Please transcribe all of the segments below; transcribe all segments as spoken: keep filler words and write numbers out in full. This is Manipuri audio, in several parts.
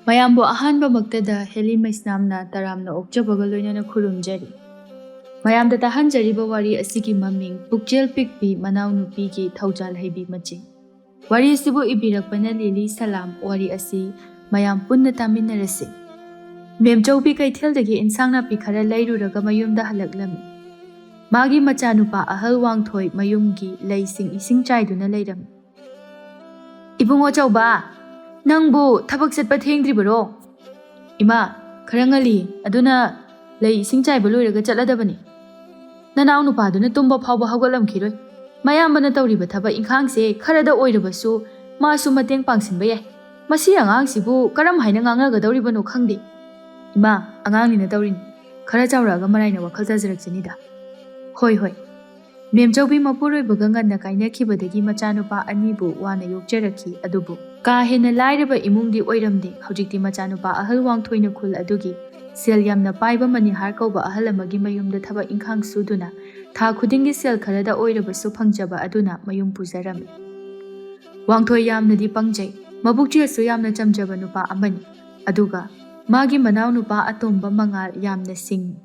ꯃꯌꯥꯝꯕꯨ ꯑꯍꯥꯟꯕꯃꯛꯇꯗ ꯍꯦꯂꯤ ꯃꯩꯁꯅꯥꯝꯅ ꯇꯔꯥꯝꯅ ꯑꯣꯛꯆꯕꯒ ꯂꯣꯏꯅꯅ ꯈꯨꯔꯨꯝꯖꯔꯤ꯫ ꯃꯌꯥꯝꯗ ꯇꯥꯍꯟꯖꯔꯤꯕ ꯋꯥꯔꯤ ꯑꯁꯤꯒꯤ ꯃꯃꯤꯡ ꯄꯨꯛꯆꯦꯜ ꯄꯤꯛꯄꯤ ꯃꯅꯥꯎꯅꯨꯄꯤꯒꯤ ꯊꯧꯖꯥꯜ ꯍꯩꯕꯤ ꯃꯆꯤꯡ꯫ ꯋꯥꯔꯤ ꯑꯁꯤꯕꯨ ꯏꯕꯤꯔꯛꯄꯅ ꯂꯤꯂꯤ ꯁꯂꯥꯝ꯫ ꯋꯥꯔꯤ ꯑꯁꯤ ꯃꯌꯥꯝ ꯄꯨꯟꯅ ꯇꯥꯃꯤꯟꯅꯔꯁꯤ꯫ ꯃꯦꯝꯆꯧꯕꯤ ꯀꯩꯊꯦꯜꯗꯒꯤ ꯏꯟꯁꯥꯡ ꯅꯥꯄꯤ ꯈꯔ ꯂꯩꯔꯨꯔꯒ ꯃꯌꯨꯝꯗ ꯍꯜꯂꯛꯂꯝꯃꯤ꯫ ꯃꯥꯒꯤ ꯃꯆꯥꯅꯨꯄꯥ ꯑꯍꯜ ꯋꯥꯡꯊꯣꯏ ꯃꯌꯨꯝꯒꯤ ꯂꯩꯁꯤꯡ ꯏꯁꯤꯡ ꯆꯥꯏꯗꯨꯅ ꯂꯩꯔꯝꯃꯤ꯫ "ꯏꯕꯨꯡꯉꯣ ꯆꯥꯎꯕ, ꯅꯪꯕꯨ ꯊꯕꯛ ꯆꯠꯄ ꯊꯦꯡꯗ꯭ꯔꯤꯕꯔꯣ?" "ꯏꯃꯥ, ꯈꯔ ꯉꯜꯂꯤ, ꯑꯗꯨꯅ ꯂꯩ ꯏꯁꯤꯡ ꯆꯥꯏꯕ ꯂꯣꯏꯔꯒ ꯆꯠꯂꯗꯕꯅꯤ꯫ ꯅꯅꯥꯎ ꯅꯨꯄꯥꯗꯨꯅ ꯇꯨꯝꯕ ꯐꯥꯎꯕ ꯍꯧꯒꯠꯂꯝꯈꯤꯔꯣꯏ꯫ ꯃꯌꯥꯝꯕꯅ ꯇꯧꯔꯤꯕ ꯊꯕꯛ ꯏꯪꯈꯥꯡꯁꯦ ꯈꯔꯗ ꯑꯣꯏꯔꯕꯁꯨ ꯃꯥꯁꯨ ꯃꯇꯦꯡ ꯄꯥꯡꯁꯤꯟꯕ ꯌꯥꯏ꯫ ꯃꯁꯤ ꯑꯉꯥꯡꯁꯤꯕꯨ ꯀꯔꯝ ꯍꯥꯏꯅ ꯉꯥꯡꯅꯒꯗꯧꯔꯤꯕꯅꯣ ꯈꯪꯗꯦ꯫" "ꯏꯃꯥ, ꯑꯉꯥꯡꯅꯤꯅ ꯇꯧꯔꯤꯅꯤ꯫ ꯈꯔ ꯆꯥꯎꯔꯛꯑꯒ ꯃꯔꯥꯏꯅ ꯋꯥꯈꯜ ꯇꯥꯖꯔꯛꯆꯅꯤꯗ꯫" "ꯍꯣꯏ, ꯍꯣꯏ꯫" ꯃꯦꯝꯆꯧꯕꯤ ꯃꯄꯨꯔꯣꯏꯕꯒ ꯉꯟꯅ ꯀꯥꯏꯅꯈꯤꯕꯗꯒꯤ ꯃꯆꯥꯅꯨꯄꯥ ꯑꯅꯤꯕꯨ ꯋꯥꯅ ꯌꯣꯛꯆꯔꯛꯈꯤ꯫ ꯑꯗꯨꯕꯨ ꯀꯥ ꯍꯦꯟꯅ ꯂꯥꯏꯔꯕ ꯏꯃꯨꯡꯗꯤ ꯑꯣꯏꯔꯝꯗꯦ꯫ ꯍꯧꯖꯤꯛꯇꯤ ꯃꯆꯥꯅꯨꯄꯥ ꯑꯍꯜ ꯋꯥꯡꯊꯣꯏꯅ ꯈꯨꯜ ꯑꯗꯨꯒꯤ ꯁꯦꯜ ꯌꯥꯝꯅ ꯄꯥꯏꯕ ꯃꯅꯤꯍꯥꯔ ꯀꯧꯕ ꯑꯍꯜ ꯑꯃꯒꯤ ꯃꯌꯨꯝꯗ ꯊꯕꯛ ꯏꯪꯈꯥꯡ ꯁꯨꯗꯨꯅ ꯊꯥ ꯈꯨꯗꯤꯡꯒꯤ ꯁꯦꯜ ꯈꯔꯗ ꯑꯣꯏꯔꯕꯁꯨ ꯐꯪꯖꯕ ꯑꯗꯨꯅ ꯃꯌꯨꯝ ꯄꯨꯖꯔꯝꯃꯤ꯫ ꯋꯥꯡꯊꯣꯏ ꯌꯥꯝꯅꯗꯤ ꯄꯪꯖꯩ, ꯃꯕꯨꯛꯆꯦꯜꯁꯨ ꯌꯥꯝꯅ ꯆꯝꯖꯕ ꯅꯨꯄꯥ ꯑꯃꯅꯤ꯫ ꯑꯗꯨꯒ ꯃꯥꯒꯤ ꯃꯅꯥꯎꯅꯨꯄꯥ ꯑꯇꯣꯝꯕ ꯃꯉꯥꯜ ꯌꯥꯝꯅ ꯁꯤꯡꯉꯤ꯫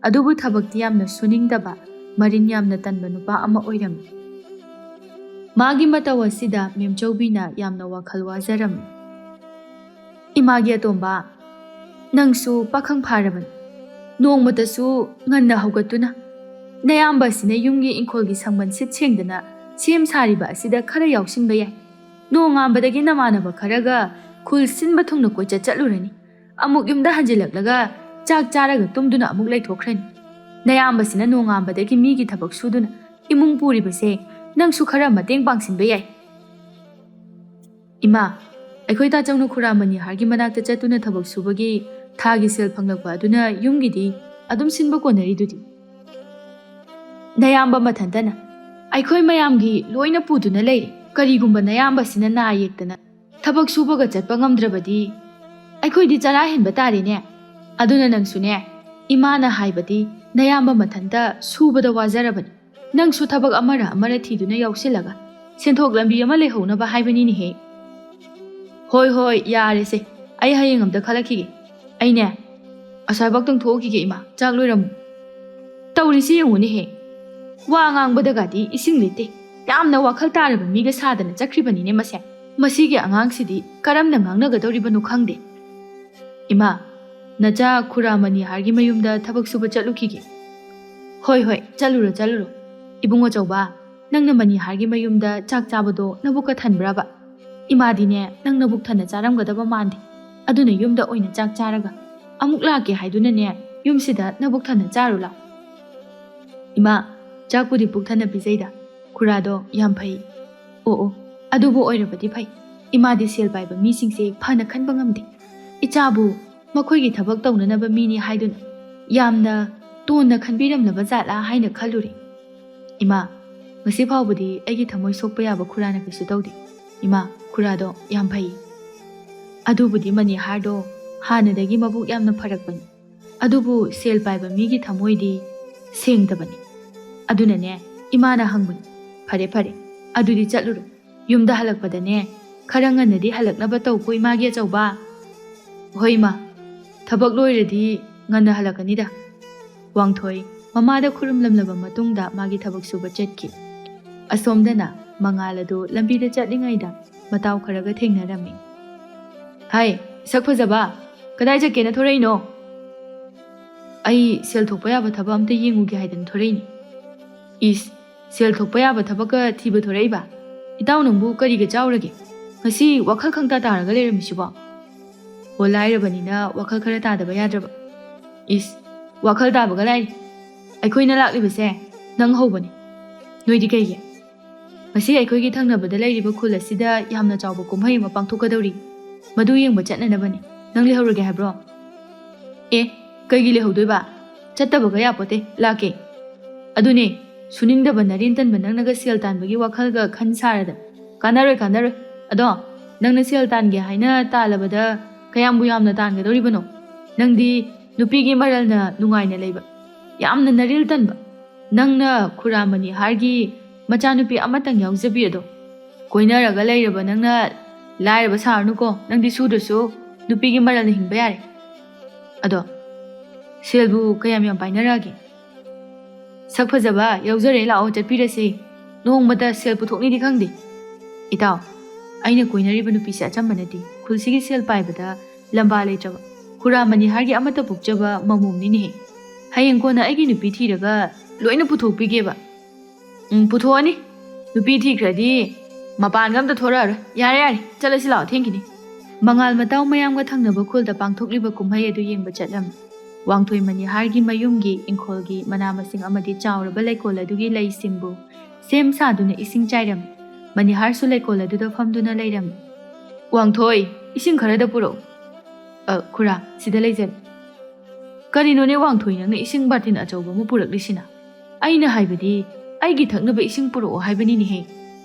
ꯑꯗꯨꯕꯨ ꯊꯕꯛꯇꯤ ꯌꯥꯝꯅ ꯁꯨꯅꯤꯡꯗꯕ, ꯃꯔꯤꯟ ꯌꯥꯝꯅ ꯇꯟꯕ ꯅꯨꯄꯥ ꯑꯃ ꯑꯣꯏꯔꯝꯃꯤ꯫ ꯃꯥꯒꯤ ꯃꯇꯧ ꯑꯁꯤꯗ ꯃꯦꯝꯆꯧꯕꯤꯅ ꯌꯥꯝꯅ ꯋꯥꯈꯜ ꯋꯥꯖꯔꯝꯃꯤ꯫ "ꯏꯃꯥꯒꯤ ꯑꯇꯣꯝꯕ, ꯅꯪꯁꯨ ꯄꯥꯈꯪ ꯐꯥꯔꯕꯅꯤ꯫ ꯅꯣꯡꯃꯇꯁꯨ ꯉꯟꯅ ꯍꯧꯒꯠꯇꯨꯅ ꯅꯌꯥꯝꯕ ꯑꯁꯤꯅ ꯌꯨꯝꯒꯤ ꯏꯪꯈꯣꯜꯒꯤ ꯁꯪꯕꯟ ꯁꯤꯠ ꯁꯦꯡꯗꯅ ꯁꯦꯝ ꯁꯥꯔꯤꯕ ꯑꯁꯤꯗ ꯈꯔ ꯌꯥꯎꯁꯤꯟꯕ ꯌꯥꯏ꯫ ꯅꯣꯡꯉꯥꯟꯕꯗꯒꯤ ꯅꯃꯥꯟꯅꯕ ꯈꯔꯒ ꯈꯨꯜ ꯁꯤꯟꯕ ꯊꯨꯡꯅ ꯀꯣꯏꯆꯠ ꯆꯠꯂꯨꯔꯅꯤ꯫ ꯑꯃꯨꯛ ꯌꯨꯝꯗ ꯍꯟꯖꯤꯜꯂꯛꯂꯒ ꯆꯥꯛ ꯆꯥꯔꯒ ꯇꯨꯝꯗꯨꯅ ꯑꯃꯨꯛ ꯂꯩꯊꯣꯛꯈ꯭ꯔꯅꯤ꯫ ꯅꯌꯥꯝꯕꯁꯤꯅ ꯅꯣꯡꯉꯥꯟꯕꯗꯒꯤ ꯃꯤꯒꯤ ꯊꯕꯛ ꯁꯨꯗꯨꯅ ꯏꯃꯨꯡ ꯄꯨꯔꯤꯕꯁꯦ ꯅꯪꯁꯨ ꯈꯔ ꯃꯇꯦꯡ ꯄꯥꯡꯁꯤꯟꯕ ꯌꯥꯏ꯫" "ꯏꯃꯥ, ꯑꯩꯈꯣꯏ ꯇꯥꯆꯧꯅ ꯈꯨꯔꯥ ꯃꯅꯤꯍꯥꯔꯒꯤ ꯃꯅꯥꯛꯇ ꯆꯠꯇꯨꯅ ꯊꯕꯛ ꯁꯨꯕꯒꯤ ꯊꯥꯒꯤ ꯁꯦꯜ ꯐꯪꯂꯛꯄ ꯑꯗꯨꯅ ꯌꯨꯝꯒꯤꯗꯤ ꯑꯗꯨꯝ ꯁꯤꯟꯕ ꯀꯣꯟꯅꯔꯤꯗꯨꯗꯤ꯫ ꯅꯌꯥꯝꯕ ꯃꯊꯟꯇꯅ ꯑꯩꯈꯣꯏ ꯃꯌꯥꯝꯒꯤ ꯂꯣꯏꯅ ꯄꯨꯗꯨꯅ ꯂꯩꯔꯦ꯫ ꯀꯔꯤꯒꯨꯝꯕ ꯅꯌꯥꯝꯕꯁꯤꯅ ꯅꯥ ꯌꯦꯛꯇꯅ ꯊꯕꯛ ꯁꯨꯕꯒ ꯆꯠꯄ ꯉꯝꯗ꯭ꯔꯕꯗꯤ ꯑꯩꯈꯣꯏꯗꯤ ꯆꯔꯥ ꯍꯦꯟꯕ ꯇꯥꯔꯦꯅꯦ꯫ ꯑꯗꯨꯅ ꯅꯪꯁꯨꯅꯦ, ꯏꯃꯥꯅ ꯍꯥꯏꯕꯗꯤ ꯅꯌꯥꯝꯕ ꯃꯊꯟꯇ ꯁꯨꯕꯗ ꯋꯥꯖꯔꯕꯅꯤ꯫ ꯅꯪꯁꯨ ꯊꯕꯛ ꯑꯃꯔ ꯑꯃꯔ ꯊꯤꯗꯨꯅ ꯌꯥꯎꯁꯤꯜꯂꯒ ꯁꯦꯟꯊꯣꯛ ꯂꯝꯕꯤ ꯑꯃ ꯂꯩꯍꯧꯅꯕ ꯍꯥꯏꯕꯅꯤꯅꯦꯍꯦ꯫" "ꯍꯣꯏ, ꯍꯣꯏ, ꯌꯥꯔꯦꯁꯦ꯫ ꯑꯩ ꯍꯌꯦꯡ ꯑꯝꯇ ꯈꯜꯂꯛꯈꯤꯒꯦ꯫ ꯑꯩꯅꯦ ꯑꯁ꯭ꯋꯥꯏꯐꯥꯎꯇꯪ ꯊꯣꯛꯎꯈꯤꯒꯦ ꯏꯃꯥ, ꯆꯥꯛ ꯂꯣꯏꯔꯝꯃꯨ꯫ ꯇꯧꯔꯤꯁꯤ ꯌꯦꯡꯉꯨꯅꯦꯍꯦ, ꯋꯥ ꯉꯥꯡꯕꯗꯒꯗꯤ ꯏꯁꯤꯡ ꯂꯤꯇꯦ꯫ ꯌꯥꯝꯅ ꯋꯥꯈꯜ ꯇꯥꯔꯕ ꯃꯤꯒ ꯁꯥꯗꯅ ꯆꯠꯈ꯭ꯔꯤꯕꯅꯤꯅꯦ ꯃꯁꯦ꯫ ꯃꯁꯤꯒꯤ ꯑꯉꯥꯡꯁꯤꯗꯤ ꯀꯔꯝꯅ ꯉꯥꯡꯅꯒꯗꯧꯔꯤꯕꯅꯣ ꯈꯪꯗꯦ꯫ ꯏꯃꯥ, ꯅꯆꯥ ꯈꯨꯔꯥ ꯃꯅꯤꯍꯥꯔꯒꯤ ꯃꯌꯨꯝꯗ ꯊꯕꯛ ꯁꯨꯕ ꯆꯠꯂꯨꯈꯤꯒꯦ꯫ ꯍꯣꯏ ꯍꯣꯏ, ꯆꯠꯂꯨꯔꯣ ꯆꯠꯂꯨꯔꯣ꯫ ꯏꯕꯨꯡ ꯑꯆꯧꯕ, ꯅꯪꯅ ꯃꯅꯤꯍꯥꯔꯒꯤ ꯃꯌꯨꯝꯗ ꯆꯥꯛ ꯆꯥꯕꯗꯣ ꯅꯕꯨꯛꯀ ꯊꯟꯕ꯭ꯔꯕ? ꯏꯃꯥꯗꯤꯅꯦ ꯅꯪ ꯅꯕꯨꯛ ꯊꯟꯅ ꯆꯥꯔꯝꯒꯗꯕ ꯃꯥꯟꯗꯦ꯫ ꯑꯗꯨꯅ ꯌꯨꯝꯗ ꯑꯣꯏꯅ ꯆꯥꯛ ꯆꯥꯔꯒ ꯑꯃꯨꯛ ꯂꯥꯛꯀꯦ ꯍꯥꯏꯗꯨꯅꯅꯦ ꯌꯨꯝꯁꯤꯗ ꯅꯕꯨꯛ ꯊꯟꯅ ꯆꯥꯔꯨ ꯂꯥꯎ꯫ ꯏꯃꯥ, ꯆꯥꯛꯄꯨꯗꯤ ꯄꯨꯛ ꯊꯟꯅ ꯄꯤꯖꯩꯗ꯫ ꯈꯨꯔꯥꯗꯣ ꯌꯥꯝ ꯐꯩ꯫ ꯑꯣ ꯑꯣ, ꯑꯗꯨꯕꯨ ꯑꯣꯏꯔꯕꯗꯤ ꯐꯩ꯫ ꯏꯃꯥꯗꯤ ꯁꯦꯜ ꯄꯥꯏꯕ ꯃꯤꯁꯤꯡꯁꯦ ꯐꯅ ꯈꯟꯕ ꯉꯝꯗꯦ꯫ ꯏꯆꯥꯕꯨ ꯃꯈꯣꯏꯒꯤ ꯊꯕꯛ ꯇꯧꯅꯅꯕ ꯃꯤꯅꯤ ꯍꯥꯏꯗꯨꯅ ꯌꯥꯝꯅ ꯇꯣꯟꯅ ꯈꯟꯕꯤꯔꯝꯂꯕ ꯖꯥꯠꯂꯥ ꯍꯥꯏꯅ ꯈꯜꯂꯨꯔꯦ꯫ ꯏꯃꯥ, ꯉꯁꯤ ꯐꯥꯎꯕꯗꯤ ꯑꯩꯒꯤ ꯊꯃꯣꯏ ꯁꯣꯛꯄ ꯌꯥꯕ ꯈꯨꯔꯥꯅ ꯀꯩꯁꯨ ꯇꯧꯗꯦ꯫ ꯏꯃꯥ, ꯈꯨꯔꯥꯗꯣ ꯌꯥꯝ ꯐꯩ꯫ ꯑꯗꯨꯕꯨꯗꯤ ꯃꯅꯤꯍꯥꯔꯗꯣ ꯍꯥꯟꯅꯗꯒꯤ ꯃꯕꯨꯛ ꯌꯥꯝꯅ ꯐꯔꯛꯄꯅꯤ꯫ ꯑꯗꯨꯕꯨ ꯁꯦꯜ ꯄꯥꯏꯕ ꯃꯤꯒꯤ ꯊꯃꯣꯏꯗꯤ ꯁꯦꯡꯗꯕꯅꯤ꯫ ꯑꯗꯨꯅꯅꯦ ꯏꯃꯥꯅ ꯍꯪꯕꯅꯤ꯫ ꯐꯔꯦ ꯐꯔꯦ, ꯑꯗꯨꯗꯤ ꯆꯠꯂꯨꯔꯣ꯫ ꯌꯨꯝꯗ ꯍꯜꯂꯛꯄꯗꯅꯦ ꯈꯔ ꯉꯟꯅꯗꯤ ꯍꯜꯂꯛꯅꯕ ꯇꯧꯀꯣ ꯏꯃꯥꯒꯤ ꯑꯆꯧꯕ꯫ ꯍꯣꯏ ꯏꯃꯥ, ꯊꯕꯛ ꯂꯣꯏꯔꯗꯤ ꯉꯟꯅ ꯍꯜꯂꯛꯀꯅꯤꯗ꯫ ꯋꯥꯡꯊꯣꯏ ꯃꯃꯥꯗ ꯈꯨꯔꯨꯝꯂꯝꯂꯕ ꯃꯇꯨꯡꯗ ꯃꯥꯒꯤ ꯊꯕꯛ ꯁꯨꯕ ꯆꯠꯈꯤ꯫ ꯑꯁꯣꯝꯗꯅ ꯃꯉꯥꯜ ꯑꯗꯨ ꯂꯝꯕꯤꯗ ꯆꯠꯂꯤꯉꯩꯗ ꯃꯇꯥꯎ ꯈꯔꯒ ꯊꯦꯡꯅꯔꯝꯃꯤ꯫ ꯍꯥꯏ, ꯁꯛ ꯐꯖꯕ, ꯀꯗꯥꯏ ꯆꯠꯀꯦꯅ ꯊꯣꯔꯛꯏꯅꯣ? ꯑꯩ ꯁꯦꯜ ꯊꯣꯛꯄ ꯌꯥꯕ ꯊꯕꯛ ꯑꯝꯇ ꯌꯦꯡꯉꯨꯒꯦ ꯍꯥꯏꯗꯅ ꯊꯣꯔꯛꯏꯅꯤ꯫ ꯏꯁ, ꯁꯦꯜ ꯊꯣꯛꯄ ꯌꯥꯕ ꯊꯕꯛꯀ ꯊꯤꯕ ꯊꯣꯔꯛꯏꯕ? ꯏꯇꯥꯎ ꯅꯪꯕꯨ ꯀꯔꯤꯒ ꯆꯥꯎꯔꯒꯦ? ꯉꯁꯤ ꯋꯥꯈꯜ ꯈꯪꯇꯥ ꯇꯥꯔꯒ ꯂꯩꯔꯝꯃꯤꯁꯤꯕꯣ? ꯑꯣ, ꯂꯥꯏꯔꯕꯅꯤꯅ ꯋꯥꯈꯜ ꯈꯔ ꯇꯥꯗꯕ ꯌꯥꯗ꯭ꯔꯕ꯫ ꯏꯁ, ꯋꯥꯈꯜ ꯇꯥꯕꯒ ꯂꯥꯏꯔꯤ꯫ ꯑꯩꯈꯣꯏꯅ ꯂꯥꯛꯂꯤꯕꯁꯦ ꯅꯪ ꯍꯧꯕꯅꯤ꯫ ꯅꯣꯏꯗꯤ ꯀꯩꯒꯤ? ꯉꯁꯤ ꯑꯩꯈꯣꯏꯒꯤ ꯊꯪꯅꯕꯗ ꯂꯩꯔꯤꯕ ꯈꯨꯜ ꯑꯁꯤꯗ ꯌꯥꯝꯅ ꯆꯥꯎꯕ ꯀꯨꯝꯍꯩ ꯑꯃ ꯄꯥꯡꯊꯣꯛꯀꯗꯧꯔꯤ꯫ ꯃꯗꯨ ꯌꯦꯡꯕ ꯆꯠꯅꯅꯕꯅꯤ꯫ ꯅꯪ ꯂꯩꯍꯧꯔꯒꯦ ꯍꯥꯏꯕ꯭ꯔꯣ? ꯑꯦ, ꯀꯩꯒꯤ ꯂꯩꯍꯧꯗꯣꯏꯕ? ꯆꯠꯇꯕꯒ ꯌꯥꯄꯣꯠꯇꯦ, ꯂꯥꯛꯀꯦ꯫ ꯑꯗꯨꯅꯦ, ꯁꯨꯅꯤꯡꯗꯕ ꯅꯔꯦꯟ ꯇꯟꯕ ꯅꯪꯅꯒ ꯁꯦꯜ ꯇꯥꯟꯕꯒꯤ ꯋꯥꯈꯜꯒ ꯈꯟ ꯁꯥꯔꯗꯅ꯫ ꯀꯥꯟꯅꯔꯣꯏ, ꯀꯥꯟꯅꯔꯣꯏ꯫ ꯑꯗꯣ, ꯅꯪꯅ ꯁꯦꯜ ꯇꯥꯟꯒꯦ ꯍꯥꯏꯅ ꯇꯥꯜꯂꯕꯗ ꯀꯌꯥꯝꯕꯨ ꯌꯥꯝꯅ ꯇꯥꯟꯒꯗꯧꯔꯤꯕꯅꯣ? ꯅꯪꯗꯤ ꯅꯨꯄꯤꯒꯤ ꯃꯔꯜꯅ ꯅꯨꯡꯉꯥꯏꯅ ꯂꯩꯕ꯫ ꯌꯥꯝꯅ ꯅꯔꯦꯜ ꯇꯟꯕ꯫ ꯅꯪꯅ ꯈꯨꯔꯥ ꯃꯅꯤꯍꯥꯔꯒꯤ ꯃꯆꯥꯅꯨꯄꯤ ꯑꯃꯇꯪ ꯌꯥꯎꯖꯕꯤ ꯑꯗꯣ꯫ ꯀꯣꯏꯅꯔꯒ ꯂꯩꯔꯕ ꯅꯪꯅ ꯂꯥꯏꯔꯕ ꯁꯥꯔꯅꯨꯀꯣ, ꯅꯪꯗꯤ ꯁꯨꯗ꯭ꯔꯁꯨ꯫ ꯅꯨꯄꯤꯒꯤ ꯃꯔꯜꯅ ꯍꯤꯡꯕ ꯌꯥꯔꯦ꯫ ꯑꯗꯣ ꯁꯦꯜꯕꯨ ꯀꯌꯥꯝ ꯌꯥꯝ ꯄꯥꯏꯅꯔꯛꯑꯒꯦ? ꯁꯛ ꯐꯖꯕ ꯌꯥꯎꯖꯔꯦ, ꯂꯥꯛꯑꯣ ꯆꯠꯄꯤꯔꯁꯤ꯫ ꯅꯣꯡꯃꯇ ꯁꯦꯜ ꯄꯨꯊꯣꯛꯅꯤꯗꯤ ꯈꯪꯗꯦ꯫ ꯏꯇꯥꯎ, ꯑꯩꯅ ꯀꯣꯏꯅꯔꯤꯕ ꯅꯨꯄꯤꯁꯦ ꯑꯆꯝꯕ ꯅꯠꯇꯦ꯫ ꯈꯨꯜꯁꯤꯒꯤ ꯁꯦꯜ ꯄꯥꯏꯕꯗ ꯂꯝꯕꯥ ꯂꯩꯇ꯭ꯔꯕ, ꯈꯨꯔꯥ ꯃꯅꯤꯍꯥꯔꯒꯤ ꯑꯃꯠꯇ ꯄꯣꯛꯆꯕ ꯃꯃꯣꯝꯅꯤꯅꯦꯍꯦ꯫ ꯍꯌꯦꯡ ꯀꯣꯟꯅ ꯑꯩꯒꯤ ꯅꯨꯄꯤ ꯊꯤꯔꯒ ꯂꯣꯏꯅ ꯄꯨꯊꯣꯛꯄꯤꯒꯦꯕ꯫ ꯎꯝ, ꯄꯨꯊꯣꯛꯑꯅꯤ꯫ ꯅꯨꯄꯤ ꯊꯤꯈ꯭ꯔꯗꯤ ꯃꯄꯥꯟꯒ ꯑꯝꯇ ꯊꯣꯔꯛꯑꯔꯣꯏ꯫ ꯌꯥꯔꯦ, ꯌꯥꯔꯦ, ꯆꯠꯂꯁꯤ ꯂꯥꯛꯑꯣ, ꯊꯦꯡꯈꯤꯅꯤ꯫ ꯃꯉꯥꯜ ꯃꯇꯥꯎ ꯃꯌꯥꯝꯒ ꯊꯪꯅꯕ ꯈꯨꯜꯗ ꯄꯥꯡꯊꯣꯛꯂꯤꯕ ꯀꯨꯝꯍꯩ ꯑꯗꯨ ꯌꯦꯡꯕ ꯆꯠꯂꯝꯃꯤ꯫ ꯋꯥꯡꯊꯣꯏ ꯃꯅꯤꯍꯥꯔꯒꯤ ꯃꯌꯨꯝꯒꯤ ꯏꯪꯈꯣꯜꯒꯤ ꯃꯅꯥ ꯃꯁꯤꯡ ꯑꯃꯗꯤ ꯆꯥꯎꯔꯕ ꯂꯩꯀꯣꯜ ꯑꯗꯨꯒꯤ ꯂꯩꯁꯤꯡꯕꯨ ꯁꯦꯝ ꯁꯥꯗꯨꯅ ꯏꯁꯤꯡ ꯆꯥꯏꯔꯝꯃꯤ꯫ ꯃꯅꯤꯍꯥꯔꯁꯨ ꯂꯩꯀꯣꯜ ꯑꯗꯨꯗ ꯐꯝꯗꯨꯅ ꯂꯩꯔꯝꯃꯤ꯫ "ꯋꯥꯡꯊꯣꯏ, ꯏꯁꯤꯡ ꯈꯔꯗ ꯄꯨꯔꯛꯎ꯫" "ꯑ, ꯈꯨꯔꯥ, ꯁꯤꯗ ꯂꯩꯖꯔꯦ꯫" "ꯀꯔꯤꯅꯣꯅꯦ ꯋꯥꯡꯊꯣꯏ, ꯅꯪꯅ ꯏꯁꯤꯡ ꯕꯥꯔꯇꯤꯟ ꯑꯆꯧꯕ ꯑꯃ ꯄꯨꯔꯛꯂꯤꯁꯤꯅ?" "ꯑꯩꯅ ꯍꯥꯏꯕꯗꯤ ꯑꯩꯒꯤ ꯊꯛꯅꯕ ꯏꯁꯤꯡ ꯄꯨꯔꯛꯑꯣ ꯍꯥꯏꯕꯅꯤꯅꯦꯍꯦ꯫"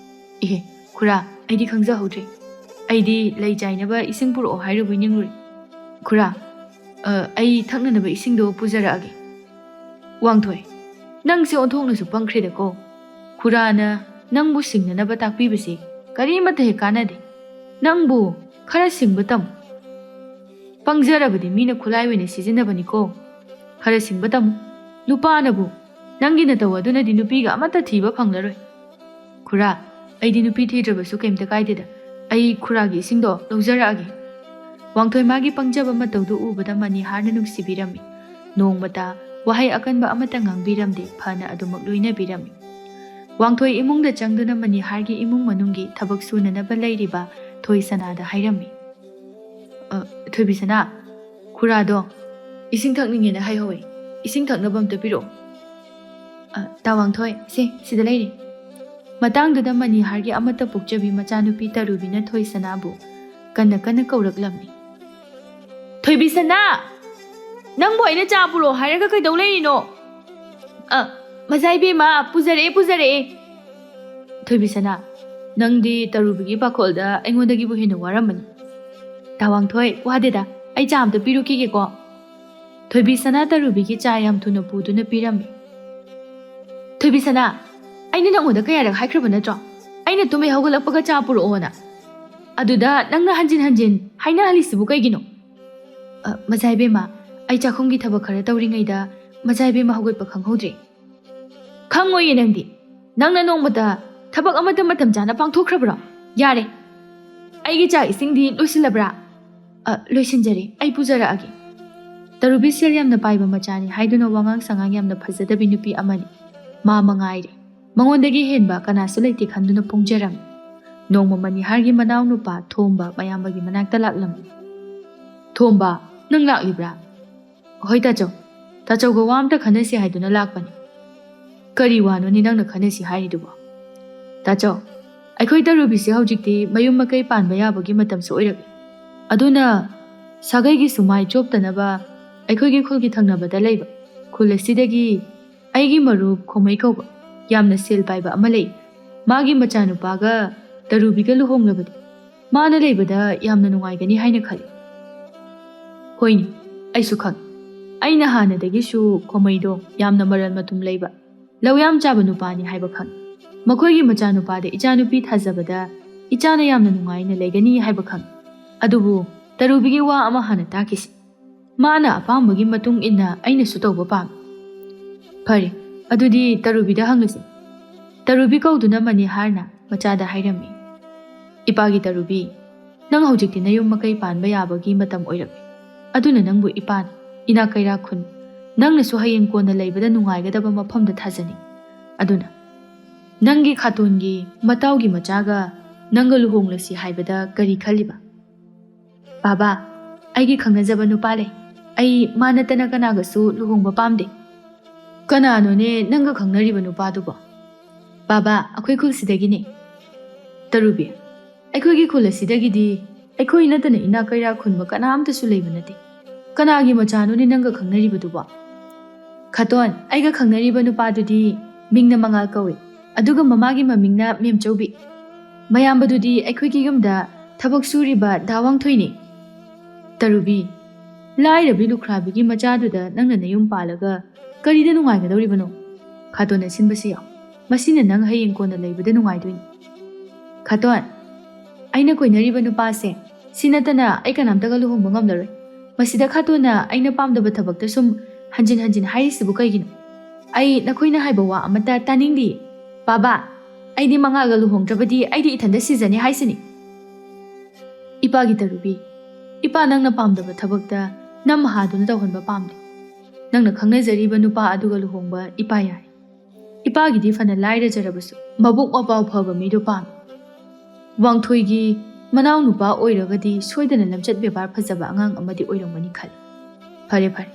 "ꯏꯍꯦ, ꯈꯨꯔꯥ, ꯑꯩꯗꯤ ꯈꯪꯖꯍꯧꯗ꯭ꯔꯦ꯫ ꯑꯩꯗꯤ ꯂꯩ ꯆꯥꯏꯅꯕ ꯏꯁꯤꯡ ꯄꯨꯔꯛꯑꯣ ꯍꯥꯏꯔꯨꯕꯣꯏ ꯅꯤꯡꯂꯨꯔꯦ꯫" "ꯈꯨꯔꯥ, ꯑ, ꯑꯩ ꯊꯛꯅꯅꯕ ꯏꯁꯤꯡꯗꯣ ꯄꯨꯖꯔꯛꯑꯒꯦ꯫" "ꯋꯥꯡꯊꯣꯏ, ꯅꯪꯁꯦ ꯑꯣꯟꯊꯣꯛꯅꯁꯨ ꯄꯪꯈ꯭ꯔꯦꯗꯀꯣ꯫ ꯈꯨꯔꯥꯅ ꯅꯪꯕꯨ ꯁꯤꯡꯅꯅꯕ ꯇꯥꯛꯄꯤꯕꯁꯤ ꯀꯔꯤꯃꯠꯇ ꯍꯦꯛ ꯀꯥꯟꯅꯗꯦ꯫ ꯅꯪꯕꯨ ꯈꯔ ꯁꯤꯡꯕ ꯇꯝꯃꯨ꯫ ꯄꯪꯖꯔꯕꯗꯤ ꯃꯤꯅ ꯈꯨꯠꯂꯥꯏ ꯑꯣꯏꯅ ꯁꯤꯖꯤꯟꯅꯕꯅꯤꯀꯣ꯫ ꯈꯔ ꯁꯤꯡꯕ ꯇꯝꯃꯨ꯫ ꯅꯨꯄꯥꯅꯕꯨ ꯅꯪꯒꯤ ꯅꯇꯧ ꯑꯗꯨꯅꯗꯤ ꯅꯨꯄꯤꯒ ꯑꯃꯠꯇ ꯊꯤꯕ ꯐꯪꯂꯔꯣꯏ꯫" "ꯈꯨꯔꯥ, ꯑꯩꯗꯤ ꯅꯨꯄꯤ ꯊꯤꯗ꯭ꯔꯕꯁꯨ ꯀꯩꯝꯇ ꯀꯥꯏꯗꯦꯗ꯫ ꯑꯩ ꯈꯨꯔꯥꯒꯤ ꯏꯁꯤꯡꯗꯣ ꯂꯧꯖꯔꯛꯑꯒꯦ꯫" ꯋꯥꯡꯊꯣꯏ ꯃꯥꯒꯤ ꯄꯪꯖꯕ ꯃꯇꯧꯗꯨ ꯎꯕꯗ ꯃꯅꯤꯍꯥꯔꯅ ꯅꯨꯡꯁꯤꯕꯤꯔꯝꯃꯤ꯫ ꯅꯣꯡꯃꯇ ꯋꯥꯍꯩ ꯑꯀꯟꯕ ꯑꯃꯠꯇ ꯉꯥꯡꯕꯤꯔꯝꯗꯦ, ꯐꯅ ꯑꯗꯨꯃꯛ ꯂꯣꯏꯅꯕꯤꯔꯝꯃꯤ꯫ ꯋꯥꯡꯊꯣꯏ ꯏꯃꯨꯡꯗ ꯆꯪꯗꯨꯅ ꯃꯅꯤꯍꯥꯔꯒꯤ ꯏꯃꯨꯡ ꯃꯅꯨꯡꯒꯤ ꯊꯕꯛ ꯁꯨꯅꯅꯕ ꯂꯩꯔꯤꯕ ꯊꯣꯏꯁꯅꯥꯗ ꯍꯥꯏꯔꯝꯃꯤ꯫ "ꯑ, ꯊꯣꯏꯕꯤꯁꯅꯥ, ꯈꯨꯔꯥꯗꯣ ꯏꯁꯤꯡ ꯊꯛꯅꯤꯡꯉꯦꯅ ꯍꯥꯏꯍꯧꯋꯦ꯫ ꯏꯁꯤꯡ ꯊꯛꯅꯕ ꯑꯝꯇ ꯄꯤꯔꯛꯑꯣ꯫" "ꯑ, ꯇꯥ ꯋꯥꯡꯊꯣꯏ, ꯁꯦ, ꯁꯤꯗ ꯂꯩꯔꯦ꯫" ꯃꯇꯥꯡꯗꯨꯗ ꯃꯅꯤꯍꯥꯔꯒꯤ ꯑꯃꯠꯇ ꯄꯣꯛꯆꯕꯤ ꯃꯆꯥꯅꯨꯄꯤ ꯇꯔꯨꯕꯤꯅ ꯊꯣꯏꯁꯅꯥꯕꯨ ꯀꯟꯅ ꯀꯟꯅ ꯀꯧꯔꯛꯂꯝꯃꯤ꯫ "ꯊꯣꯏꯕꯤꯁꯅꯥ, ꯅꯪꯕꯨ ꯑꯩꯅ ꯆꯥ ꯄꯨꯔꯛꯑꯣ ꯍꯥꯏꯔꯒ ꯀꯩꯗꯧ ꯂꯩꯔꯤꯅꯣ?" "ꯑ, ꯃꯆꯥ ꯏꯕꯦꯝꯃ, ꯄꯨꯖꯔꯛꯑꯦ, ꯄꯨꯖꯔꯛꯑꯦ꯫" "ꯊꯣꯏꯕꯤꯁꯅꯥ, ꯅꯪꯗꯤ ꯇꯔꯨꯕꯤꯒꯤ ꯄꯥꯈꯣꯜꯗ ꯑꯩꯉꯣꯟꯗꯒꯤꯕꯨ ꯍꯦꯟꯅ ꯋꯥꯔꯝꯃꯅꯤ꯫" "ꯇꯥ ꯋꯥꯡꯊꯣꯏ, ꯋꯥꯗꯦꯗ, ꯑꯩ ꯆꯥ ꯑꯝꯇ ꯄꯤꯔꯨꯈꯤꯒꯦꯀꯣ꯫" ꯊꯣꯏꯕꯤꯁꯅꯥ ꯇꯔꯨꯕꯤꯒꯤ ꯆꯥ ꯌꯥꯝ ꯊꯨꯅ ꯄꯨꯗꯨꯅ ꯄꯤꯔꯝꯃꯤ꯫ "ꯊꯣꯏꯕꯤꯁꯅꯥ, ꯑꯩꯅ ꯅꯪꯉꯣꯟꯗ ꯀꯌꯥꯔꯛ ꯍꯥꯏꯈ꯭ꯔꯕ ꯅꯠꯇ꯭ꯔꯣ, ꯑꯩꯅ ꯇꯨꯝꯃꯦ ꯍꯧꯒꯠꯂꯛꯄꯒ ꯆꯥ ꯄꯨꯔꯛꯑꯣꯅ?" ꯑꯗꯨꯗ ꯅꯪꯅ ꯍꯟꯖꯤꯟ ꯍꯟꯖꯤꯟ ꯍꯥꯏꯅꯍꯜꯂꯤꯁꯤꯕꯨ ꯀꯩꯒꯤꯅꯣ? ꯑ, ꯃꯆꯥ ꯏꯕꯦꯝꯃ, ꯑꯩ ꯆꯥꯛꯈꯨꯝꯒꯤ ꯊꯕꯛ ꯈꯔ ꯇꯧꯔꯤꯉꯩꯗ ꯃꯆꯥ ꯏꯕꯦꯝꯃ ꯍꯧꯒꯠꯄ ꯈꯪꯍꯧꯗ꯭ꯔꯦ꯫ ꯈꯪꯉꯣꯏꯌꯦ ꯅꯪꯗꯤ꯫ ꯅꯪꯅ ꯅꯣꯡꯃꯇ ꯊꯕꯛ ꯑꯃꯠꯇ ꯃꯇꯝ ꯆꯥꯅ ꯄꯥꯡꯊꯣꯛꯈ꯭ꯔꯕ꯭ꯔꯣ? ꯌꯥꯔꯦ꯫ ꯑꯩꯒꯤ ꯆꯥꯛ ꯏꯁꯤꯡꯗꯤ ꯂꯣꯏꯁꯤꯜꯂꯕ꯭ꯔꯥ? ꯑ, ꯂꯣꯏꯁꯤꯟꯖꯔꯦ꯫ ꯑꯩ ꯄꯨꯖꯔꯛꯑꯒꯦ꯫ ꯇꯔꯨꯕꯤ ꯁꯦꯜ ꯌꯥꯝꯅ ꯄꯥꯏꯕ ꯃꯆꯥꯅꯤ ꯍꯥꯏꯗꯨꯅ ꯋꯥꯉꯥꯡ ꯁꯉꯥꯡ ꯌꯥꯝꯅ ꯐꯖꯗꯕꯤ ꯅꯨꯄꯤ ꯑꯃꯅꯤ꯫ ꯃꯥ ꯃꯉꯥꯏꯔꯦ꯫ ꯃꯉꯣꯟꯗꯒꯤ ꯍꯦꯟꯕ ꯀꯅꯥꯁꯨ ꯂꯩꯇꯦ ꯈꯟꯗꯨꯅ ꯄꯣꯡꯖꯔꯝꯃꯤ꯫ ꯅꯣꯡꯃ ꯃꯅꯤꯍꯥꯔꯒꯤ ꯃꯅꯥꯎꯅꯨꯄꯥ ꯊꯣꯝꯕ ꯃꯌꯥꯝꯕꯒꯤ ꯃꯅꯥꯛꯇ ꯂꯥꯛꯂꯝꯃꯤ꯫ "ꯊꯣꯝꯕ, ꯅꯪ ꯂꯥꯛꯂꯤꯕ꯭ꯔꯥ?" "ꯍꯣꯏ ꯇꯥꯆꯧ꯫ ꯇꯥꯆꯧꯒ ꯋꯥ ꯑꯝꯇ ꯈꯟꯅꯁꯤ ꯍꯥꯏꯗꯨꯅ ꯂꯥꯛꯄꯅꯤ꯫" "ꯀꯔꯤ ꯋꯥꯅꯣꯅꯦ ꯅꯪꯅ ꯈꯟꯅꯁꯤ ꯍꯥꯏꯔꯤꯗꯨꯕꯣ?" "ꯇꯥꯆꯧ, ꯑꯩꯈꯣꯏ ꯇꯔꯨꯕꯤꯁꯦ ꯍꯧꯖꯤꯛꯇꯤ ꯃꯌꯨꯝ ꯃꯀꯩ ꯄꯥꯟꯕ ꯌꯥꯕꯒꯤ ꯃꯇꯝꯁꯨ ꯑꯣꯏꯔꯛꯂꯦ꯫ ꯑꯗꯨꯅ ꯁꯥꯒꯩꯒꯤꯁꯨ ꯃꯥꯏ ꯆꯣꯞꯇꯅꯕ ꯑꯩꯈꯣꯏꯒꯤ ꯈꯨꯜꯒꯤ ꯊꯪꯅꯕꯗ ꯂꯩꯕ ꯈꯨꯜ ꯑꯁꯤꯗꯒꯤ ꯑꯩꯒꯤ ꯃꯔꯨꯞ ꯈꯣꯃꯩ ꯀꯧꯕ ꯌꯥꯝꯅ ꯁꯦꯜ ꯄꯥꯏꯕ ꯑꯃ ꯂꯩ꯫ ꯃꯥꯒꯤ ꯃꯆꯥꯅꯨꯄꯥꯒ ꯇꯔꯨꯕꯤꯒ ꯂꯨꯍꯣꯡꯂꯕꯗꯤ ꯃꯥꯅ ꯂꯩꯕꯗ ꯌꯥꯝꯅ ꯅꯨꯡꯉꯥꯏꯒꯅꯤ ꯍꯥꯏꯅ ꯈꯜꯂꯤ꯫" "ꯍꯣꯏꯅꯦ, ꯑꯩꯁꯨ ꯈꯪꯏ꯫ ꯑꯩꯅ ꯍꯥꯟꯅꯗꯒꯤꯁꯨ ꯈꯣꯃꯩꯗꯣ ꯌꯥꯝꯅ ꯃꯔꯜ ꯃꯊꯨꯝ ꯂꯩꯕ, ꯂꯧ ꯌꯥꯝ ꯆꯥꯕ ꯅꯨꯄꯥꯅꯤ ꯍꯥꯏꯕ ꯈꯪꯏ꯫ ꯃꯈꯣꯏꯒꯤ ꯃꯆꯥꯅꯨꯄꯥꯗ ꯏꯆꯥꯅꯨꯄꯤ ꯊꯥꯖꯕꯗ ꯏꯆꯥꯅ ꯌꯥꯝꯅ ꯅꯨꯡꯉꯥꯏꯅ ꯂꯩꯒꯅꯤ ꯍꯥꯏꯕ ꯈꯪꯏ꯫ ꯑꯗꯨꯕꯨ ꯇꯔꯨꯕꯤꯒꯤ ꯋꯥ ꯑꯃ ꯍꯥꯟꯅ ꯇꯥꯈꯤꯁꯤ꯫ ꯃꯥꯅ ꯑꯄꯥꯝꯕꯒꯤ ꯃꯇꯨꯡ ꯏꯟꯅ ꯑꯩꯅꯁꯨ ꯇꯧꯕ ꯄꯥꯝꯃꯤ꯫" "ꯐꯔꯦ, ꯑꯗꯨꯗꯤ ꯇꯔꯨꯕꯤꯗ ꯍꯪꯂꯁꯤ꯫" ꯇꯔꯨꯕꯤ ꯀꯧꯗꯨꯅ ꯃꯅꯤꯍꯥꯔꯅ ꯃꯆꯥꯗ ꯍꯥꯏꯔꯝꯃꯤ, "ꯏꯄꯥꯒꯤ ꯇꯔꯨꯕꯤ, ꯅꯪ ꯍꯧꯖꯤꯛꯇꯤ ꯅꯌꯨꯝ ꯃꯀꯩ ꯄꯥꯟꯕ ꯌꯥꯕꯒꯤ ꯃꯇꯝ ꯑꯣꯏꯔꯛꯂꯦ꯫ ꯑꯗꯨꯅ ꯅꯪꯕꯨ ꯏꯄꯥꯅ ꯏꯅꯥꯛ ꯀꯩꯔꯥꯛ ꯈꯨꯟ, ꯅꯪꯅꯁꯨ ꯍꯌꯦꯡ ꯀꯣꯟꯅ ꯂꯩꯕꯗ ꯅꯨꯡꯉꯥꯏꯒꯗꯕ ꯃꯐꯝꯗ ꯊꯥꯖꯅꯤꯡꯏ꯫ ꯑꯗꯨꯅ ꯅꯪꯒꯤ ꯈꯥꯇꯣꯟꯒꯤ ꯃꯇꯥꯎꯒꯤ ꯃꯆꯥꯒ ꯅꯪꯒ ꯂꯨꯍꯣꯡꯂꯁꯤ ꯍꯥꯏꯕꯗ ꯀꯔꯤ ꯈꯜꯂꯤꯕ?" "ꯕꯥꯕꯥ, ꯑꯩꯒꯤ ꯈꯪꯅꯖꯕ ꯅꯨꯄꯥ ꯂꯩ꯫ ꯑꯩ ꯃꯥ ꯅꯠꯇꯅ ꯀꯅꯥꯒꯁꯨ ꯂꯨꯍꯣꯡꯕ ꯄꯥꯝꯗꯦ꯫" "ꯀꯅꯥꯅꯣꯅꯦ ꯅꯪꯒ ꯈꯪꯅꯔꯤꯕ ꯅꯨꯄꯥꯗꯨꯕꯣ?" "ꯕꯥꯕꯥ, ꯑꯩꯈꯣꯏ ꯈꯨꯜꯁꯤꯗꯒꯤꯅꯦ꯫" "ꯇꯔꯨꯕꯤ, ꯑꯩꯈꯣꯏꯒꯤ ꯈꯨꯜ ꯑꯁꯤꯗꯒꯤꯗꯤ ꯑꯩꯈꯣꯏ ꯅꯠꯇꯅ ꯏꯅꯥꯛ ꯀꯩꯔꯥꯛ ꯈꯨꯟꯕ ꯀꯅꯥꯝꯇꯁꯨ ꯂꯩꯕ ꯅꯠꯇꯦ꯫ ꯀꯅꯥꯒꯤ ꯃꯆꯥꯅꯣꯅꯦ ꯅꯪꯒ ꯈꯪꯅꯔꯤꯕꯗꯨꯕꯣ?" "ꯈꯥꯇꯣꯟ, ꯑꯩꯒ ꯈꯪꯅꯔꯤꯕ ꯅꯨꯄꯥꯗꯨꯗꯤ ꯃꯤꯡꯅ ꯃꯉꯥꯜ ꯀꯧꯏ, ꯑꯗꯨꯒ ꯃꯃꯥꯒꯤ ꯃꯃꯤꯡꯅ ꯃꯦꯝꯆꯧꯕꯤ꯫ ꯃꯌꯥꯝꯕꯗꯨꯗꯤ ꯑꯩꯈꯣꯏꯒꯤ ꯌꯨꯝꯗ ꯊꯕꯛ ꯁꯨꯔꯤꯕ ꯗꯥ ꯋꯥꯡꯊꯣꯏꯅꯤ꯫" "ꯇꯔꯨꯕꯤ, ꯂꯥꯏꯔꯕꯤ ꯂꯨꯈ꯭ꯔꯥꯕꯤꯒꯤ ꯃꯆꯥꯗꯨꯗ ꯅꯪꯅ ꯅꯌꯨꯝ ꯄꯥꯜꯂꯒ ꯀꯔꯤꯗ ꯅꯨꯡꯉꯥꯏꯒꯗꯧꯔꯤꯕꯅꯣ? ꯈꯥꯇꯣꯟꯅ ꯁꯤꯟꯕꯁꯤ ꯌꯥꯎ꯫ ꯃꯁꯤꯅ ꯅꯪ ꯍꯌꯦꯡ ꯀꯣꯟꯅ ꯂꯩꯕꯗ ꯅꯨꯡꯉꯥꯏꯗꯣꯏꯅꯤ꯫" "ꯈꯥꯇꯣꯟ, ꯑꯩꯅ ꯀꯣꯏꯅꯔꯤꯕ ꯅꯨꯄꯥꯁꯦ ꯁꯤ ꯅꯠꯇꯅ ꯑꯩ ꯀꯅꯥꯝꯇꯒ ꯂꯨꯍꯣꯡꯕ ꯉꯝꯂꯔꯣꯏ꯫ ꯃꯁꯤꯗ ꯈꯥꯇꯣꯟꯅ ꯑꯩꯅ ꯄꯥꯝꯗꯕ ꯊꯕꯛꯇ ꯁꯨꯝ ꯍꯟꯖꯤꯟ ꯍꯟꯖꯤꯟ ꯍꯥꯏꯔꯤꯁꯤꯕꯨ ꯀꯩꯒꯤꯅꯣ? ꯑꯩ ꯅꯈꯣꯏꯅ ꯍꯥꯏꯕ ꯋꯥ ꯑꯃꯠꯇ ꯇꯥꯅꯤꯡꯗꯦ꯫ ꯕꯥꯕꯥ, ꯑꯩꯗꯤ ꯃꯉꯥꯜꯒ ꯂꯨꯍꯣꯡꯗ꯭ꯔꯕꯗꯤ ꯑꯩꯗꯤ ꯏꯊꯟꯗ ꯁꯤꯖꯅꯤ ꯍꯥꯏꯁꯤꯅꯤ꯫ ꯏꯄꯥꯒꯤ ꯇꯔꯨꯕꯤ, ꯏꯄꯥ ꯅꯪꯅ ꯄꯥꯝꯗꯕ ꯊꯕꯛꯇ ꯅꯝ ꯃꯍꯥꯗꯨꯅ ꯇꯧꯍꯟꯕ ꯄꯥꯝꯗꯦ꯫ ꯅꯪꯅ ꯈꯪꯅꯖꯔꯤꯕ ꯅꯨꯄꯥ ꯑꯗꯨꯒ ꯂꯨꯍꯣꯡꯕ ꯏꯄꯥ ꯌꯥꯏ꯫ ꯏꯄꯥꯒꯤꯗꯤ ꯐꯅ ꯂꯥꯏꯔꯖꯔꯕꯁꯨ ꯃꯕꯨꯛ ꯃꯄꯥꯎ ꯐꯕ ꯃꯤꯗꯨ ꯄꯥꯝꯃꯤ꯫ ꯋꯥꯡꯊꯣꯏꯒꯤ ꯃꯅꯥꯎ ꯅꯨꯄꯥ ꯑꯣꯏꯔꯒꯗꯤ ꯁꯣꯏꯗꯅ ꯂꯝꯆꯠ ꯕꯦꯕꯥꯔ ꯐꯖꯕ ꯑꯉꯥꯡ ꯑꯃꯗꯤ ꯑꯣꯏꯔꯝꯒꯅꯤ ꯈꯜꯂꯤ꯫ ꯐꯔꯦ ꯐꯔꯦ,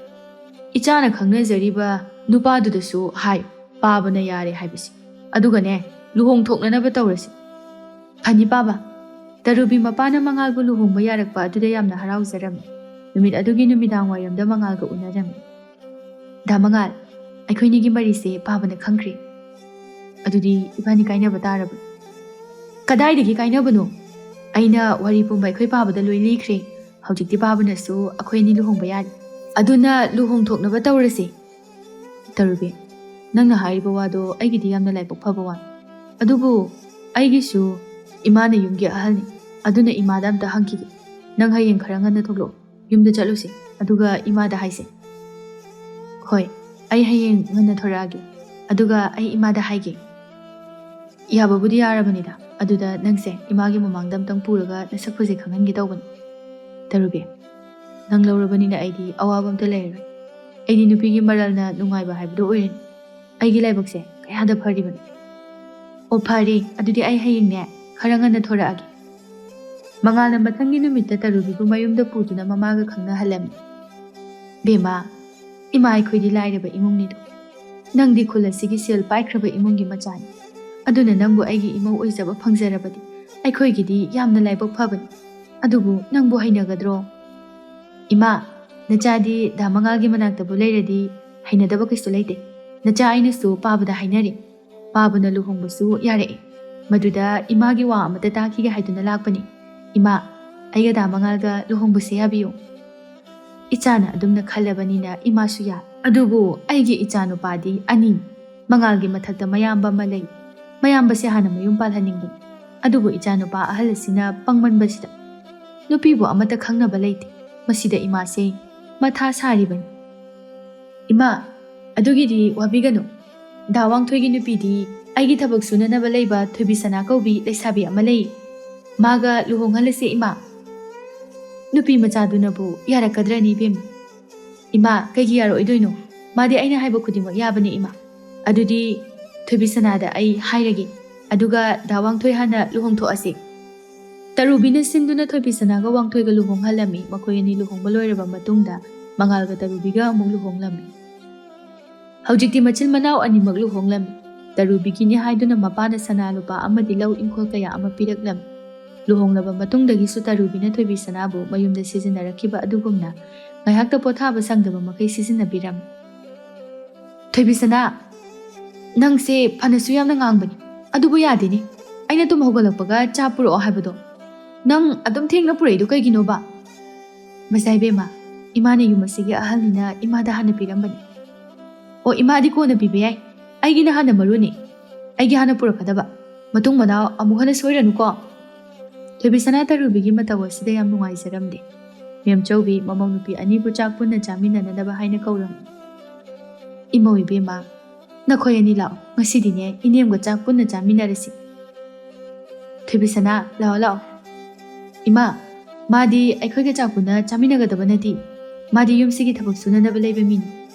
ꯏꯆꯥꯅ ꯈꯪꯅꯖꯔꯤꯕ ꯅꯨꯄꯥꯗꯨꯗꯁꯨ ꯍꯥꯏ, ꯄꯥꯕꯅ ꯌꯥꯔꯦ ꯍꯥꯏꯕꯁꯤ꯫ ꯑꯗꯨꯒꯅꯦ, ꯂꯨꯍꯣꯡ ꯊꯣꯛꯅꯅꯕ ꯇꯧꯔꯁꯤ꯫ ꯐꯅꯤ ꯄꯥꯕ, ꯇꯔꯨꯕꯤ ꯃꯄꯥꯅ ꯃꯉꯥꯜꯕꯨ ꯂꯨꯍꯣꯡꯕ ꯌꯥꯔꯛꯄ ꯑꯗꯨꯗ ꯌꯥꯝꯅ ꯍꯔꯥꯎꯖꯔꯝꯃꯤ꯫ ꯅꯨꯃꯤꯠ ꯑꯗꯨꯒꯤ ꯅꯨꯃꯤꯗꯥꯡ ꯋꯥꯏꯔꯝꯗ ꯃꯉꯥꯜꯒ ꯎꯅꯔꯝꯃꯤ꯫ ꯗꯥ ꯃꯉꯥꯜ, ꯑꯩꯈꯣꯏꯅꯤꯒꯤ ꯃꯔꯤꯁꯦ ꯄꯥꯕꯅ ꯈꯪꯈ꯭ꯔꯦ꯫ ꯑꯗꯨꯗꯤ ꯏꯕꯥꯅꯤ ꯀꯥꯏꯅꯕ ꯇꯥꯔꯕ? ꯀꯗꯥꯏꯗꯒꯤ ꯀꯥꯏꯅꯕꯅꯣ? ꯑꯩꯅ ꯋꯥꯔꯤ ꯄꯨꯝꯕ ꯑꯩꯈꯣꯏ ꯄꯥꯕꯗ ꯂꯣꯏ ꯂꯤꯈ꯭ꯔꯦ꯫ ꯍꯧꯖꯤꯛꯇꯤ ꯄꯥꯕꯅꯁꯨ ꯑꯩꯈꯣꯏ ꯑꯅꯤ ꯂꯨꯍꯣꯡꯕ ꯌꯥꯔꯦ꯫ ꯑꯗꯨꯅ ꯂꯨꯍꯣꯡ ꯊꯣꯛꯅꯕ ꯇꯧꯔꯁꯦ꯫ ꯇꯔꯨꯕꯤ, ꯅꯪꯅ ꯍꯥꯏꯔꯤꯕ ꯋꯥꯗꯣ ꯑꯩꯒꯤꯗꯤ ꯌꯥꯝꯅ ꯂꯥꯏꯕꯛ ꯐꯕ ꯋꯥꯅꯤ꯫ ꯑꯗꯨꯕꯨ ꯑꯩꯒꯤꯁꯨ ꯏꯃꯥꯅ ꯌꯨꯝꯒꯤ ꯑꯍꯜꯅꯤ꯫ ꯑꯗꯨꯅ ꯏꯃꯥꯗ ꯑꯝꯇ ꯍꯪꯈꯤꯒꯦ꯫ ꯅꯪ ꯍꯌꯦꯡ ꯈꯔ ꯉꯟꯅ ꯊꯣꯛꯂꯛꯑꯣ꯫ ꯌꯨꯝꯗ ꯆꯠꯂꯨꯁꯦ꯫ ꯑꯗꯨꯒ ꯏꯃꯥꯗ ꯍꯥꯏꯁꯦ꯫ ꯍꯣꯏ, ꯑꯩ ꯍꯌꯦꯡ ꯉꯟꯅ ꯊꯣꯔꯛꯑꯒꯦ꯫ ꯑꯗꯨꯒ ꯑꯩ ꯏꯃꯥꯗ ꯍꯥꯏꯒꯦ꯫ ꯌꯥꯕꯕꯨꯗꯤ ꯌꯥꯔꯕꯅꯤꯗ꯫ ꯑꯗꯨꯗ ꯅꯪꯁꯦ ꯏꯃꯥꯒꯤ ꯃꯃꯥꯡꯗ ꯑꯝꯇꯪ ꯄꯨꯔꯒ ꯅꯁꯛ ꯐꯖꯩ ꯈꯪꯍꯟꯒꯦ ꯇꯧꯕꯅꯤ꯫ ꯇꯔꯨꯕꯤ, ꯅꯪ ꯂꯧꯔꯕꯅꯤꯅ ꯑꯩꯗꯤ ꯑꯋꯥꯕ ꯑꯝꯇ ꯂꯩꯔꯔꯣꯏ꯫ ꯑꯩꯗꯤ ꯅꯨꯄꯤꯒꯤ ꯃꯔꯜꯅ ꯅꯨꯡꯉꯥꯏꯕ ꯍꯥꯏꯕꯗꯨ ꯑꯣꯏꯔꯅꯤ꯫ ꯑꯩꯒꯤ ꯂꯥꯏꯕꯛꯁꯦ ꯀꯌꯥꯗ ꯐꯔꯤꯕꯅꯣ꯫ ꯑꯣ ꯐꯔꯦ, ꯑꯗꯨꯗꯤ ꯑꯩ ꯍꯌꯦꯡꯅꯦ ꯈꯔ ꯉꯟꯅ ꯊꯣꯔꯛꯑꯒꯦ꯫ ꯃꯉꯥꯜꯅ ꯃꯊꯪꯒꯤ ꯅꯨꯃꯤꯠꯇ ꯇꯔꯨꯕꯤꯕꯨ ꯃꯌꯨꯝꯗ ꯄꯨꯗꯨꯅ ꯃꯃꯥꯒ ꯈꯪꯅꯍꯜꯂꯝꯃꯤ꯫ ꯕꯦꯝꯃ, ꯏꯃꯥ ꯑꯩꯈꯣꯏꯗꯤ ꯂꯥꯏꯔꯕ ꯏꯃꯨꯡꯅꯤꯗꯣ꯫ ꯅꯪꯗꯤ ꯈꯨꯜ ꯑꯁꯤꯒꯤ ꯁꯦꯜ ꯄꯥꯏꯈ꯭ꯔꯕ ꯏꯃꯨꯡꯒꯤ ꯃꯆꯥꯅꯤ꯫ ꯑꯗꯨꯅ ꯅꯪꯕꯨ ꯑꯩꯒꯤ ꯏꯃꯧ ꯑꯣꯏꯖꯕ ꯐꯪꯖꯔꯕꯗꯤ ꯑꯩꯈꯣꯏꯒꯤꯗꯤ ꯌꯥꯝꯅ ꯂꯥꯏꯕꯛ ꯐꯕꯅꯤ꯫ ꯑꯗꯨꯕꯨ ꯅꯪꯕꯨ ꯍꯩꯅꯒꯗ꯭ꯔꯣ? ꯏꯃꯥ, ꯅꯆꯥꯗꯤ ꯗꯥ ꯃꯉꯥꯜꯒꯤ ꯃꯅꯥꯛꯇꯕꯨ ꯂꯩꯔꯗꯤ ꯍꯩꯅꯗꯕ ꯀꯩꯁꯨ ꯂꯩꯇꯦ꯫ ꯅꯆꯥ ꯑꯩꯅꯁꯨ ꯄꯥꯕꯗ ꯍꯥꯏꯅꯔꯦ꯫ ꯄꯥꯕꯅ ꯂꯨꯍꯣꯡꯕꯁꯨ ꯌꯥꯔꯛꯑꯦ꯫ ꯃꯗꯨꯗ ꯏꯃꯥꯒꯤ ꯋꯥ ꯑꯃꯇ ꯇꯥꯈꯤꯒꯦ ꯍꯥꯏꯗꯨꯅ ꯂꯥꯛꯄꯅꯤ꯫ ꯏꯃꯥ, ꯑꯩꯒ ꯗꯥ ꯃꯉꯥꯜꯒ ꯂꯨꯍꯣꯡꯕꯁꯦ ꯌꯥꯕꯤꯌꯨ꯫ ꯏꯆꯥꯅ ꯑꯗꯨꯝꯅ ꯈꯜꯂꯕꯅꯤꯅ ꯏꯃꯥꯁꯨ ꯌꯥ꯫ ꯑꯗꯨꯕꯨ ꯑꯩꯒꯤ ꯏꯆꯥ ꯅꯨꯄꯥꯗꯤ ꯑꯅꯤ꯫ ꯃꯉꯥꯜꯒꯤ ꯃꯊꯛꯇ ꯃꯌꯥꯝꯕ ꯑꯃ ꯂꯩ꯫ ꯃꯌꯥꯝꯕꯁꯦ ꯍꯥꯟꯅ ꯃꯌꯨꯝ ꯄꯥꯜꯍꯟꯅꯤꯡꯕꯅꯤ꯫ ꯑꯗꯨꯕꯨ ꯏꯆꯥꯅꯨꯄꯥ ꯑꯍꯜ ꯑꯁꯤꯅ ꯄꯪꯃꯟꯕꯁꯤꯗ ꯅꯨꯄꯤꯕꯨ ꯑꯃꯠꯇ ꯈꯪꯅꯕ ꯂꯩꯇꯦ꯫ ꯃꯁꯤꯗ ꯏꯃꯥꯁꯦ ꯃꯊꯥ ꯁꯥꯔꯤꯕꯅꯤ꯫ "ꯏꯃꯥ, ꯑꯗꯨꯒꯤꯗꯤ ꯋꯥꯕꯤꯒꯅꯨ꯫ ꯗꯥ ꯋꯥꯡꯊꯣꯏꯒꯤ ꯅꯨꯄꯤꯗꯤ ꯑꯩꯒꯤ ꯊꯕꯛ ꯁꯨꯅꯅꯕ ꯂꯩꯕ ꯊꯣꯏꯕꯤꯁꯅꯥ ꯀꯧꯕꯤ ꯂꯩꯁꯥꯕꯤ ꯑꯃ ꯂꯩ꯫ ꯃꯥꯒ ꯂꯨꯍꯣꯡꯍꯜꯂꯁꯦ ꯏꯃꯥ꯫ ꯅꯨꯄꯤ ꯃꯆꯥꯗꯨꯅꯕꯨ ꯌꯥꯔꯛꯀꯗ꯭ꯔꯅꯤ ꯏꯕꯦꯝꯃ?" "ꯏꯃꯥ, ꯀꯩꯒꯤ ꯌꯥꯔꯛꯑꯣꯏꯗꯣꯏꯅꯣ? ꯃꯥꯗꯤ ꯑꯩꯅ ꯍꯥꯏꯕ ꯈꯨꯗꯤꯡꯃꯛ ꯌꯥꯕꯅꯦ ꯏꯃꯥ꯫ ꯑꯗꯨꯗꯤ ꯊꯣꯏꯕꯤꯁꯅꯥꯗ ꯑꯩ ꯍꯥꯏꯔꯒꯦ, ꯑꯗꯨꯒ ꯗꯥ ꯋꯥꯡꯊꯣꯏ ꯍꯥꯟꯅ ꯂꯨꯍꯣꯡꯊꯣꯛꯑꯁꯤ꯫" ꯇꯔꯨꯕꯤꯅ ꯁꯤꯟꯗꯨꯅ ꯊꯣꯏꯕꯤꯁꯅꯥꯒ ꯋꯥꯡꯊꯣꯏꯒ ꯂꯨꯍꯣꯡꯍꯜꯂꯝꯃꯤ꯫ ꯃꯈꯣꯏ ꯑꯅꯤ ꯂꯨꯍꯣꯡꯕ ꯂꯣꯏꯔꯕ ꯃꯇꯨꯡꯗ ꯃꯉꯥꯜꯒ ꯇꯔꯨꯕꯤꯒ ꯑꯃꯨꯛ ꯂꯨꯍꯣꯡꯂꯝꯃꯤ꯫ ꯍꯧꯖꯤꯛꯇꯤ ꯃꯆꯤꯟ ꯃꯅꯥꯎ ꯑꯅꯤꯃꯛ ꯂꯨꯍꯣꯡꯂꯝꯃꯤ꯫ ꯇꯔꯨꯕꯤꯒꯤꯅꯤ ꯍꯥꯏꯗꯨꯅ ꯃꯄꯥꯅ ꯁꯅꯥ ꯂꯨꯄꯥ ꯑꯃꯗꯤ ꯂꯧ ꯏꯪꯈꯣꯜ ꯀꯌꯥ ꯑꯃ ꯄꯤꯔꯛꯂꯝꯃꯤ꯫ ꯂꯨꯍꯣꯡꯂꯕ ꯃꯇꯨꯡꯗꯒꯤꯁꯨ ꯇꯔꯨꯕꯤꯅ ꯊꯣꯏꯕꯤꯁꯅꯥꯕꯨ ꯃꯌꯨꯝꯗ ꯁꯤꯖꯤꯟꯅꯔꯛꯈꯤꯕ ꯑꯗꯨꯒꯨꯝꯅ ꯉꯥꯏꯍꯥꯛꯇ ꯄꯣꯊꯥꯕ ꯁꯪꯗꯕ ꯃꯈꯩ ꯁꯤꯖꯤꯟꯅꯕꯤꯔꯝꯃꯤ꯫ "ꯊꯣꯏꯕꯤꯁꯅꯥ, ꯅꯪꯁꯦ ꯐꯅꯁꯨ ꯌꯥꯝꯅ ꯉꯥꯡꯕꯅꯤ, ꯑꯗꯨꯕꯨ ꯌꯥꯗꯦꯅꯦ꯫ ꯑꯩꯅ ꯇꯨꯝ ꯍꯧꯒꯠꯂꯛꯄꯒ ꯆꯥ ꯄꯨꯔꯛꯑꯣ ꯍꯥꯏꯕꯗꯣ ꯅꯪ ꯑꯗꯨꯝ ꯊꯦꯡꯅ ꯄꯨꯔꯛꯏꯗꯣ ꯀꯩꯒꯤꯅꯣꯕ?" "ꯃꯆꯥ ꯏꯕꯦꯝꯃ, ꯏꯃꯥꯅ ꯌꯨꯝ ꯑꯁꯤꯒꯤ ꯑꯍꯜꯅꯤꯅ ꯏꯃꯥꯗ ꯍꯥꯟꯅ ꯄꯤꯔꯝꯕꯅꯤ꯫" "ꯑꯣ, ꯏꯃꯥꯗꯤ ꯀꯣꯟꯅ ꯄꯤꯕ ꯌꯥꯏ꯫ ꯑꯩꯒꯤꯅ ꯍꯥꯟꯅ ꯃꯔꯨꯅꯤ꯫ ꯑꯩꯒꯤ ꯍꯥꯟꯅ ꯄꯨꯔꯛꯀꯗꯕ꯫ ꯃꯇꯨꯡ ꯃꯅꯥꯎ ꯑꯃꯨꯛ ꯍꯟꯅ ꯁꯣꯏꯔꯅꯨꯀꯣ꯫" ꯊꯣꯏꯕꯤꯁꯅꯥ ꯇꯔꯨꯕꯤꯒꯤ ꯃꯇꯧ ꯑꯁꯤꯗ ꯌꯥꯝ ꯅꯨꯡꯉꯥꯏꯖꯔꯝꯗꯦ꯫ ꯃꯦꯝꯆꯧꯕꯤ ꯃꯃꯧ ꯅꯨꯄꯤ ꯑꯅꯤꯕꯨ ꯆꯥꯛ ꯄꯨꯟꯅ ꯆꯥꯃꯤꯟꯅꯅꯅꯕ ꯍꯥꯏꯅ ꯀꯧꯔꯝꯃꯤ꯫ "ꯏꯃꯧ ꯏꯕꯦꯝꯃ, ꯅꯈꯣꯏ ꯑꯅꯤ ꯂꯥꯛꯑꯣ, ꯉꯁꯤꯗꯤꯅꯦ ꯏꯅꯦꯝꯒ ꯆꯥꯛ ꯄꯨꯟꯅ ꯆꯥꯃꯤꯟꯅꯔꯁꯤ꯫" "ꯊꯣꯏꯕꯤꯁꯅꯥ, ꯂꯥꯛꯑꯣ ꯂꯥꯛꯑꯣ꯫" "ꯏꯃꯥ, ꯃꯥꯗꯤ ꯑꯩꯈꯣꯏꯒ ꯆꯥꯛ ꯄꯨꯟꯅ ꯆꯥꯃꯤꯟꯅꯒꯗꯕ ꯅꯠꯇꯦ꯫ ꯃꯥꯗꯤ ꯌꯨꯝꯁꯤꯒꯤ ꯊꯕꯛ ꯁꯨꯅꯅꯕ ꯂꯩꯕ ꯃꯤꯅꯤ꯫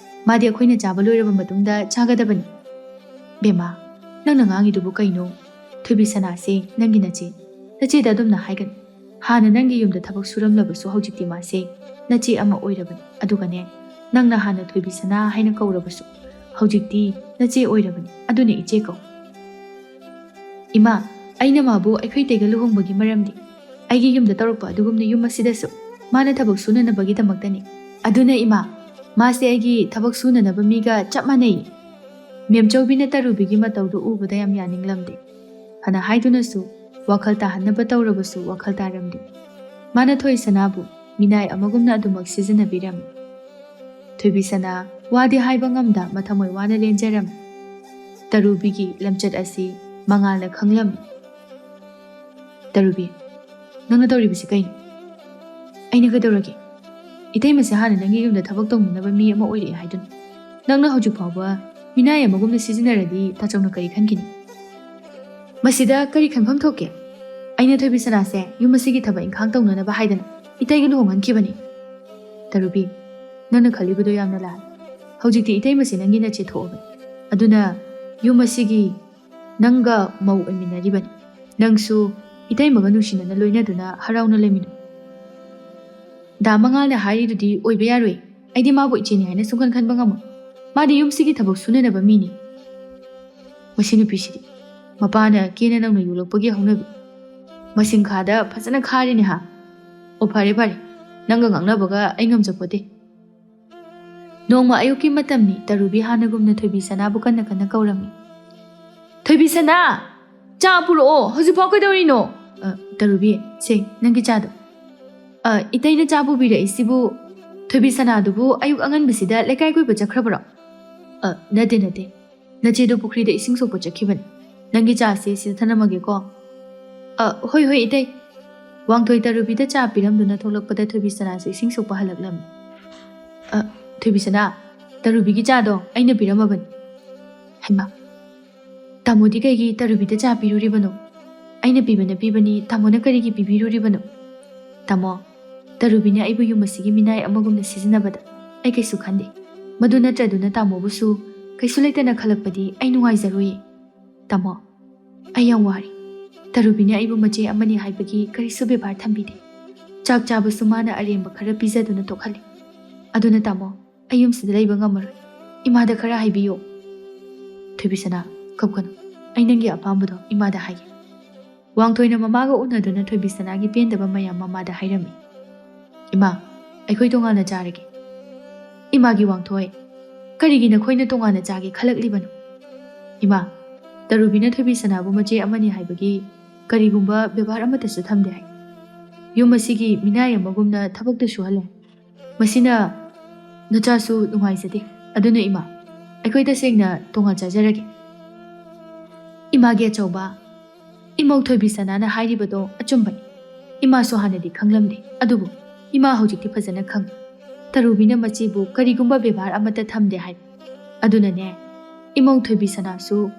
ꯃꯥꯗꯤ ꯑꯩꯈꯣꯏꯅ ꯆꯥꯕ ꯂꯣꯏꯔꯕ ꯃꯇꯨꯡꯗ ꯆꯥꯒꯗꯕꯅꯤ꯫" "ꯕꯦꯝꯃ, ꯅꯪꯅ ꯉꯥꯡꯉꯤꯗꯨꯕꯨ ꯀꯩꯅꯣ? ꯊꯣꯏꯕꯤꯁꯅꯥꯁꯦ ꯅꯪꯒꯤ ꯅꯆꯦ, ꯅꯆꯦꯗ ꯑꯗꯨꯝꯅ ꯍꯥꯏꯒꯅꯨ꯫ ꯍꯥꯟꯅ ꯅꯪꯒꯤ ꯌꯨꯝꯗ ꯊꯕꯛ ꯁꯨꯔꯝꯂꯕꯁꯨ ꯍꯧꯖꯤꯛꯇꯤ ꯃꯥꯁꯦ ꯅꯆꯦ ꯑꯃ ꯑꯣꯏꯔꯕꯅꯤ꯫ ꯑꯗꯨꯒꯅꯦ, ꯅꯪꯅ ꯍꯥꯟꯅ ꯊꯣꯏꯕꯤꯁꯅꯥ ꯍꯥꯏꯅ ꯀꯧꯔꯕꯁꯨ ꯍꯧꯖꯤꯛꯇꯤ ꯅꯆꯦ ꯑꯣꯏꯔꯕꯅꯤ꯫ ꯑꯗꯨꯅ ꯏꯆꯦ ꯀꯧ꯫" "ꯏꯃꯥ, ꯑꯩꯅ ꯃꯥꯕꯨ ꯑꯩꯈꯣꯏ ꯏꯇꯩꯒ ꯂꯨꯍꯣꯡꯕꯒꯤ ꯃꯔꯝꯗꯤ ꯑꯩꯒꯤ ꯌꯨꯝꯗ ꯇꯧꯔꯛꯄ ꯑꯗꯨꯒꯨꯝꯅ ꯌꯨꯝ ꯑꯁꯤꯗꯁꯨ ꯃꯥꯅ ꯊꯕꯛ ꯁꯨꯅꯅꯕꯒꯤꯗꯃꯛꯇꯅꯤ꯫ ꯑꯗꯨꯅ ꯏꯃꯥ, ꯃꯥꯁꯦ ꯑꯩꯒꯤ ꯊꯕꯛ ꯁꯨꯅꯅꯕ ꯃꯤꯒ ꯆꯞ ꯃꯥꯟꯅꯩ꯫" ꯃꯦꯝꯆꯧꯕꯤꯅ ꯇꯔꯨꯕꯤꯒꯤ ꯃꯇꯧꯗꯨ ꯎꯕꯗ ꯌꯥꯝ ꯌꯥꯅꯤꯡꯂꯝꯗꯦ꯫ ꯐꯅ ꯍꯥꯏꯗꯨꯅꯁꯨ ꯋꯥꯈꯜ ꯇꯥꯍꯟꯅꯕ ꯇꯧꯔꯕꯁꯨ ꯋꯥꯈꯜ ꯇꯥꯔꯝꯗꯦ꯫ ꯃꯥꯅ ꯊꯣꯏꯁꯅꯥꯕꯨ ꯃꯤꯅꯥꯏ ꯑꯃꯒꯨꯝꯅ ꯑꯗꯨꯃꯛ ꯁꯤꯖꯤꯟꯅꯕꯤꯔꯝꯃꯤ꯫ ꯊꯣꯏꯕꯤꯁꯅꯥ ꯋꯥꯗꯤ ꯍꯥꯏꯕ ꯉꯝꯗ ꯃꯊꯃꯣꯏ ꯋꯥꯅ ꯂꯦꯟꯖꯔꯝꯃꯤ꯫ ꯇꯔꯨꯕꯤꯒꯤ ꯂꯝꯆꯠ ꯑꯁꯤ ꯃꯉꯥꯜꯅ ꯈꯪꯂꯝꯃꯤ꯫ "ꯇꯔꯨꯕꯤ, ꯅꯪꯅ ꯇꯧꯔꯤꯕꯁꯤ ꯀꯩꯅꯣ?" "ꯑꯩꯅ ꯀꯩꯗꯧꯔꯒꯦ? ꯏꯇꯩꯃꯁꯦ ꯍꯥꯟꯅ ꯅꯪꯒꯤ ꯌꯨꯝꯗ ꯊꯕꯛ ꯇꯧꯅꯅꯕ ꯃꯤ ꯑꯃ ꯑꯣꯏꯔꯛꯑꯦ ꯍꯥꯏꯗꯨꯅ ꯅꯪꯅ ꯍꯧꯖꯤꯛ ꯐꯥꯎꯕ ꯃꯤꯅꯥꯏ ꯑꯃꯒꯨꯝꯅ ꯁꯤꯖꯤꯟꯅꯔꯗꯤ ꯇꯥꯆꯧꯅ ꯀꯔꯤ ꯈꯟꯈꯤꯅꯤ?" "ꯃꯁꯤꯗ ꯀꯔꯤ ꯈꯟꯐꯝ ꯊꯣꯛꯀꯦ? ꯑꯩꯅ ꯊꯣꯏꯕꯤ ꯁꯅꯥꯁꯦ ꯌꯨꯝ ꯑꯁꯤꯒꯤ ꯊꯕꯛ ꯏꯪꯈꯥꯡ ꯇꯧꯅꯅꯕ ꯍꯥꯏꯗꯅ ꯏꯇꯩꯒ ꯂꯨꯍꯣꯡꯍꯟꯈꯤꯕꯅꯤ꯫" "ꯇꯔꯨꯕꯤ, ꯅꯪꯅ ꯈꯜꯂꯤꯕꯗꯣ ꯌꯥꯝꯅ ꯂꯥꯜꯂꯦ꯫ ꯍꯧꯖꯤꯛꯇꯤ ꯏꯇꯩꯃꯁꯦ ꯅꯪꯒꯤ ꯅꯆꯦ ꯊꯣꯛꯑꯕꯅꯤ꯫ ꯑꯗꯨꯅ ꯌꯨꯝ ꯑꯁꯤꯒꯤ ꯅꯪꯒ ꯃꯧ ꯑꯣꯏꯃꯤꯟꯅꯔꯤꯕꯅꯤ꯫ ꯅꯪꯁꯨ ꯏꯇꯩꯃꯒ ꯅꯨꯡꯁꯤꯅꯅ ꯂꯣꯏꯅꯗꯨꯅ ꯍꯔꯥꯎꯅ ꯂꯩꯃꯤꯟꯅꯧ꯫" "ꯗꯥ ꯃꯉꯥꯜꯅ ꯍꯥꯏꯔꯤꯗꯨꯗꯤ ꯑꯣꯏꯕ ꯌꯥꯔꯣꯏ꯫ ꯑꯩꯗꯤ ꯃꯥꯕꯨ ꯏꯆꯦꯅꯤ ꯍꯥꯏꯅ ꯁꯨꯡꯈꯟ ꯈꯟꯕ ꯉꯝꯃꯣꯏ꯫ ꯃꯥꯗꯤ ꯌꯨꯝꯁꯤꯒꯤ ꯊꯕꯛ ꯁꯨꯅꯅꯕ ꯃꯤꯅꯤ꯫" "ꯃꯁꯤ ꯅꯨꯄꯤꯁꯤꯗꯤ ꯃꯄꯥꯅ ꯀꯦꯅ ꯅꯧꯅ ꯌꯣꯛꯂꯛꯄꯒꯤ ꯍꯧꯅꯕꯤ꯫ ꯃꯁꯤꯡ ꯈꯥꯗ ꯐꯖꯅ ꯈꯥꯔꯤꯅꯦ ꯍꯥ꯫ ꯑꯣ, ꯐꯔꯦ ꯐꯔꯦ, ꯅꯪꯒ ꯉꯥꯡꯅꯕꯒ ꯑꯩ ꯉꯝꯖꯄꯣꯠꯇꯦ꯫" ꯅꯣꯡꯃ ꯑꯌꯨꯛꯀꯤ ꯃꯇꯝꯅꯤ꯫ ꯇꯔꯨꯕꯤ ꯍꯥꯟꯅꯒꯨꯝꯅ ꯊꯣꯏꯕꯤ ꯁꯅꯥꯕꯨ ꯀꯟꯅ ꯀꯟꯅ ꯀꯧꯔꯝꯃꯤ꯫ "ꯊꯣꯏꯕꯤ ꯁꯅꯥ, ꯆꯥ ꯄꯨꯔꯛꯑꯣ꯫ ꯍꯧꯖꯤꯛꯐꯥꯎ ꯀꯩꯗꯧꯔꯤꯅꯣ?" "ꯑ, ꯇꯔꯨꯕꯤ, ꯁꯦ, ꯅꯪꯒꯤ ꯆꯥꯗꯣ꯫" "ꯑ, ꯏꯇꯩꯅ ꯆꯥ ꯄꯨꯕꯤꯔꯛꯏꯁꯤꯕꯨ ꯊꯣꯏꯕꯤ ꯁꯅꯥꯗꯨꯕꯨ ꯑꯌꯨꯛ ꯑꯉꯟꯕꯁꯤꯗ ꯂꯩꯀꯥꯏ ꯀꯣꯏꯕ ꯆꯠꯈ꯭ꯔꯕꯔꯣ?" "ꯑ, ꯅꯠꯇꯦ, ꯅꯠꯇꯦ꯫ ꯅꯆꯦꯗꯣ ꯄꯨꯈ꯭ꯔꯤꯗ ꯏꯁꯤꯡ ꯁꯣꯛꯄ ꯆꯠꯈꯤꯕꯅꯤ꯫ ꯅꯪꯒꯤ ꯆꯥꯁꯦ ꯁꯤꯗ ꯊꯅꯝꯃꯒꯦꯀꯣ꯫" "ꯑ, ꯍꯣꯏ, ꯍꯣꯏ, ꯏꯇꯩ꯫" ꯋꯥꯡꯊꯣꯏ ꯇꯔꯨꯕꯤꯗ ꯆꯥ ꯄꯤꯔꯝꯗꯨꯅ ꯊꯣꯛꯂꯛꯄꯗ ꯊꯣꯏꯕꯤ ꯁꯅꯥꯁꯨ ꯏꯁꯤꯡ ꯁꯣꯛꯄ ꯍꯜꯂꯛꯂꯝꯃꯤ꯫ "ꯑ, ꯊꯣꯏꯕꯤ ꯁꯅꯥ, ꯇꯔꯨꯕꯤꯒꯤ ꯆꯥꯗꯣ ꯑꯩꯅ ꯄꯤꯔꯝꯃꯕꯅꯤ꯫" "ꯍꯩꯃꯥ, ꯇꯥꯃꯣꯗꯤ ꯀꯩꯒꯤ ꯇꯔꯨꯕꯤꯗ ꯆꯥ ꯄꯤꯔꯨꯔꯤꯕꯅꯣ? ꯑꯩꯅ ꯄꯤꯕꯅ ꯄꯤꯕꯅꯤ, ꯇꯥꯃꯣꯅ ꯀꯔꯤꯒꯤ ꯄꯤꯕꯤꯔꯨꯔꯤꯕꯅꯣ?" "ꯇꯥꯃꯣ, ꯇꯔꯨꯕꯤꯅ ꯑꯩꯕꯨ ꯌꯨꯝ ꯑꯁꯤꯒꯤ ꯃꯤꯅꯥꯏ ꯑꯃꯒꯨꯝꯅ ꯁꯤꯖꯤꯟꯅꯕꯗ ꯑꯩ ꯀꯩꯁꯨ ꯈꯟꯗꯦ꯫ ꯃꯗꯨ ꯅꯠꯇ꯭ꯔꯗꯨꯅ ꯇꯥꯃꯣꯕꯨꯁꯨ ꯀꯩꯁꯨ ꯂꯩꯇꯅ ꯈꯜꯂꯛꯄꯗꯤ ꯑꯩ ꯅꯨꯡꯉꯥꯏꯖꯔꯣꯏꯌꯦ꯫ ꯇꯥꯃꯣ, ꯑꯩ ꯌꯥꯝ ꯋꯥꯔꯦ꯫ ꯇꯔꯨꯕꯤꯅ ꯑꯩꯕꯨ ꯃꯆꯦ ꯑꯃꯅꯤ ꯍꯥꯏꯕꯒꯤ ꯀꯔꯤꯁꯨ ꯕꯦꯕꯥꯔ ꯊꯝꯕꯤꯗꯦ꯫ ꯆꯥꯛ ꯆꯥꯕꯁꯨ ꯃꯥꯅ ꯑꯔꯦꯝꯕ ꯈꯔ ꯄꯤꯖꯗꯨꯅ ꯇꯣꯛꯍꯜꯂꯤ꯫ ꯑꯗꯨꯅ ꯇꯥꯃꯣ, ꯑꯩ ꯌꯨꯝꯁꯤꯗ ꯂꯩꯕ ꯉꯝꯃꯔꯣꯏ꯫ ꯏꯃꯥꯗ ꯈꯔ ꯍꯥꯏꯕꯤꯌꯣ꯫" "ꯊꯣꯏꯕꯤꯁꯅꯥ, ꯀꯞꯀꯅꯨ꯫ ꯑꯩ ꯅꯪꯒꯤ ꯑꯄꯥꯝꯕꯗꯣ ꯏꯃꯥꯗ ꯍꯥꯏꯒꯦ꯫" ꯋꯥꯡꯊꯣꯏꯅ ꯃꯃꯥꯒ ꯎꯅꯗꯨꯅ ꯊꯣꯏꯕꯤꯁꯅꯥꯒꯤ ꯄꯦꯟꯗꯕ ꯃꯌꯥꯝ ꯃꯃꯥꯗ ꯍꯥꯏꯔꯝꯃꯤ꯫ "ꯏꯃꯥ, ꯑꯩꯈꯣꯏ ꯇꯣꯉꯥꯟꯅ ꯆꯥꯔꯒꯦ꯫" "ꯏꯃꯥꯒꯤ ꯋꯥꯡꯊꯣꯏ, ꯀꯔꯤꯒꯤ ꯅꯈꯣꯏꯅ ꯇꯣꯉꯥꯟꯅ ꯆꯥꯒꯦ ꯈꯜꯂꯛꯂꯤꯕꯅꯣ?" "ꯏꯃꯥ, ꯇꯔꯨꯕꯤꯅ ꯊꯣꯏꯕꯤꯁꯅꯥꯕꯨ ꯃꯆꯦ ꯑꯃꯅꯤ ꯍꯥꯏꯕꯒꯤ ꯀꯔꯤꯒꯨꯝꯕ ꯕꯦꯕꯥꯔ ꯑꯃꯠꯇꯁꯨ ꯊꯝꯗꯦ ꯍꯥꯏ꯫ ꯌꯨꯝ ꯑꯁꯤꯒꯤ ꯃꯤꯅꯥꯏ ꯑꯃꯒꯨꯝꯅ ꯊꯕꯛꯇ ꯁꯨꯍꯜꯂꯦ꯫ ꯃꯁꯤꯅ ꯅꯆꯥꯁꯨ ꯅꯨꯡꯉꯥꯏꯖꯗꯦ꯫ ꯑꯗꯨꯅ ꯏꯃꯥ, ꯑꯩꯈꯣꯏ ꯇꯁꯦꯡꯅ ꯇꯣꯉꯥꯟ ꯆꯥꯖꯔꯒꯦ꯫" ꯏꯃꯥꯒꯤ ꯑꯆꯧꯕ ꯏꯃꯧ ꯊꯣꯏꯕꯤ ꯁꯅꯥꯅ ꯍꯥꯏꯔꯤꯕꯗꯣ ꯑꯆꯨꯝꯕꯅꯤ꯫ ꯏꯃꯥꯁꯨ ꯍꯥꯟꯅꯗꯤ ꯈꯪꯂꯝꯗꯦ, ꯑꯗꯨꯕꯨ ꯏꯃꯥ ꯍꯧꯖꯤꯛꯇꯤ ꯐꯖꯅ ꯈꯪꯉꯤ꯫ ꯇꯔꯨꯕꯤꯅ ꯃꯆꯦꯕꯨ ꯀꯔꯤꯒꯨꯝꯕ ꯕꯦꯕꯥꯔ ꯑꯃꯠꯇ ꯊꯝꯗꯦ ꯍꯥꯏꯕ꯫ ꯑꯗꯨꯅꯅꯦ, ꯏꯃꯧ ꯊꯣꯏꯕꯤ ꯁꯅꯥꯁꯨ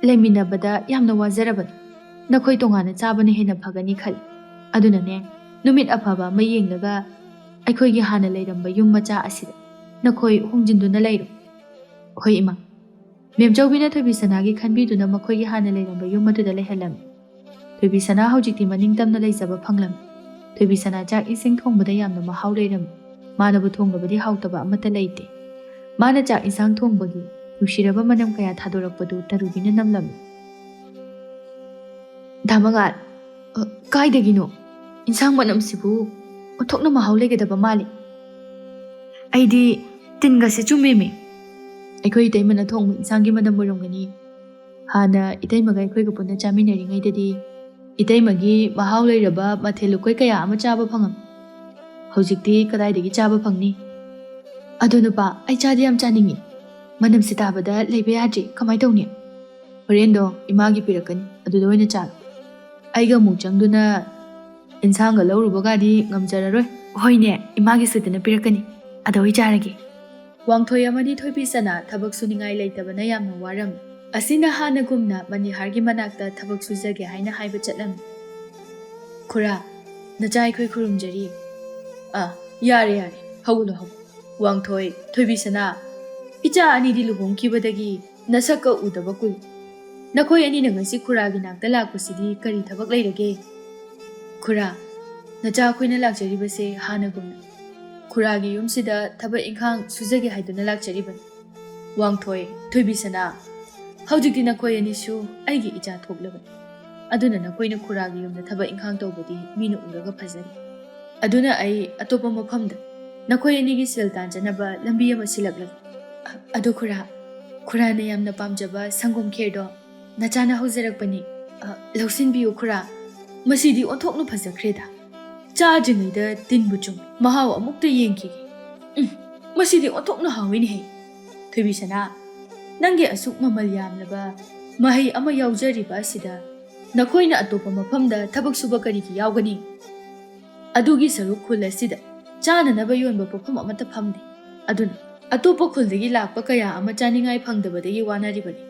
ꯂꯩꯃꯤꯟꯅꯕꯗ ꯌꯥꯝꯅ ꯋꯥꯖꯔꯕꯅꯤ꯫ ꯅꯈꯣꯏ ꯇꯣꯉꯥꯟꯅ ꯆꯥꯕꯅ ꯍꯦꯟꯅ ꯐꯒꯅꯤ ꯈꯜꯂꯤ꯫ ꯑꯗꯨꯅꯅꯦ, ꯅꯨꯃꯤꯠ ꯑꯐꯕ ꯑꯃ ꯌꯦꯡꯂꯒ ꯑꯩꯈꯣꯏꯒꯤ ꯍꯥꯟꯅ ꯂꯩꯔꯝꯕ ꯌꯨꯝ ꯃꯆꯥ ꯑꯁꯤꯗ ꯅꯈꯣꯏ ꯍꯣꯡꯖꯤꯟꯗꯨꯅ ꯂꯩꯔꯣ꯫ ꯍꯣꯏ ꯏꯃꯥ꯫ ꯃꯦꯝꯆꯧꯕꯤꯅ ꯊꯣꯏꯕꯤ ꯁꯅꯥꯒꯤ ꯈꯟꯕꯤꯗꯨꯅ ꯃꯈꯣꯏꯒꯤ ꯍꯥꯟꯅ ꯂꯩꯔꯝꯕ ꯌꯨꯝ ꯑꯗꯨꯗ ꯂꯩꯍꯜꯂꯝꯃꯤ꯫ ꯊꯣꯏꯕꯤ ꯁꯅꯥ ꯍꯧꯖꯤꯛꯇꯤ ꯃꯅꯤꯡ ꯇꯝꯅ ꯂꯩꯖꯕ ꯐꯪꯂꯝꯃꯤ꯫ ꯊꯣꯏꯕꯤ ꯁꯅꯥ ꯆꯥꯛ ꯏꯁꯤꯡ ꯊꯣꯡꯕꯗ ꯌꯥꯝꯅ ꯃꯍꯥꯎ ꯂꯩꯔꯝꯃꯤ꯫ ꯃꯥꯅꯕꯨ ꯊꯣꯡꯂꯕꯗꯤ ꯍꯥꯎꯇꯕ ꯑꯃꯠꯇ ꯂꯩꯇꯦ꯫ ꯃꯥꯅ ꯆꯥꯛ ꯏꯟꯁꯥꯡ ꯊꯣꯡꯕꯒꯤ ꯅꯨꯡꯁꯤꯔꯕ ꯃꯅꯝ ꯀꯌꯥ ꯊꯥꯗꯣꯔꯛꯄꯗꯨ ꯇꯔꯨꯕꯤꯅ ꯅꯝꯂꯝꯃꯤ꯫ ꯗꯥ ꯃꯉꯥꯜ, ꯑ, ꯀꯥꯏꯗꯒꯤꯅꯣ? ꯏꯟꯁꯥꯡ ꯃꯅꯝꯁꯤꯕꯨ ꯑꯣꯟꯊꯣꯛꯅ ꯃꯍꯥꯎ ꯂꯩꯒꯗꯕ ꯃꯥꯜꯂꯤ꯫ ꯑꯩꯗꯤ ꯇꯤꯟꯒꯁꯦ ꯆꯨꯝꯃꯦꯃꯤ꯫ ꯑꯩꯈꯣꯏ ꯏꯇꯩꯃꯅ ꯊꯣꯡꯕ ꯏꯟꯁꯥꯡꯒꯤ ꯃꯅꯝ ꯑꯣꯏꯔꯝꯒꯅꯤ꯫ ꯍꯥꯟꯅ ꯏꯇꯩꯃꯒ ꯑꯩꯈꯣꯏꯒ ꯄꯨꯟꯅ ꯆꯥꯃꯤꯟꯅꯔꯤꯉꯩꯗꯗꯤ ꯏꯇꯩꯃꯒꯤ ꯃꯍꯥꯎ ꯂꯩꯔꯕ ꯃꯊꯦꯜ ꯂꯨꯀꯣꯏ ꯀꯌꯥ ꯑꯃ ꯆꯥꯕ ꯐꯪꯉꯝꯃꯤ꯫ ꯍꯧꯖꯤꯛꯇꯤ ꯀꯗꯥꯏꯗꯒꯤ ꯆꯥꯕ ꯐꯪꯅꯤ? ꯑꯗꯣ ꯅꯨꯄꯥ, ꯑꯩ ꯆꯥꯗꯤ ꯌꯥꯝ ꯆꯥꯅꯤꯡꯉꯤ꯫ ꯃꯅꯝꯁꯤ ꯇꯥꯕꯗ ꯂꯩꯕ ꯌꯥꯗ꯭ꯔꯤ꯫ ꯀꯃꯥꯏ ꯇꯧꯅꯤ? ꯍꯣꯔꯦꯟꯗꯣ ꯏꯃꯥꯒꯤ ꯄꯤꯔꯛꯀꯅꯤ, ꯑꯗꯨꯗ ꯑꯣꯏꯅ ꯆꯥꯔꯣ꯫ ꯑꯩꯒ ꯑꯃꯨꯛ ꯆꯪꯗꯨꯅ ꯏꯟꯁꯥꯡꯒ ꯂꯧꯔꯨꯕꯒꯗꯤ ꯉꯝꯖꯔꯔꯣꯏ꯫ ꯍꯣꯏꯅꯦ, ꯏꯃꯥꯒꯤ ꯁꯣꯏꯗꯅ ꯄꯤꯔꯛꯀꯅꯤ꯫ ꯑꯗꯣ ꯑꯩ ꯆꯥꯔꯒꯦ꯫ ꯋꯥꯡꯊꯣꯏ ꯑꯃꯗꯤ ꯊꯣꯏꯕꯤ ꯁꯅꯥ ꯊꯕꯛ ꯁꯨꯅꯤꯡꯉꯥꯏ ꯂꯩꯇꯕꯅ ꯌꯥꯝꯅ ꯋꯥꯔꯝꯃꯤ꯫ ꯑꯁꯤꯅ ꯍꯥꯟꯅꯒꯨꯝꯅ ꯃꯅꯤꯍꯥꯔꯒꯤ ꯃꯅꯥꯛꯇ ꯊꯕꯛ ꯁꯨꯖꯒꯦ ꯍꯥꯏꯅ ꯍꯥꯏꯕ ꯆꯠꯂꯝꯃꯤ꯫ "ꯈꯨꯔꯥ, ꯅꯆꯥ ꯑꯩꯈꯣꯏ ꯈꯨꯔꯨꯝꯖꯔꯤ꯫" "ꯑꯥ, ꯌꯥꯔꯦ, ꯌꯥꯔꯦ, ꯍꯧꯒꯠꯂꯣ, ꯍꯧꯒꯠꯂꯣ꯫ ꯋꯥꯡꯊꯣꯏ, ꯊꯣꯏꯕꯤ ꯁꯅꯥ, ꯏꯆꯥ ꯑꯅꯤꯗꯤ ꯂꯨꯍꯣꯡꯈꯤꯕꯗꯒꯤ ꯅꯁꯛꯀ ꯎꯗꯕ ꯀꯨꯏ꯫ ꯅꯈꯣꯏ ꯑꯅꯤꯅ ꯉꯁꯤ ꯈꯨꯔꯥꯒꯤ ꯅꯥꯛꯇ ꯂꯥꯛꯄꯁꯤꯗꯤ ꯀꯔꯤ ꯊꯕꯛ ꯂꯩꯔꯒꯦ?" "ꯈꯨꯔꯥ, ꯅꯆꯥ ꯑꯩꯈꯣꯏꯅ ꯂꯥꯛꯆꯔꯤꯕꯁꯦ ꯍꯥꯟꯅꯒꯨꯝꯅ ꯈꯨꯔꯥꯒꯤ ꯌꯨꯝꯁꯤꯗ ꯊꯕꯛ ꯏꯪꯈꯥꯡ ꯁꯨꯖꯒꯦ ꯍꯥꯏꯗꯨꯅ ꯂꯥꯛꯆꯔꯤꯕꯅꯤ꯫ ꯋꯥꯡꯊꯣꯏ, ꯊꯣꯏꯕꯤ ꯁꯅꯥ, ꯍꯧꯖꯤꯛꯇꯤ ꯅꯈꯣꯏ ꯑꯅꯤꯁꯨ ꯑꯩꯒꯤ ꯏꯆꯥ ꯊꯣꯛꯂꯕꯅꯤ꯫ ꯑꯗꯨꯅ ꯅꯈꯣꯏꯅ ꯈꯨꯔꯥꯒꯤ ꯌꯨꯝꯗ ꯊꯕꯛ ꯏꯪꯈꯥꯡ ꯇꯧꯕꯗꯤ ꯃꯤꯅ ꯎꯔꯒ ꯐꯖꯔꯤ꯫ ꯑꯗꯨꯅ ꯑꯩ ꯑꯇꯣꯞꯄ ꯃꯐꯝꯗ ꯅꯈꯣꯏ ꯑꯅꯤꯒꯤ ꯁꯦꯜ ꯇꯥꯟꯖꯅꯕ ꯂꯝꯕꯤ ꯑꯃ ꯁꯤꯜꯂꯛꯂꯒꯦ꯫ ꯑꯗꯣ ꯈꯨꯔꯥ, ꯈꯨꯔꯥꯅ ꯌꯥꯝꯅ ꯄꯥꯝꯖꯕ ꯁꯪꯒꯣꯝ ꯈꯦꯔꯗꯣ ꯅꯆꯥꯅ ꯍꯧꯖꯔꯛꯄꯅꯤ꯫ ꯑ, ꯂꯧꯁꯤꯟꯕꯤꯌꯨ ꯈꯨꯔꯥ, ꯃꯁꯤꯗꯤ ꯑꯣꯟꯊꯣꯛꯅ ꯐꯖꯈ꯭ꯔꯦꯗ꯫ ꯆꯥꯗ꯭ꯔꯤꯉꯩꯗ ꯇꯤꯟꯕꯨ ꯆꯨꯝꯃꯤ꯫ ꯃꯍꯥꯎ ꯑꯃꯨꯛꯇ ꯌꯦꯡꯈꯤꯒꯦ꯫ ꯎꯝ, ꯃꯁꯤꯗꯤ ꯑꯣꯟꯊꯣꯛꯅ ꯍꯥꯎꯏꯅꯦꯍꯦ꯫ ꯊꯣꯏꯕꯤ ꯁꯅꯥ, ꯅꯪꯒꯤ ꯑꯁꯨꯛ ꯃꯃꯜ ꯌꯥꯝꯂꯕ ꯃꯍꯩ ꯑꯃ ꯌꯥꯎꯖꯔꯤꯕ ꯑꯁꯤꯗ ꯅꯈꯣꯏꯅ ꯑꯇꯣꯞꯄ ꯃꯐꯝꯗ ꯊꯕꯛ ꯁꯨꯕ ꯀꯔꯤꯒꯤ ꯌꯥꯎꯒꯅꯤ? ꯑꯗꯨꯒꯤ ꯁꯔꯨꯛ ꯈꯨꯜ ꯑꯁꯤꯗ ꯆꯥꯅꯅꯕ ꯌꯣꯟꯕ ꯄꯣꯠꯐꯝ ꯑꯃꯠꯇ ꯐꯝꯗꯦ꯫ ꯑꯗꯨꯅ ꯑꯇꯣꯞꯄ ꯈꯨꯜꯗꯒꯤ ꯂꯥꯛꯄ ꯀꯌꯥ ꯑꯃ ꯆꯥꯅꯤꯡꯉꯥꯏ ꯐꯪꯗꯕꯗꯒꯤ ꯋꯥꯅꯔꯤꯕꯅꯤ꯫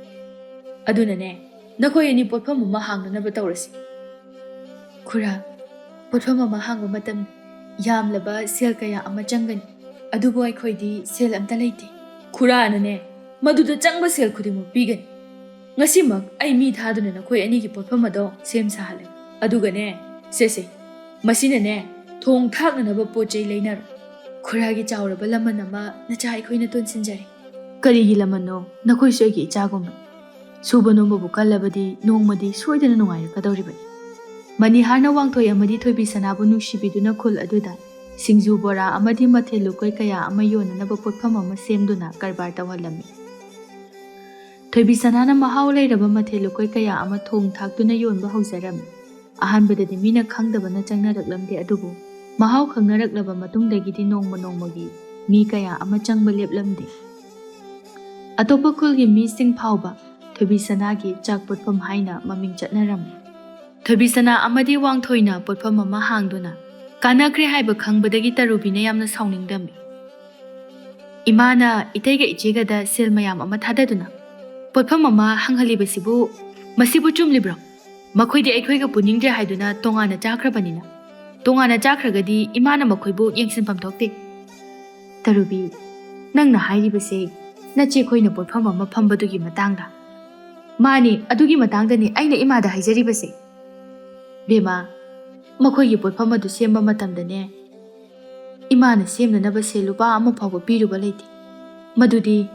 ꯑꯗꯨꯅꯅꯦ, ꯅꯈꯣꯏ ꯑꯅꯤ ꯄꯣꯠꯐꯝ ꯑꯃ ꯍꯥꯡꯅꯅꯕ ꯇꯧꯔꯁꯤ꯫ ꯈꯨꯔꯥ, ꯄꯣꯠꯐꯝ ꯑꯃ ꯍꯥꯡꯕ ꯃꯇꯝ ꯌꯥꯝꯂꯕ ꯁꯦꯜ ꯀꯌꯥ ꯑꯃ ꯆꯪꯒꯅꯤ, ꯑꯗꯨꯕꯨ ꯑꯩꯈꯣꯏꯗꯤ ꯁꯦꯜ ꯑꯝꯇ ꯂꯩꯇꯦ꯫ ꯈꯨꯔꯥꯅꯅꯦ, ꯃꯗꯨꯗ ꯆꯪꯕ ꯁꯦꯜ ꯈꯨꯗꯤꯡꯃꯛ ꯄꯤꯒꯅꯤ꯫ ꯉꯁꯤꯃꯛ ꯑꯩ ꯃꯤ ꯊꯥꯗꯨꯅ ꯅꯈꯣꯏ ꯑꯅꯤꯒꯤ ꯄꯣꯠꯐꯝ ꯑꯗꯣ ꯁꯦꯝ ꯁꯥꯍꯜꯂꯒꯦ꯫ ꯑꯗꯨꯒꯅꯦ, ꯁꯦꯁꯦ, ꯃꯁꯤꯅꯅꯦ, ꯊꯣꯡ ꯊꯥꯛꯅꯅꯕ ꯄꯣꯠ ꯆꯩ ꯂꯩꯅꯔꯣ꯫ ꯈꯨꯔꯥꯒꯤ ꯆꯥꯎꯔꯕ ꯂꯃꯟ ꯑꯃ ꯅꯆꯥ ꯑꯩꯈꯣꯏꯅ ꯇꯣꯟꯁꯤꯟꯖꯔꯦ꯫ ꯀꯔꯤꯒꯤ ꯂꯃꯟꯅꯣ? ꯅꯈꯣꯏꯁꯨ ꯑꯩꯒꯤ ꯏꯆꯥꯒꯨꯝꯕꯅꯤ꯫ ꯁꯨꯕ ꯅꯣꯝꯕꯕꯨ ꯀꯜꯂꯕꯗꯤ ꯅꯣꯡꯃꯗꯤ ꯁꯣꯏꯗꯅ ꯅꯨꯡꯉꯥꯏꯔꯛꯀꯗꯧꯔꯤꯕꯅꯤ꯫ ꯃꯅꯤꯍꯥꯔꯅ ꯋꯥꯡꯊꯣꯏ ꯑꯃꯗꯤ ꯊꯣꯏꯕꯤ ꯁꯅꯥꯕꯨ ꯅꯨꯡꯁꯤꯕꯤꯗꯨꯅ ꯈꯨꯜ ꯑꯗꯨꯗ ꯁꯤꯡꯖꯨ, ꯕꯣꯔꯥ ꯑꯃꯗꯤ ꯃꯊꯦꯜ ꯂꯨꯀꯣꯏ ꯀꯌꯥ ꯑꯃ ꯌꯣꯟꯅꯅꯕ ꯄꯣꯠꯐꯝ ꯑꯃ ꯁꯦꯝꯗꯨꯅ ꯀꯔꯕꯥꯔ ꯇꯧꯍꯜꯂꯝꯃꯤ꯫ ꯊꯣꯏꯕꯤ ꯁꯅꯥꯅ ꯃꯍꯥꯎ ꯂꯩꯔꯕ ꯃꯊꯦꯜ ꯂꯨꯀꯣꯏ ꯀꯌꯥ ꯑꯃ ꯊꯣꯡ ꯊꯥꯛꯇꯨꯅ ꯌꯣꯟꯕ ꯍꯧꯖꯔꯝꯃꯤ꯫ ꯑꯍꯥꯟꯕꯗꯗꯤ ꯃꯤꯅ ꯈꯪꯗꯕꯅ ꯆꯪꯅꯔꯛꯂꯝꯗꯦ, ꯑꯗꯨꯕꯨ ꯃꯍꯥꯎ ꯈꯪꯅꯔꯛꯂꯕ ꯃꯇꯨꯡꯗꯒꯤꯗꯤ ꯅꯣꯡꯃ ꯅꯣꯡꯃꯒꯤ ꯃꯤ ꯀꯌꯥ ꯑꯃ ꯆꯪꯕ ꯂꯦꯞꯂꯝꯗꯦ꯫ ꯑꯇꯣꯞꯄ ꯈꯨꯜꯒꯤ ꯃꯤꯁꯤꯡ ꯐꯥꯎꯕ ꯊꯣꯏꯕꯤ ꯁꯅꯥꯒꯤ ꯆꯥꯛ ꯄꯣꯠꯐꯝ ꯍꯥꯏꯅ ꯃꯃꯤꯡ ꯆꯠꯅꯔꯝꯃꯤ꯫ ꯊꯣꯏꯕꯤ ꯁꯅꯥ ꯑꯃꯗꯤ ꯋꯥꯡꯊꯣꯏꯅ ꯄꯣꯠꯐꯝ ꯑꯃ ꯍꯥꯡꯗꯨꯅ ꯀꯥꯟꯅꯈ꯭ꯔꯦ ꯍꯥꯏꯕ ꯈꯪꯕꯗꯒꯤ ꯇꯔꯨꯕꯤꯅ ꯌꯥꯝꯅ ꯁꯥꯎꯅꯤꯡꯗꯝꯃꯤ꯫ ꯏꯃꯥꯅ ꯏꯇꯩꯒ ꯏꯆꯦꯒꯗ ꯁꯦꯜ ꯃꯌꯥꯝ ꯑꯃ ꯊꯥꯗꯗꯨꯅ ꯄꯣꯠꯐꯝ ꯑꯃ ꯍꯥꯡꯍꯜꯂꯤꯕꯁꯤꯕꯨ, ꯃꯁꯤꯕꯨ ꯆꯨꯝꯂꯤꯕ꯭ꯔꯣ? ꯃꯈꯣꯏꯗꯤ ꯑꯩꯈꯣꯏꯒ ꯄꯨꯅꯤꯡꯗ꯭ꯔꯦ ꯍꯥꯏꯗꯨꯅ ꯇꯣꯉꯥꯟꯅ ꯆꯥꯈ꯭ꯔꯕꯅꯤꯅ, ꯇꯣꯉꯥꯟꯅ ꯆꯥꯈ꯭ꯔꯒꯗꯤ ꯏꯃꯥꯅ ꯃꯈꯣꯏꯕꯨ ꯌꯦꯡꯁꯤꯟꯐꯝ ꯊꯣꯛꯇꯦ꯫ ꯇꯔꯨꯕꯤ, ꯅꯪꯅ ꯍꯥꯏꯔꯤꯕꯁꯦ ꯅꯆꯦꯈꯣꯏꯅ ꯄꯣꯠꯐꯝ ꯑꯃ ꯐꯝꯕꯗꯨꯒꯤ ꯃꯇꯥꯡꯗ? ꯃꯥꯅꯤ, ꯑꯗꯨꯒꯤ ꯃꯇꯥꯡꯗꯅꯤ ꯑꯩꯅ ꯏꯃꯥꯗ ꯍꯥꯏꯖꯔꯤꯕꯁꯦ꯫ ꯕꯦꯝꯃ, ꯃꯈꯣꯏꯒꯤ ꯄꯣꯠꯐꯝ ꯑꯗꯨ ꯁꯦꯝꯕ ꯃꯇꯝꯗꯅꯦ, ꯏꯃꯥꯅ ꯁꯦꯝꯅꯅꯕ ꯁꯦꯜ ꯂꯨꯄꯥ ꯑꯃ ꯐꯥꯎꯕ ꯄꯤꯔꯨꯕ ꯂꯩꯇꯦ꯫ ꯃꯗꯨꯗꯤ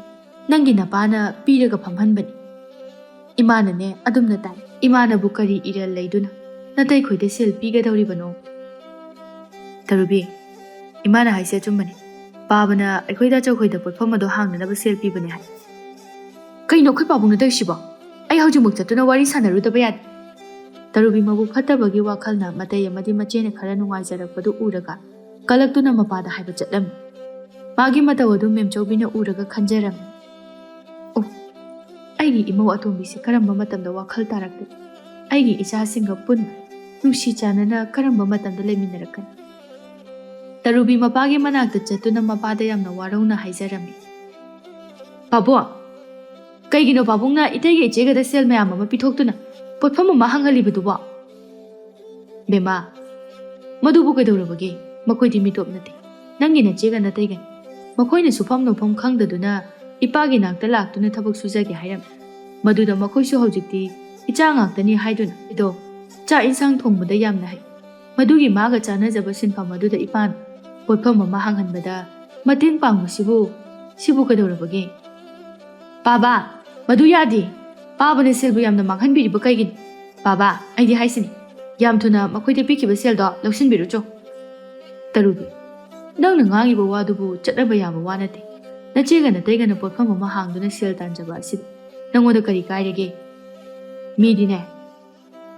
ꯅꯪꯒꯤ ꯅꯄꯥꯅ ꯄꯤꯔꯒ ꯐꯝꯍꯟꯕꯅꯤ꯫ ꯏꯃꯥꯅꯅꯦ ꯑꯗꯨꯝꯅ ꯇꯥꯏ꯫ ꯏꯃꯥꯅꯕꯨ ꯀꯔꯤ ꯏꯔꯜ ꯂꯩꯗꯨꯅ ꯅꯇꯩꯈꯣꯏꯗ ꯁꯦꯜ ꯄꯤꯒꯗꯧꯔꯤꯕꯅꯣ? ꯇꯔꯨꯕꯤ, ꯏꯃꯥꯅ ꯍꯥꯏꯁꯦ ꯑꯆꯨꯝꯕꯅꯤ꯫ ꯄꯥꯕꯅ ꯑꯩꯈꯣꯏ ꯗꯥꯆꯧꯈꯣꯏꯗ ꯄꯣꯠꯐꯝ ꯑꯗꯣ ꯍꯥꯡꯅꯅꯕ ꯁꯦꯜ ꯄꯤꯕꯅꯦ ꯍꯥꯏ꯫ ꯀꯩꯅꯣ ꯑꯩꯈꯣꯏ ꯄꯥꯕꯨꯡꯅ ꯇꯧꯔꯤꯁꯤꯕꯣ? ꯑꯩ ꯍꯧꯖꯤꯛꯃꯛ ꯆꯠꯇꯨꯅ ꯋꯥꯔꯤ ꯁꯥꯟꯅꯔꯨꯗꯕ ꯌꯥꯗꯦ꯫ ꯇꯔꯨꯕꯤ ꯃꯕꯨꯛ ꯐꯠꯇꯕꯒꯤ ꯋꯥꯈꯜꯅ ꯃꯇꯩ ꯑꯃꯗꯤ ꯃꯆꯦꯅ ꯈꯔ ꯅꯨꯡꯉꯥꯏꯖꯔꯛꯄꯗꯨ ꯎꯔꯒ ꯀꯂꯛꯇꯨꯅ ꯃꯄꯥꯗ ꯍꯥꯏꯕ ꯆꯠꯂꯝꯃꯤ꯫ ꯃꯥꯒꯤ ꯃꯇꯧ ꯑꯗꯨ ꯃꯦꯝꯆꯧꯕꯤꯅ ꯎꯔꯒ ꯈꯟꯖꯔꯝꯃꯤ, "ꯑꯣ, ꯑꯩꯒꯤ ꯏꯃꯧ ꯑꯇꯣꯝꯕꯤꯁꯤ ꯀꯔꯝꯕ ꯃꯇꯝꯗ ꯋꯥꯈꯜ ꯇꯥꯔꯛꯄ? ꯑꯩꯒꯤ ꯏꯆꯥꯁꯤꯡꯒ ꯄꯨꯟꯅ ꯅꯨꯡꯁꯤ ꯆꯥꯟꯅꯅ ꯀꯔꯝꯕ ꯃꯇꯝꯗ ꯂꯩꯃꯤꯟꯅꯔꯛꯀꯅꯤ? ꯇꯔꯨꯕꯤ ꯃꯄꯥꯒꯤ ꯃꯅꯥꯛꯇ ꯆꯠꯇꯨꯅ ꯃꯄꯥꯗ ꯌꯥꯝꯅ ꯋꯥꯔꯧꯅ ꯍꯥꯏꯖꯔꯝꯃꯤ꯫ "ꯄꯥꯕꯨꯡ, ꯀꯩꯒꯤꯅꯣ ꯄꯥꯕꯨꯡꯅ ꯏꯇꯩꯒ ꯏꯆꯦꯒꯗ ꯁꯦꯜ ꯃꯌꯥꯝ ꯑꯃ ꯄꯤꯊꯣꯛꯇꯨꯅ ꯄꯣꯠꯐꯝ ꯑꯃ ꯍꯥꯡꯍꯜꯂꯤꯕꯗꯨꯕꯣ?" "ꯕꯦꯝꯃ, ꯃꯗꯨꯕꯨ ꯀꯩꯗꯧꯔꯕꯒꯦ? ꯃꯈꯣꯏꯗꯤ ꯃꯤꯇꯣꯞ ꯅꯠꯇꯦ꯫ ꯅꯪꯒꯤ ꯅꯆꯦꯒ ꯅꯇꯩꯒꯅꯤ꯫ ꯃꯈꯣꯏꯅ ꯁꯨꯐꯝ ꯅꯣꯝꯐꯝ ꯈꯪꯗꯗꯨꯅ ꯏꯄꯥꯒꯤ ꯅꯥꯛꯇ ꯂꯥꯛꯇꯨꯅ ꯊꯕꯛ ꯁꯨꯖꯒꯦ ꯍꯥꯏꯔꯝꯃꯤ꯫ ꯃꯗꯨꯗ ꯃꯈꯣꯏꯁꯨ ꯍꯧꯖꯤꯛꯇꯤ ꯏꯆꯥ ꯉꯥꯛꯇꯅꯤ ꯍꯥꯏꯗꯨꯅ ꯑꯩꯗꯣ ꯆꯥꯛ ꯏꯟꯁꯥꯡ ꯊꯣꯡꯕꯗ ꯌꯥꯝꯅ ꯍꯩ꯫ ꯃꯗꯨꯒꯤ ꯃꯥꯒ ꯆꯥꯟꯅꯖꯕ ꯁꯤꯟꯐꯝ ꯑꯗꯨꯗ ꯏꯄꯥꯅ ꯄꯣꯠꯐꯝ ꯑꯃ ꯍꯥꯡꯍꯟꯕꯗ ꯃꯇꯦꯡ ꯄꯥꯡꯕꯁꯤꯕꯨ, ꯁꯤꯕꯨ ꯀꯩꯗꯧꯔꯕꯒꯦ?" "ꯄꯥꯕ, ꯃꯗꯨ ꯌꯥꯗꯦ꯫ ꯄꯥꯕꯅ ꯁꯦꯜꯕꯨ ꯌꯥꯝꯅ ꯃꯥꯡꯍꯟꯕꯤꯔꯤꯕ ꯀꯩꯒꯤꯅꯣ? ꯄꯥꯕ, ꯑꯩꯗꯤ ꯍꯥꯏꯁꯤꯅꯤ, ꯌꯥꯝ ꯊꯨꯅ ꯃꯈꯣꯏꯗ ꯄꯤꯈꯤꯕ ꯁꯦꯜꯗꯣ ꯂꯧꯁꯤꯟꯕꯤꯔꯨꯆꯣ꯫" "ꯇꯔꯨꯕꯤ, ꯅꯪꯅ ꯉꯥꯡꯉꯤꯕ ꯋꯥꯗꯨꯕꯨ ꯆꯠꯅꯕ ꯌꯥꯕ ꯋꯥ ꯅꯠꯇꯦ꯫ ꯅꯆꯦꯒ ꯅꯇꯩꯒꯅ ꯄꯣꯠꯐꯝ ꯑꯃ ꯍꯥꯡꯗꯨꯅ ꯁꯦꯜ ꯇꯥꯟꯖꯕ ꯑꯁꯤꯗ ꯅꯪꯉꯣꯟꯗ ꯀꯔꯤ ꯀꯥꯏꯔꯒꯦ? ꯃꯤꯗꯤꯅꯦ,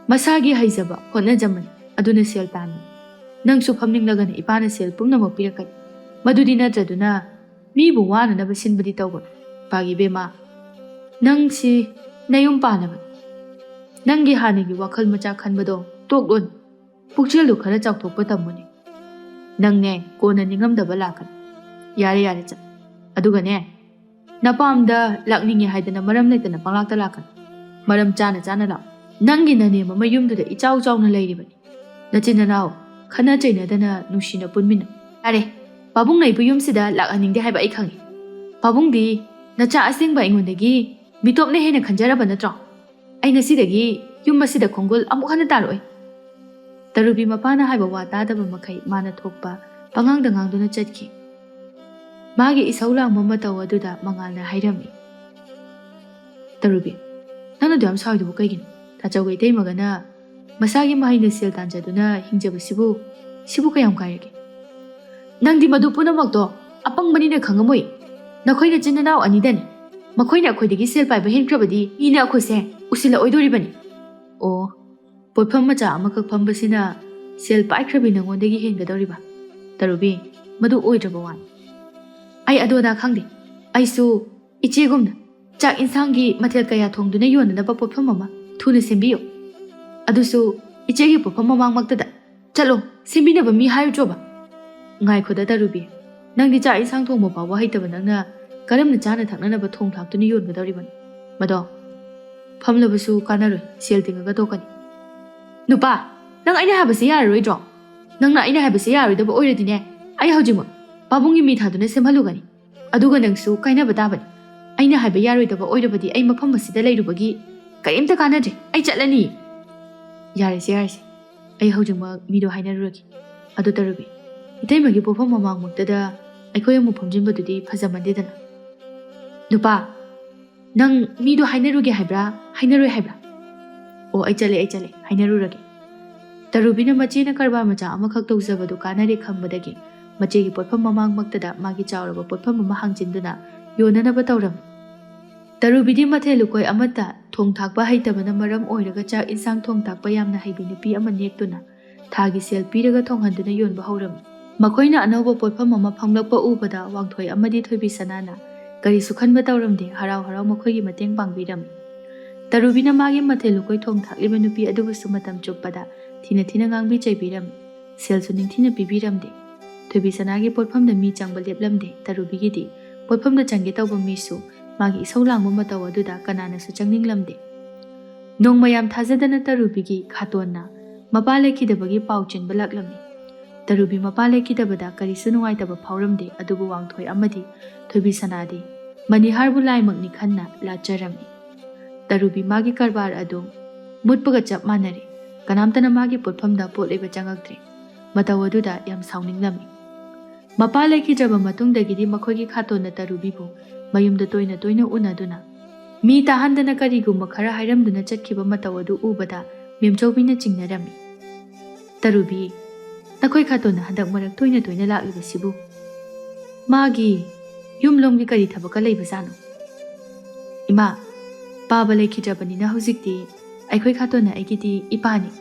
ꯃꯁꯥꯒꯤ ꯍꯩꯖꯕ ꯍꯣꯠꯅꯖꯃꯟ ꯑꯗꯨꯅ ꯁꯦꯜ ꯇꯥꯟꯕꯅꯤ꯫ ꯅꯪꯁꯨ ꯐꯝꯅꯤꯡꯂꯒꯅ ꯏꯄꯥꯅ ꯁꯦꯜ ꯄꯨꯝꯅꯃꯛ ꯄꯤꯔꯛꯀꯅꯤ꯫ ꯃꯗꯨꯗꯤ ꯅꯠꯇ꯭ꯔꯗꯨꯅ ꯃꯤꯕꯨ ꯋꯥꯅꯅꯕ ꯁꯤꯟꯕꯗꯤ ꯇꯧꯒꯅꯨ꯫ ꯏꯄꯥꯒꯤ ꯏꯕꯦꯝꯃ, ꯅꯪꯁꯤ ꯅꯌꯨꯝ ꯄꯥꯜꯂꯕꯅꯤ꯫ ꯅꯪꯒꯤ ꯍꯥꯟꯅꯒꯤ ꯋꯥꯈꯜ ꯃꯆꯥ ꯈꯟꯕꯗꯣ ꯇꯣꯛꯂꯣꯅꯦ꯫ ꯄꯨꯛꯆꯦꯜꯗꯨ ꯈꯔ ꯆꯥꯎꯊꯣꯛꯄ ꯇꯝꯃꯨꯅꯦ꯫ ꯅꯪꯅꯦ ꯀꯣꯟꯅ ꯅꯤꯡꯉꯝꯗꯕ ꯂꯥꯛꯀꯅꯤ꯫ ꯌꯥꯔꯦ, ꯌꯥꯔꯦ, ꯆꯠ꯫ ꯑꯗꯨꯒꯅꯦ, ꯅꯄꯥꯝꯗ ꯂꯥꯛꯅꯤꯡꯉꯦ ꯍꯥꯏꯗꯅ ꯃꯔꯝ ꯂꯩꯇꯅ ꯄꯪꯂꯥꯛꯇ ꯂꯥꯛꯀꯅꯨ꯫ ꯃꯔꯝ ꯆꯥꯅ ꯆꯥꯅ ꯂꯥꯛꯎ꯫ ꯅꯪꯒꯤ ꯅꯅꯦꯝ ꯑꯃ ꯌꯨꯝꯗꯨꯗ ꯏꯆꯥꯎ ꯆꯥꯎꯅ ꯂꯩꯔꯤꯕꯅꯤ꯫ ꯅꯆꯤꯟ ꯅꯅꯥꯎ ꯈꯠꯅ ꯆꯩꯅꯗꯅ ꯅꯨꯡꯁꯤꯅ ꯄꯨꯟꯃꯤꯟꯅꯧ꯫ ꯌꯥꯔꯦ, ꯄꯥꯕꯨꯡꯅ ꯑꯩꯕꯨ ꯌꯨꯝꯁꯤꯗ ꯂꯥꯛꯍꯟꯅꯤꯡꯗꯦ ꯍꯥꯏꯕ ꯑꯩ ꯈꯪꯉꯤ꯫ ꯄꯥꯕꯨꯡꯗꯤ ꯅꯆꯥ ꯑꯁꯦꯡꯕ ꯑꯩꯉꯣꯟꯗꯒꯤ ꯃꯤꯇꯣꯞꯅ ꯍꯦꯟꯅ ꯈꯟꯖꯔꯕ ꯅꯠꯇ꯭ꯔꯣ? ꯑꯩ ꯉꯁꯤꯗꯒꯤ ꯌꯨꯝ ꯑꯁꯤꯗ ꯈꯣꯡꯒꯨꯜ ꯑꯃꯨꯛ ꯍꯟꯅ ꯇꯥꯔꯛꯑꯣꯏ꯫" ꯇꯔꯨꯕꯤ ꯃꯄꯥꯅ ꯍꯥꯏꯕ ꯋꯥ ꯇꯥꯗꯕ ꯃꯈꯩ ꯃꯥꯅ ꯊꯣꯛꯄ ꯄꯉꯥꯡꯗ ꯉꯥꯡꯗꯨꯅ ꯆꯠꯈꯤ꯫ ꯃꯥꯒꯤ ꯏꯁꯧ ꯂꯥꯡꯕ ꯃꯇꯧ ꯑꯗꯨꯗ ꯃꯉꯥꯜꯅ ꯍꯥꯏꯔꯝꯃꯤ, "ꯇꯔꯨꯕꯤ, ꯅꯪꯅ ꯑꯗꯨ ꯌꯥꯝ ꯁꯥꯎꯔꯤꯗꯨꯕꯨ ꯀꯩꯒꯤꯅꯣ? ꯇꯥꯆꯧꯒ ꯏꯇꯩꯃꯒꯅ ꯃꯁꯥꯒꯤ ꯃꯍꯩꯅ ꯁꯦꯜ ꯇꯥꯟꯖꯗꯨꯅ ꯍꯤꯡꯖꯕꯁꯤꯕꯨ, ꯁꯤꯕꯨ ꯀꯌꯥꯝ ꯀꯥꯏꯔꯒꯦ? ꯅꯪꯗꯤ ꯃꯗꯨ ꯄꯨꯝꯅꯃꯛꯇꯣ ꯑꯄꯪꯕꯅꯤꯅ ꯈꯪꯉꯝꯃꯣꯏ꯫ ꯅꯈꯣꯏ ꯅꯆꯤꯟ ꯅꯅꯥꯎ ꯑꯅꯤꯗꯅꯤ꯫ ꯃꯈꯣꯏꯅ ꯑꯩꯈꯣꯏꯗꯒꯤ ꯁꯦꯜ ꯄꯥꯏꯕ ꯍꯦꯟꯈ꯭ꯔꯕꯗꯤ ꯃꯤꯅ ꯑꯩꯈꯣꯏꯁꯦ ꯎꯁꯤꯜꯂꯛꯑꯣꯏꯗꯣꯔꯤꯕꯅꯤ꯫" "ꯑꯣ, ꯄꯣꯠꯐꯝ ꯃꯆꯥ ꯑꯃꯈꯛ ꯐꯝꯕꯁꯤꯅ ꯁꯦꯜ ꯄꯥꯏꯈ꯭ꯔꯕꯤ ꯅꯉꯣꯟꯗꯒꯤ ꯍꯦꯟꯒꯗꯧꯔꯤꯕ? ꯇꯔꯨꯕꯤ, ꯃꯗꯨ ꯑꯣꯏꯗ꯭ꯔꯕ ꯋꯥꯅꯤ꯫ ꯑꯩ ꯑꯗꯨ ꯑꯗꯥ ꯈꯪꯗꯦ꯫ ꯑꯩꯁꯨ ꯏꯆꯦꯒꯨꯝꯅ ꯆꯥꯛ ꯏꯟꯁꯥꯡꯒꯤ ꯃꯊꯦꯜ ꯀꯌꯥ ꯊꯣꯡꯗꯨꯅ ꯌꯣꯟꯅꯅꯕ ꯄꯣꯠꯐꯝ ꯑꯃ ꯊꯨꯅ ꯁꯦꯝꯕꯤꯌꯨ꯫" ꯑꯗꯨꯁꯨ ꯏꯆꯦꯒꯤ ꯄꯣꯠꯐꯝ ꯃꯃꯥꯡꯃꯛꯇꯗ꯫ ꯆꯠꯂꯣ, ꯁꯦꯝꯕꯤꯅꯕ ꯃꯤ ꯍꯥꯏꯔꯨꯗ꯭ꯔꯣꯕ? ꯉꯥꯏꯈꯣꯗ ꯇꯔꯨꯕꯤ, ꯅꯪꯗꯤ ꯆꯥꯛ ꯏꯟꯁꯥꯡ ꯊꯣꯡꯕ ꯐꯥꯎꯕ ꯍꯩꯇꯕ ꯅꯪꯅ ꯀꯔꯝꯅ ꯆꯥꯅ ꯊꯛꯅꯅꯕ ꯊꯣꯡ ꯊꯥꯛꯇꯨꯅ ꯌꯣꯟꯒꯗꯧꯔꯤꯕꯅꯣ? ꯃꯗꯣ ꯐꯝꯂꯕꯁꯨ ꯀꯥꯟꯅꯔꯣꯏ, ꯁꯦꯜ ꯇꯤꯡꯉꯒ ꯇꯣꯛꯀꯅꯤ꯫ ꯅꯨꯄꯥ, ꯅꯪ ꯑꯩꯅ ꯍꯥꯏꯕꯁꯤ ꯌꯥꯔꯔꯣꯏꯗ꯭ꯔꯣ? ꯅꯪꯅ ꯑꯩꯅ ꯍꯥꯏꯕꯁꯤ ꯌꯥꯔꯣꯏꯗꯕ ꯑꯣꯏꯔꯗꯤꯅꯦ, ꯑꯩ ꯍꯧꯖꯤꯛꯃꯛ ꯄꯥꯕꯨꯡꯒꯤ ꯃꯤ ꯊꯥꯗꯨꯅ ꯁꯦꯝꯍꯜꯂꯨꯒꯅꯤ꯫ ꯑꯗꯨꯒ ꯅꯪꯁꯨ ꯀꯥꯏꯅꯕ ꯇꯥꯕꯅꯤ꯫ ꯑꯩꯅ ꯍꯥꯏꯕ ꯌꯥꯔꯣꯏꯗꯕ ꯑꯣꯏꯔꯕꯗꯤ ꯑꯩ ꯃꯐꯝ ꯑꯁꯤꯗ ꯂꯩꯔꯨꯕꯒꯤ ꯀꯔꯤꯝꯇ ꯀꯥꯟꯅꯗ꯭ꯔꯦ꯫ ꯑꯩ ꯆꯠꯂꯅꯤ꯫ ꯌꯥꯔꯦꯁꯦ, ꯌꯥꯔꯦꯁꯦ, ꯑꯩ ꯍꯧꯖꯤꯛꯃꯛ ꯃꯤꯗꯣ ꯍꯥꯏꯅꯔꯨꯔꯒꯦ꯫ ꯑꯗꯣ ꯇꯔꯨꯕꯤ, ꯏꯇꯩꯃꯒꯤ ꯄꯣꯛꯐꯝ ꯃꯃꯥꯡꯃꯛꯇꯗ ꯑꯩꯈꯣꯏ ꯑꯃꯨꯛ ꯐꯝꯖꯤꯟꯕꯗꯨꯗꯤ ꯐꯖꯃꯟꯗꯦꯗꯅ꯫ ꯅꯨꯄꯥ, ꯅꯪ ꯃꯤꯗꯣ ꯍꯥꯏꯅꯔꯨꯒꯦ ꯍꯥꯏꯕ꯭ꯔꯥ, ꯍꯥꯏꯅꯔꯣꯏ ꯍꯥꯏꯕ꯭ꯔꯥ? ꯑꯣ, ꯑꯩ ꯆꯠꯂꯦ, ꯑꯩ ꯆꯠꯂꯦ, ꯍꯥꯏꯅꯔꯨꯔꯒꯦ꯫ ꯇꯔꯨꯕꯤꯅ ꯃꯆꯦꯅ ꯀꯔꯕꯥꯔ ꯃꯆꯥ ꯑꯃꯈꯛ ꯇꯧꯖꯕꯗꯨ ꯀꯥꯟꯅꯔꯦ ꯈꯪꯕꯗꯒꯤ, ꯃꯆꯦꯒꯤ ꯄꯣꯠꯐꯝ ꯃꯃꯥꯡꯃꯛꯇꯗ ꯃꯥꯒꯤ ꯆꯥꯎꯔꯕ ꯄꯣꯠꯐꯝ ꯑꯃ ꯍꯥꯡꯖꯤꯟꯗꯨꯅ ꯌꯣꯟꯅꯅꯕ ꯇꯧꯔꯝꯃꯤ꯫ ꯇꯔꯨꯕꯤꯗꯤ ꯃꯊꯦꯜ ꯂꯨꯀꯣꯏ ꯑꯃꯠꯇ ꯊꯣꯡ ꯊꯥꯛꯄ ꯍꯩꯇꯕꯅ ꯃꯔꯝ ꯑꯣꯏꯔꯒ ꯆꯥꯛ ꯏꯟꯁꯥꯡ ꯊꯣꯡ ꯊꯥꯛꯄ ꯌꯥꯝꯅ ꯍꯩꯕꯤ ꯅꯨꯄꯤ ꯑꯃ ꯅꯦꯛꯇꯨꯅ ꯊꯥꯒꯤ ꯁꯦꯜ ꯄꯤꯔꯒ ꯊꯣꯡꯍꯟꯗꯨꯅ ꯌꯣꯟꯕ ꯍꯧꯔꯝꯃꯤ꯫ ꯃꯈꯣꯏꯅ ꯑꯅꯧꯕ ꯄꯣꯠꯐꯝ ꯑꯃ ꯐꯪꯂꯛꯄ ꯎꯕꯗ ꯋꯥꯡꯊꯣꯏ ꯑꯃꯗꯤ ꯊꯣꯏꯕꯤ ꯁꯅꯥꯅ ꯀꯔꯤꯁꯨ ꯈꯟꯕ ꯇꯧꯔꯝꯗꯦ, ꯍꯔꯥꯎ ꯍꯔꯥꯎ ꯃꯈꯣꯏꯒꯤ ꯃꯇꯦꯡ ꯄꯥꯡꯕꯤꯔꯝꯃꯤ꯫ ꯇꯔꯨꯕꯤꯅ ꯃꯥꯒꯤ ꯃꯊꯦꯜ ꯂꯨꯀꯣꯏ ꯊꯣꯡ ꯊꯥꯛꯂꯤꯕ ꯅꯨꯄꯤ ꯑꯗꯨꯕꯨꯁꯨ ꯃꯇꯝ ꯆꯨꯞꯄꯗ ꯊꯤꯅ ꯊꯤꯅ ꯉꯥꯡꯕꯤ ꯆꯩꯕꯤꯔꯝꯃꯤ꯫ ꯁꯦꯜꯁꯨ ꯅꯤꯡꯊꯤꯅ ꯄꯤꯕꯤꯔꯝꯗꯦ꯫ ꯊꯣꯏꯕꯤ ꯁꯅꯥꯒꯤ ꯄꯣꯠꯐꯝꯗ ꯃꯤ ꯆꯪꯕ ꯂꯦꯞꯂꯝꯗꯦ꯫ ꯇꯔꯨꯕꯤꯒꯤꯗꯤ ꯄꯣꯠꯐꯝꯗ ꯆꯪꯒꯦ ꯇꯧꯕ ꯃꯤꯁꯨ ꯃꯥꯒꯤ ꯏꯁꯧ ꯂꯥꯡꯕ ꯃꯇꯧ ꯑꯗꯨꯗ ꯀꯅꯥꯅꯁꯨ ꯆꯪꯅꯤꯡꯂꯝꯗꯦ꯫ ꯅꯣꯡꯃ ꯌꯥꯝ ꯊꯥꯖꯗꯅ ꯇꯔꯨꯕꯤꯒꯤ ꯈꯥꯇꯣꯟꯅ ꯃꯄꯥ ꯂꯩꯈꯤꯗꯕꯒꯤ ꯄꯥꯎ ꯆꯦꯟꯕ ꯂꯥꯛꯂꯝꯃꯤ꯫ ꯇꯔꯨꯕꯤ ꯃꯄꯥ ꯂꯩꯈꯤꯗꯕꯗ ꯀꯔꯤꯁꯨ ꯅꯨꯡꯉꯥꯏꯇꯕ ꯐꯥꯎꯔꯝꯗꯦ, ꯑꯗꯨꯕꯨ ꯋꯥꯡꯊꯣꯏ ꯑꯃꯗꯤ ꯊꯣꯏꯕꯤ ꯁꯅꯥꯗꯤ ꯃꯅꯤꯍꯥꯔꯕꯨ ꯂꯥꯏꯃꯛꯅꯤ ꯈꯟꯅ ꯂꯥꯠꯆꯔꯝꯃꯤ꯫ ꯇꯔꯨꯕꯤ ꯃꯥꯒꯤ ꯀꯔꯕꯥꯔ ꯑꯗꯨ ꯃꯨꯠꯄꯒ ꯆꯞ ꯃꯥꯟꯅꯔꯦ꯫ ꯀꯅꯥꯝꯇꯅ ꯃꯥꯒꯤ ꯄꯣꯠꯐꯝꯗ ꯄꯣꯠ ꯂꯩꯕ ꯆꯪꯉꯛꯇ꯭ꯔꯦ꯫ ꯃꯇꯧ ꯑꯗꯨꯗ ꯌꯥꯝ ꯁꯥꯎꯅꯤꯡꯂꯝꯃꯤ꯫ ꯃꯄꯥ ꯂꯩꯈꯤꯗ꯭ꯔꯕ ꯃꯇꯨꯡꯗꯒꯤꯗꯤ ꯃꯈꯣꯏꯒꯤ ꯈꯥꯇꯣꯟꯅ ꯇꯔꯨꯕꯤꯕꯨ ꯃꯌꯨꯝꯗ ꯇꯣꯏꯅ ꯇꯣꯏꯅ ꯎꯅꯗꯨꯅ ꯃꯤ ꯇꯥꯍꯟꯗꯅ ꯀꯔꯤꯒꯨꯝꯕ ꯈꯔ ꯍꯥꯏꯔꯝꯗꯨꯅ ꯆꯠꯈꯤꯕ ꯃꯇꯧ ꯑꯗꯨ ꯎꯕꯗ ꯃꯦꯝꯆꯧꯕꯤꯅ ꯆꯤꯡꯅꯔꯝꯃꯤ꯫ "ꯇꯔꯨꯕꯤ, ꯅꯈꯣꯏ ꯈꯥꯇꯣꯟꯅ ꯍꯟꯗꯛ ꯃꯔꯛ ꯇꯣꯏꯅ ꯇꯣꯏꯅ ꯂꯥꯛꯂꯤꯕꯁꯤꯕꯨ ꯃꯥꯒꯤ ꯌꯨꯝꯂꯣꯝꯒꯤ ꯀꯔꯤ ꯊꯕꯛꯀ ꯂꯩꯕꯖꯥꯠꯅꯣ?" "ꯏꯃꯥ, ꯄꯥꯕ ꯂꯩꯈꯤꯗ꯭ꯔꯕꯅꯤꯅ ꯍꯧꯖꯤꯛꯇꯤ ꯑꯩꯈꯣꯏ ꯈꯥꯇꯣꯟꯅ ꯑꯩꯒꯤꯗꯤ ꯏꯄꯥꯅꯤ꯫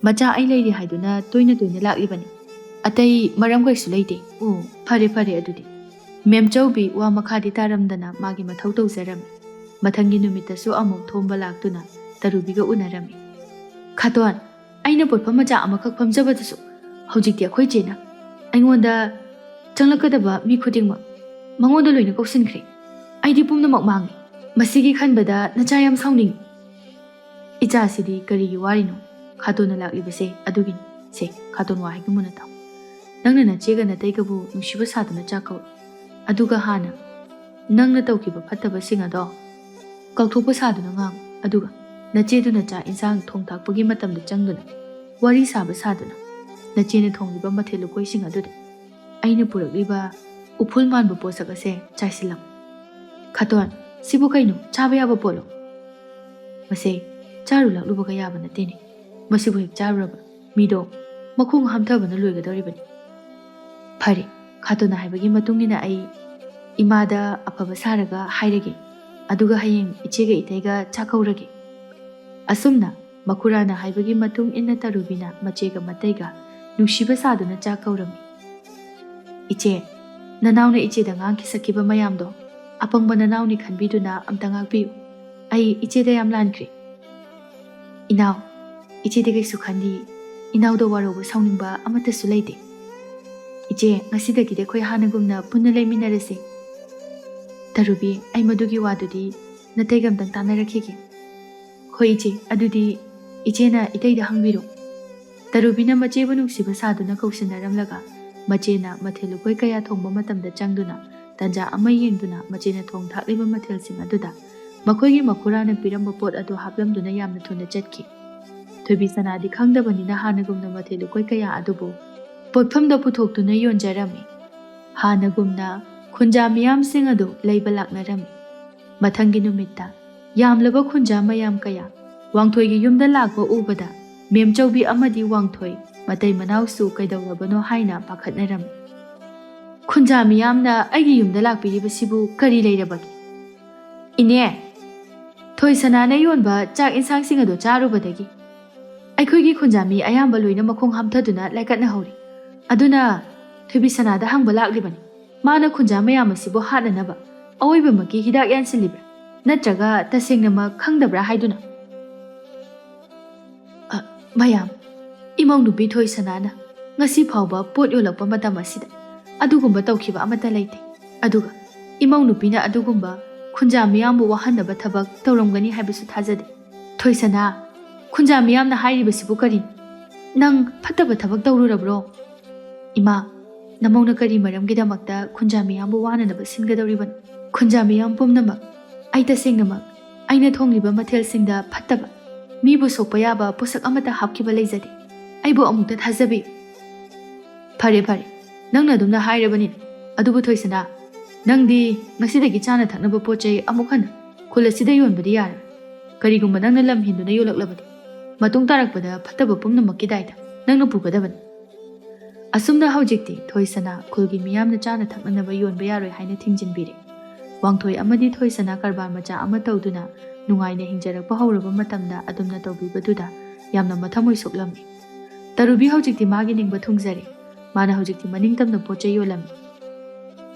ꯃꯆꯥ ꯑꯩ ꯂꯩꯔꯤ ꯍꯥꯏꯗꯨꯅ ꯇꯣꯏꯅ ꯇꯣꯏꯅ ꯂꯥꯛꯂꯤꯕꯅꯤ꯫ ꯑꯇꯩ ꯃꯔꯝ ꯀꯩꯁꯨ ꯂꯩꯇꯦ꯫" "ꯑꯣ, ꯐꯔꯦ ꯐꯔꯦ ꯑꯗꯨꯗꯤ꯫" ꯃꯦꯝꯆꯧꯕꯤ ꯋꯥ ꯃꯈꯥꯗꯤ ꯇꯥꯔꯝꯗꯅ ꯃꯥꯒꯤ ꯃꯊꯧ ꯇꯧꯖꯔꯝꯃꯤ꯫ ꯃꯊꯪꯒꯤ ꯅꯨꯃꯤꯠꯇꯁꯨ ꯑꯃꯨꯛ ꯊꯣꯝꯕ ꯂꯥꯛꯇꯨꯅ ꯇꯔꯨꯕꯤꯒ ꯎꯅꯔꯝꯃꯤ꯫ "ꯈꯥꯇꯣꯟ, ꯑꯩꯅ ꯄꯣꯠꯐꯝ ꯃꯆꯥ ꯑꯃꯈꯛ ꯐꯝꯖꯕꯗꯁꯨ ꯍꯧꯖꯤꯛꯇꯤ ꯑꯩꯈꯣꯏ ꯆꯦꯅ ꯑꯩꯉꯣꯟꯗ ꯆꯪꯂꯛꯀꯗꯕ ꯃꯤ ꯈꯨꯗꯤꯡꯃꯛ ꯃꯉꯣꯟꯗ ꯂꯣꯏꯅ ꯀꯧꯁꯤꯟꯈ꯭ꯔꯦ꯫ ꯑꯩꯗꯤ ꯄꯨꯝꯅꯃꯛ ꯃꯥꯡꯉꯦ꯫ ꯃꯁꯤꯒꯤ ꯈꯟꯕꯗ ꯅꯆꯥ ꯌꯥꯝ ꯁꯥꯎꯅꯤꯡꯉꯤ꯫" "ꯏꯆꯥꯁꯤꯗꯤ ꯀꯔꯤꯒꯤ ꯋꯥꯔꯤꯅꯣ? ꯈꯥꯇꯣꯟꯅ ꯂꯥꯛꯂꯤꯕꯁꯦ ꯑꯗꯨꯒꯤꯅꯤ꯫ ꯁꯦ, ꯈꯥꯇꯣꯟ, ꯋꯥ ꯍꯥꯏꯒꯦ ꯃꯨꯟꯅ ꯇꯥꯎ꯫ ꯅꯪꯅ ꯅꯆꯦꯒ ꯅꯇꯩꯒꯕꯨ ꯅꯨꯡꯁꯤꯕ ꯁꯥꯗꯨꯅ ꯆꯥꯛ ꯀꯧ꯫ ꯑꯗꯨꯒ ꯍꯥꯟꯅ ꯅꯪꯅ ꯇꯧꯈꯤꯕ ꯐꯠꯇꯕꯁꯤꯡ ꯑꯗꯣ ꯀꯥꯎꯊꯣꯛꯄ ꯁꯥꯗꯨꯅ ꯉꯥꯡꯉꯨ꯫ ꯑꯗꯨꯒ ꯅꯆꯦꯗꯨꯅ ꯆꯥꯛ ꯏꯟꯁꯥꯡ ꯊꯣꯡ ꯊꯥꯛꯄꯒꯤ ꯃꯇꯝꯗ ꯆꯪꯗꯨꯅ ꯋꯥꯔꯤ ꯁꯥꯕ ꯁꯥꯗꯨꯅ ꯅꯆꯦꯅ ꯊꯣꯡꯂꯤꯕ ꯃꯊꯦꯜ ꯂꯨꯀꯣꯏꯁꯤꯡ ꯑꯗꯨꯗ ꯑꯩꯅ ꯄꯨꯔꯛꯂꯤꯕ ꯎꯐꯨꯜ ꯃꯥꯟꯕ ꯄꯣꯠꯁꯛ ꯑꯁꯦ ꯆꯥꯏꯁꯤꯜꯂꯝꯃꯨ꯫ ꯈꯥꯇꯣꯟ, ꯁꯤꯕꯨ ꯀꯩꯅꯣ? ꯆꯥꯕ ꯌꯥꯕ ꯄꯣꯠꯂꯣ? ꯃꯁꯦ ꯆꯥꯔꯨ ꯂꯥꯛꯂꯨꯕꯒ ꯌꯥꯕ ꯅꯠꯇꯦꯅꯦ꯫ ꯃꯁꯤꯕꯨ ꯍꯦꯛ ꯆꯥꯔꯨꯔꯕ ꯃꯤꯗꯣ ꯃꯈꯣꯡ ꯍꯥꯝꯊꯕꯅ ꯂꯣꯏꯒꯗꯧꯔꯤꯕꯅꯤ꯫ ꯐꯔꯦ, ꯈꯥꯇꯣꯟꯅ ꯍꯥꯏꯕꯒꯤ ꯃꯇꯨꯡ ꯏꯟꯅ ꯑꯩ ꯏꯃꯥꯗ ꯑꯐꯕ ꯁꯥꯔꯒ ꯍꯥꯏꯔꯒꯦ꯫ ꯑꯗꯨꯒ ꯍꯌꯦꯡ ꯏꯆꯦꯒ ꯏꯇꯩꯒ ꯆꯥꯛ ꯀꯧꯔꯒꯦ꯫ ꯑꯁꯨꯝꯅ ꯃꯈꯨꯔꯥꯅ ꯍꯥꯏꯕꯒꯤ ꯃꯇꯨꯡ ꯏꯟꯅ ꯇꯔꯨꯕꯤꯅ ꯃꯆꯦꯒ ꯃꯇꯩꯒ ꯅꯨꯡꯁꯤꯕ ꯁꯥꯗꯨꯅ ꯆꯥꯛ ꯀꯧꯔꯝꯃꯤ꯫ "ꯏꯆꯦ, ꯅꯅꯥꯎꯅ ꯏꯆꯦꯗ ꯉꯥꯡꯈꯤ ꯁꯛꯈꯤꯕ ꯃꯌꯥꯝꯗꯣ ꯑꯄꯪꯕ ꯅꯅꯥꯎꯅꯤ ꯈꯟꯕꯤꯗꯨꯅ ꯑꯝꯇ ꯉꯥꯛꯄꯤꯌꯨ꯫ ꯑꯩ ꯏꯆꯦꯗ ꯌꯥꯝ ꯂꯥꯟꯈ꯭ꯔꯦ꯫" "ꯏꯅꯥꯎ, ꯏꯆꯦꯗꯤ ꯀꯩꯁꯨ ꯈꯟꯗꯦ꯫ ꯏꯅꯥꯎꯗ ꯋꯥꯔꯧꯕ ꯁꯥꯎꯅꯤꯡꯕ ꯑꯃꯠꯇꯁꯨ ꯂꯩꯇꯦ꯫ ꯏꯆꯦ, ꯉꯁꯤꯗꯒꯤꯗꯤ ꯑꯩꯈꯣꯏ ꯍꯥꯟꯅꯒꯨꯝꯅ ꯄꯨꯟꯅ ꯂꯩꯃꯤꯟꯅꯔꯁꯦ꯫" "ꯇꯔꯨꯕꯤ, ꯑꯩ ꯃꯗꯨꯒꯤ ꯋꯥꯗꯨꯗꯤ ꯅꯇꯩꯒ ꯑꯝꯇꯪ ꯇꯥꯟꯅꯔꯛꯈꯤꯒꯦ꯫" "ꯍꯣꯏ ꯏꯆꯦ, ꯑꯗꯨꯗꯤ ꯏꯆꯦꯅ ꯏꯇꯩꯗ ꯍꯪꯕꯤꯔꯣ꯫" ꯇꯔꯨꯕꯤꯅ ꯃꯆꯦꯕꯨ ꯅꯨꯡꯁꯤꯕ ꯁꯥꯗꯨꯅ ꯀꯧꯁꯤꯟꯅꯔꯝꯂꯒ ꯃꯆꯦꯅ ꯃꯊꯦꯜ ꯂꯨꯀꯣꯏ ꯀꯌꯥ ꯊꯣꯡꯕ ꯃꯇꯝꯗ ꯆꯪꯗꯨꯅ ꯇꯟꯖꯥ ꯑꯃ ꯌꯦꯡꯗꯨꯅ ꯃꯆꯦꯅ ꯊꯣꯡ ꯊꯥꯛꯂꯤꯕ ꯃꯊꯦꯜꯁꯤꯡ ꯑꯗꯨꯗ ꯃꯈꯣꯏꯒꯤ ꯃꯈꯨꯔꯥꯅ ꯄꯤꯔꯝꯕ ꯄꯣꯠ ꯑꯗꯨ ꯍꯥꯞꯂꯝꯗꯨꯅ ꯌꯥꯝꯅ ꯊꯨꯅ ꯆꯠꯈꯤ꯫ ꯊꯣꯏꯕꯤ ꯁꯅꯥꯗꯤ ꯈꯪꯗꯕꯅꯤꯅ ꯍꯥꯟꯅꯒꯨꯝꯅ ꯃꯊꯦꯜ ꯂꯨꯀꯣꯏ ꯀꯌꯥ ꯑꯗꯨꯕꯨ ꯄꯣꯠꯐꯝꯗ ꯄꯨꯊꯣꯛꯇꯨꯅ ꯌꯣꯟꯖꯔꯝꯃꯤ꯫ ꯍꯥꯟꯅꯒꯨꯝꯅ ꯈꯨꯟꯖꯥ ꯃꯤꯌꯥꯝꯁꯤꯡ ꯑꯗꯨ ꯂꯩꯕ ꯂꯥꯛꯅꯔꯝꯃꯤ꯫ ꯃꯊꯪꯒꯤ ꯅꯨꯃꯤꯠꯇ ꯌꯥꯝꯂꯕ ꯈꯨꯟꯖꯥ ꯃꯌꯥꯝ ꯀꯌꯥ ꯋꯥꯡꯊꯣꯏꯒꯤ ꯌꯨꯝꯗ ꯂꯥꯛꯄ ꯎꯕꯗ ꯃꯦꯝꯆꯧꯕꯤ ꯑꯃꯗꯤ ꯋꯥꯡꯊꯣꯏ ꯃꯇꯩ ꯃꯅꯥꯎꯁꯨ ꯀꯩꯗꯧꯔꯕꯅꯣ ꯍꯥꯏꯅ ꯄꯥꯈꯠꯅꯔꯝꯃꯤ꯫ "ꯈꯨꯟꯖꯥ ꯃꯤꯌꯥꯝꯅ ꯑꯩꯒꯤ ꯌꯨꯝꯗ ꯂꯥꯛꯄꯤꯔꯤꯕꯁꯤꯕꯨ ꯀꯔꯤ ꯂꯩꯔꯕꯒꯦ? ꯏꯅꯦ, ꯊꯣꯏꯁꯅꯥꯅ ꯌꯣꯟꯕ ꯆꯥꯛ ꯏꯟꯁꯥꯡꯁꯤꯡ ꯑꯗꯨ ꯆꯥꯔꯨꯕꯗꯒꯤ ꯑꯩꯈꯣꯏꯒꯤ ꯈꯨꯟꯖꯥ ꯃꯤ ꯑꯌꯥꯝꯕ ꯂꯣꯏꯅ ꯃꯈꯣꯡ ꯍꯥꯝꯊꯗꯨꯅ ꯂꯥꯏꯀꯠꯅꯍꯧꯔꯤ꯫ ꯑꯗꯨꯅ ꯊꯣꯏꯕꯤ ꯁꯅꯥꯗ ꯍꯪꯕ ꯂꯥꯛꯂꯤꯕꯅꯤ꯫ ꯃꯥꯅ ꯈꯨꯟꯖꯥ ꯃꯌꯥꯝ ꯑꯁꯤꯕꯨ ꯍꯥꯠꯅꯅꯕ ꯑꯑꯣꯏꯕꯃꯛꯀꯤ ꯍꯤꯗꯥꯛ ꯌꯥꯟꯁꯤꯜꯂꯤꯕ꯭ꯔꯥ? ꯅꯠꯇ꯭ꯔꯒ ꯇꯁꯦꯡꯅꯃꯛ ꯈꯪꯗꯕ꯭ꯔꯥ ꯍꯥꯏꯗꯨꯅ?" ꯃꯌꯥꯝ, ꯏꯃꯧ ꯅꯨꯄꯤ ꯊꯣꯏꯁꯅꯥꯅ ꯉꯁꯤ ꯐꯥꯎꯕ ꯄꯣꯠ ꯌꯣꯜꯂꯛꯄ ꯃꯇꯝ ꯑꯁꯤꯗ ꯑꯗꯨꯒꯨꯝꯕ ꯇꯧꯈꯤꯕ ꯑꯃꯠꯇ ꯂꯩꯇꯦ꯫ ꯑꯗꯨꯒ ꯏꯃꯧ ꯅꯨꯄꯤꯅ ꯑꯗꯨꯒꯨꯝꯕ ꯈꯨꯟꯖꯥ ꯃꯤꯌꯥꯝꯕꯨ ꯋꯥꯍꯟꯅꯕ ꯊꯕꯛ ꯇꯧꯔꯝꯒꯅꯤ ꯍꯥꯏꯕꯁꯨ ꯊꯥꯖꯗꯦ꯫ ꯊꯣꯏꯁꯅꯥ, ꯈꯨꯟꯖꯥ ꯃꯤꯌꯥꯝꯅ ꯍꯥꯏꯔꯤꯕꯁꯤꯕꯨ ꯀꯔꯤꯅꯣ? ꯅꯪ ꯐꯠꯇꯕ ꯊꯕꯛ ꯇꯧꯔꯨꯔꯕ꯭ꯔꯣ? ꯏꯃꯥ, ꯅꯃꯧꯅ ꯀꯔꯤ ꯃꯔꯝꯒꯤꯗꯃꯛꯇ ꯈꯨꯟꯖꯥ ꯃꯤꯌꯥꯝꯕꯨ ꯋꯥꯅꯅꯕ ꯁꯤꯟꯒꯗꯧꯔꯤꯕꯅꯣ? ꯈꯨꯟꯖꯥ ꯃꯤꯌꯥꯝ ꯄꯨꯝꯅꯃꯛ, ꯑꯩ ꯇꯁꯦꯡꯅꯃꯛ ꯑꯩꯅ ꯊꯣꯡꯂꯤꯕ ꯃꯊꯦꯜꯁꯤꯡꯗ ꯐꯠꯇꯕ, ꯃꯤꯕꯨ ꯁꯣꯛꯄ ꯌꯥꯕ ꯄꯣꯠꯁꯛ ꯑꯃꯠꯇ ꯍꯥꯞꯈꯤꯕ ꯂꯩꯖꯗꯦ꯫ ꯑꯩꯕꯨ ꯑꯃꯨꯛꯇ ꯊꯥꯖꯕꯤꯌꯨ꯫ ꯐꯔꯦ, ꯐꯔꯦ, ꯅꯪꯅ ꯑꯗꯨꯝꯅ ꯍꯥꯏꯔꯕꯅꯤꯅ꯫ ꯑꯗꯨꯕꯨ ꯊꯣꯏꯁꯅꯥ, ꯅꯪꯗꯤ ꯉꯁꯤꯗꯒꯤ ꯆꯥꯅ ꯊꯛꯅꯕ ꯄꯣꯠ ꯆꯩ ꯑꯃꯨꯛ ꯍꯟꯅ ꯈꯨꯜ ꯑꯁꯤꯗ ꯌꯣꯟꯕꯗꯤ ꯌꯥꯔꯣꯏ꯫ ꯀꯔꯤꯒꯨꯝꯕ ꯅꯪꯅ ꯂꯝ ꯍꯦꯟꯗꯨꯅ ꯌꯣꯜꯂꯛꯂꯕꯗꯤ, ꯃꯇꯨꯡ ꯇꯥꯔꯛꯄꯗ ꯐꯠꯇꯕ ꯄꯨꯝꯅꯃꯛꯀꯤ ꯗꯥꯏꯇ ꯅꯪꯅ ꯄꯨꯒꯗꯕꯅꯤ꯫ ꯑꯁꯨꯝꯅ ꯍꯧꯖꯤꯛꯇꯤ ꯊꯣꯏꯁꯅꯥ ꯈꯨꯜꯒꯤ ꯃꯤꯌꯥꯝꯅ ꯆꯥꯅ ꯊꯛꯅꯅꯕ ꯌꯣꯟꯕ ꯌꯥꯔꯣꯏ ꯍꯥꯏꯅ ꯊꯤꯡꯖꯤꯟꯕꯤꯔꯦ꯫ ꯋꯥꯡꯊꯣꯏ ꯑꯃꯗꯤ ꯊꯣꯏꯁꯅꯥ ꯀꯔꯕꯥꯔ ꯃꯆꯥ ꯑꯃ ꯇꯧꯗꯨꯅ ꯅꯨꯡꯉꯥꯏꯅ ꯍꯤꯡꯖꯔꯛꯄ ꯍꯧꯔꯕ ꯃꯇꯝꯗ ꯑꯗꯨꯝꯅ ꯇꯧꯕꯤꯕꯗꯨꯗ ꯌꯥꯝꯅ ꯃꯊꯃꯣꯏ ꯁꯣꯛꯂꯝꯃꯤ꯫ ꯇꯔꯨꯕꯤ ꯍꯧꯖꯤꯛꯇꯤ ꯃꯥꯒꯤ ꯅꯤꯡꯕ ꯊꯨꯡꯖꯔꯦ꯫ ꯃꯥꯅ ꯍꯧꯖꯤꯛꯇꯤ ꯃꯅꯤꯡ ꯇꯝꯅ ꯄꯣꯠ ꯆꯩ ꯌꯣꯜꯂꯝꯃꯤ꯫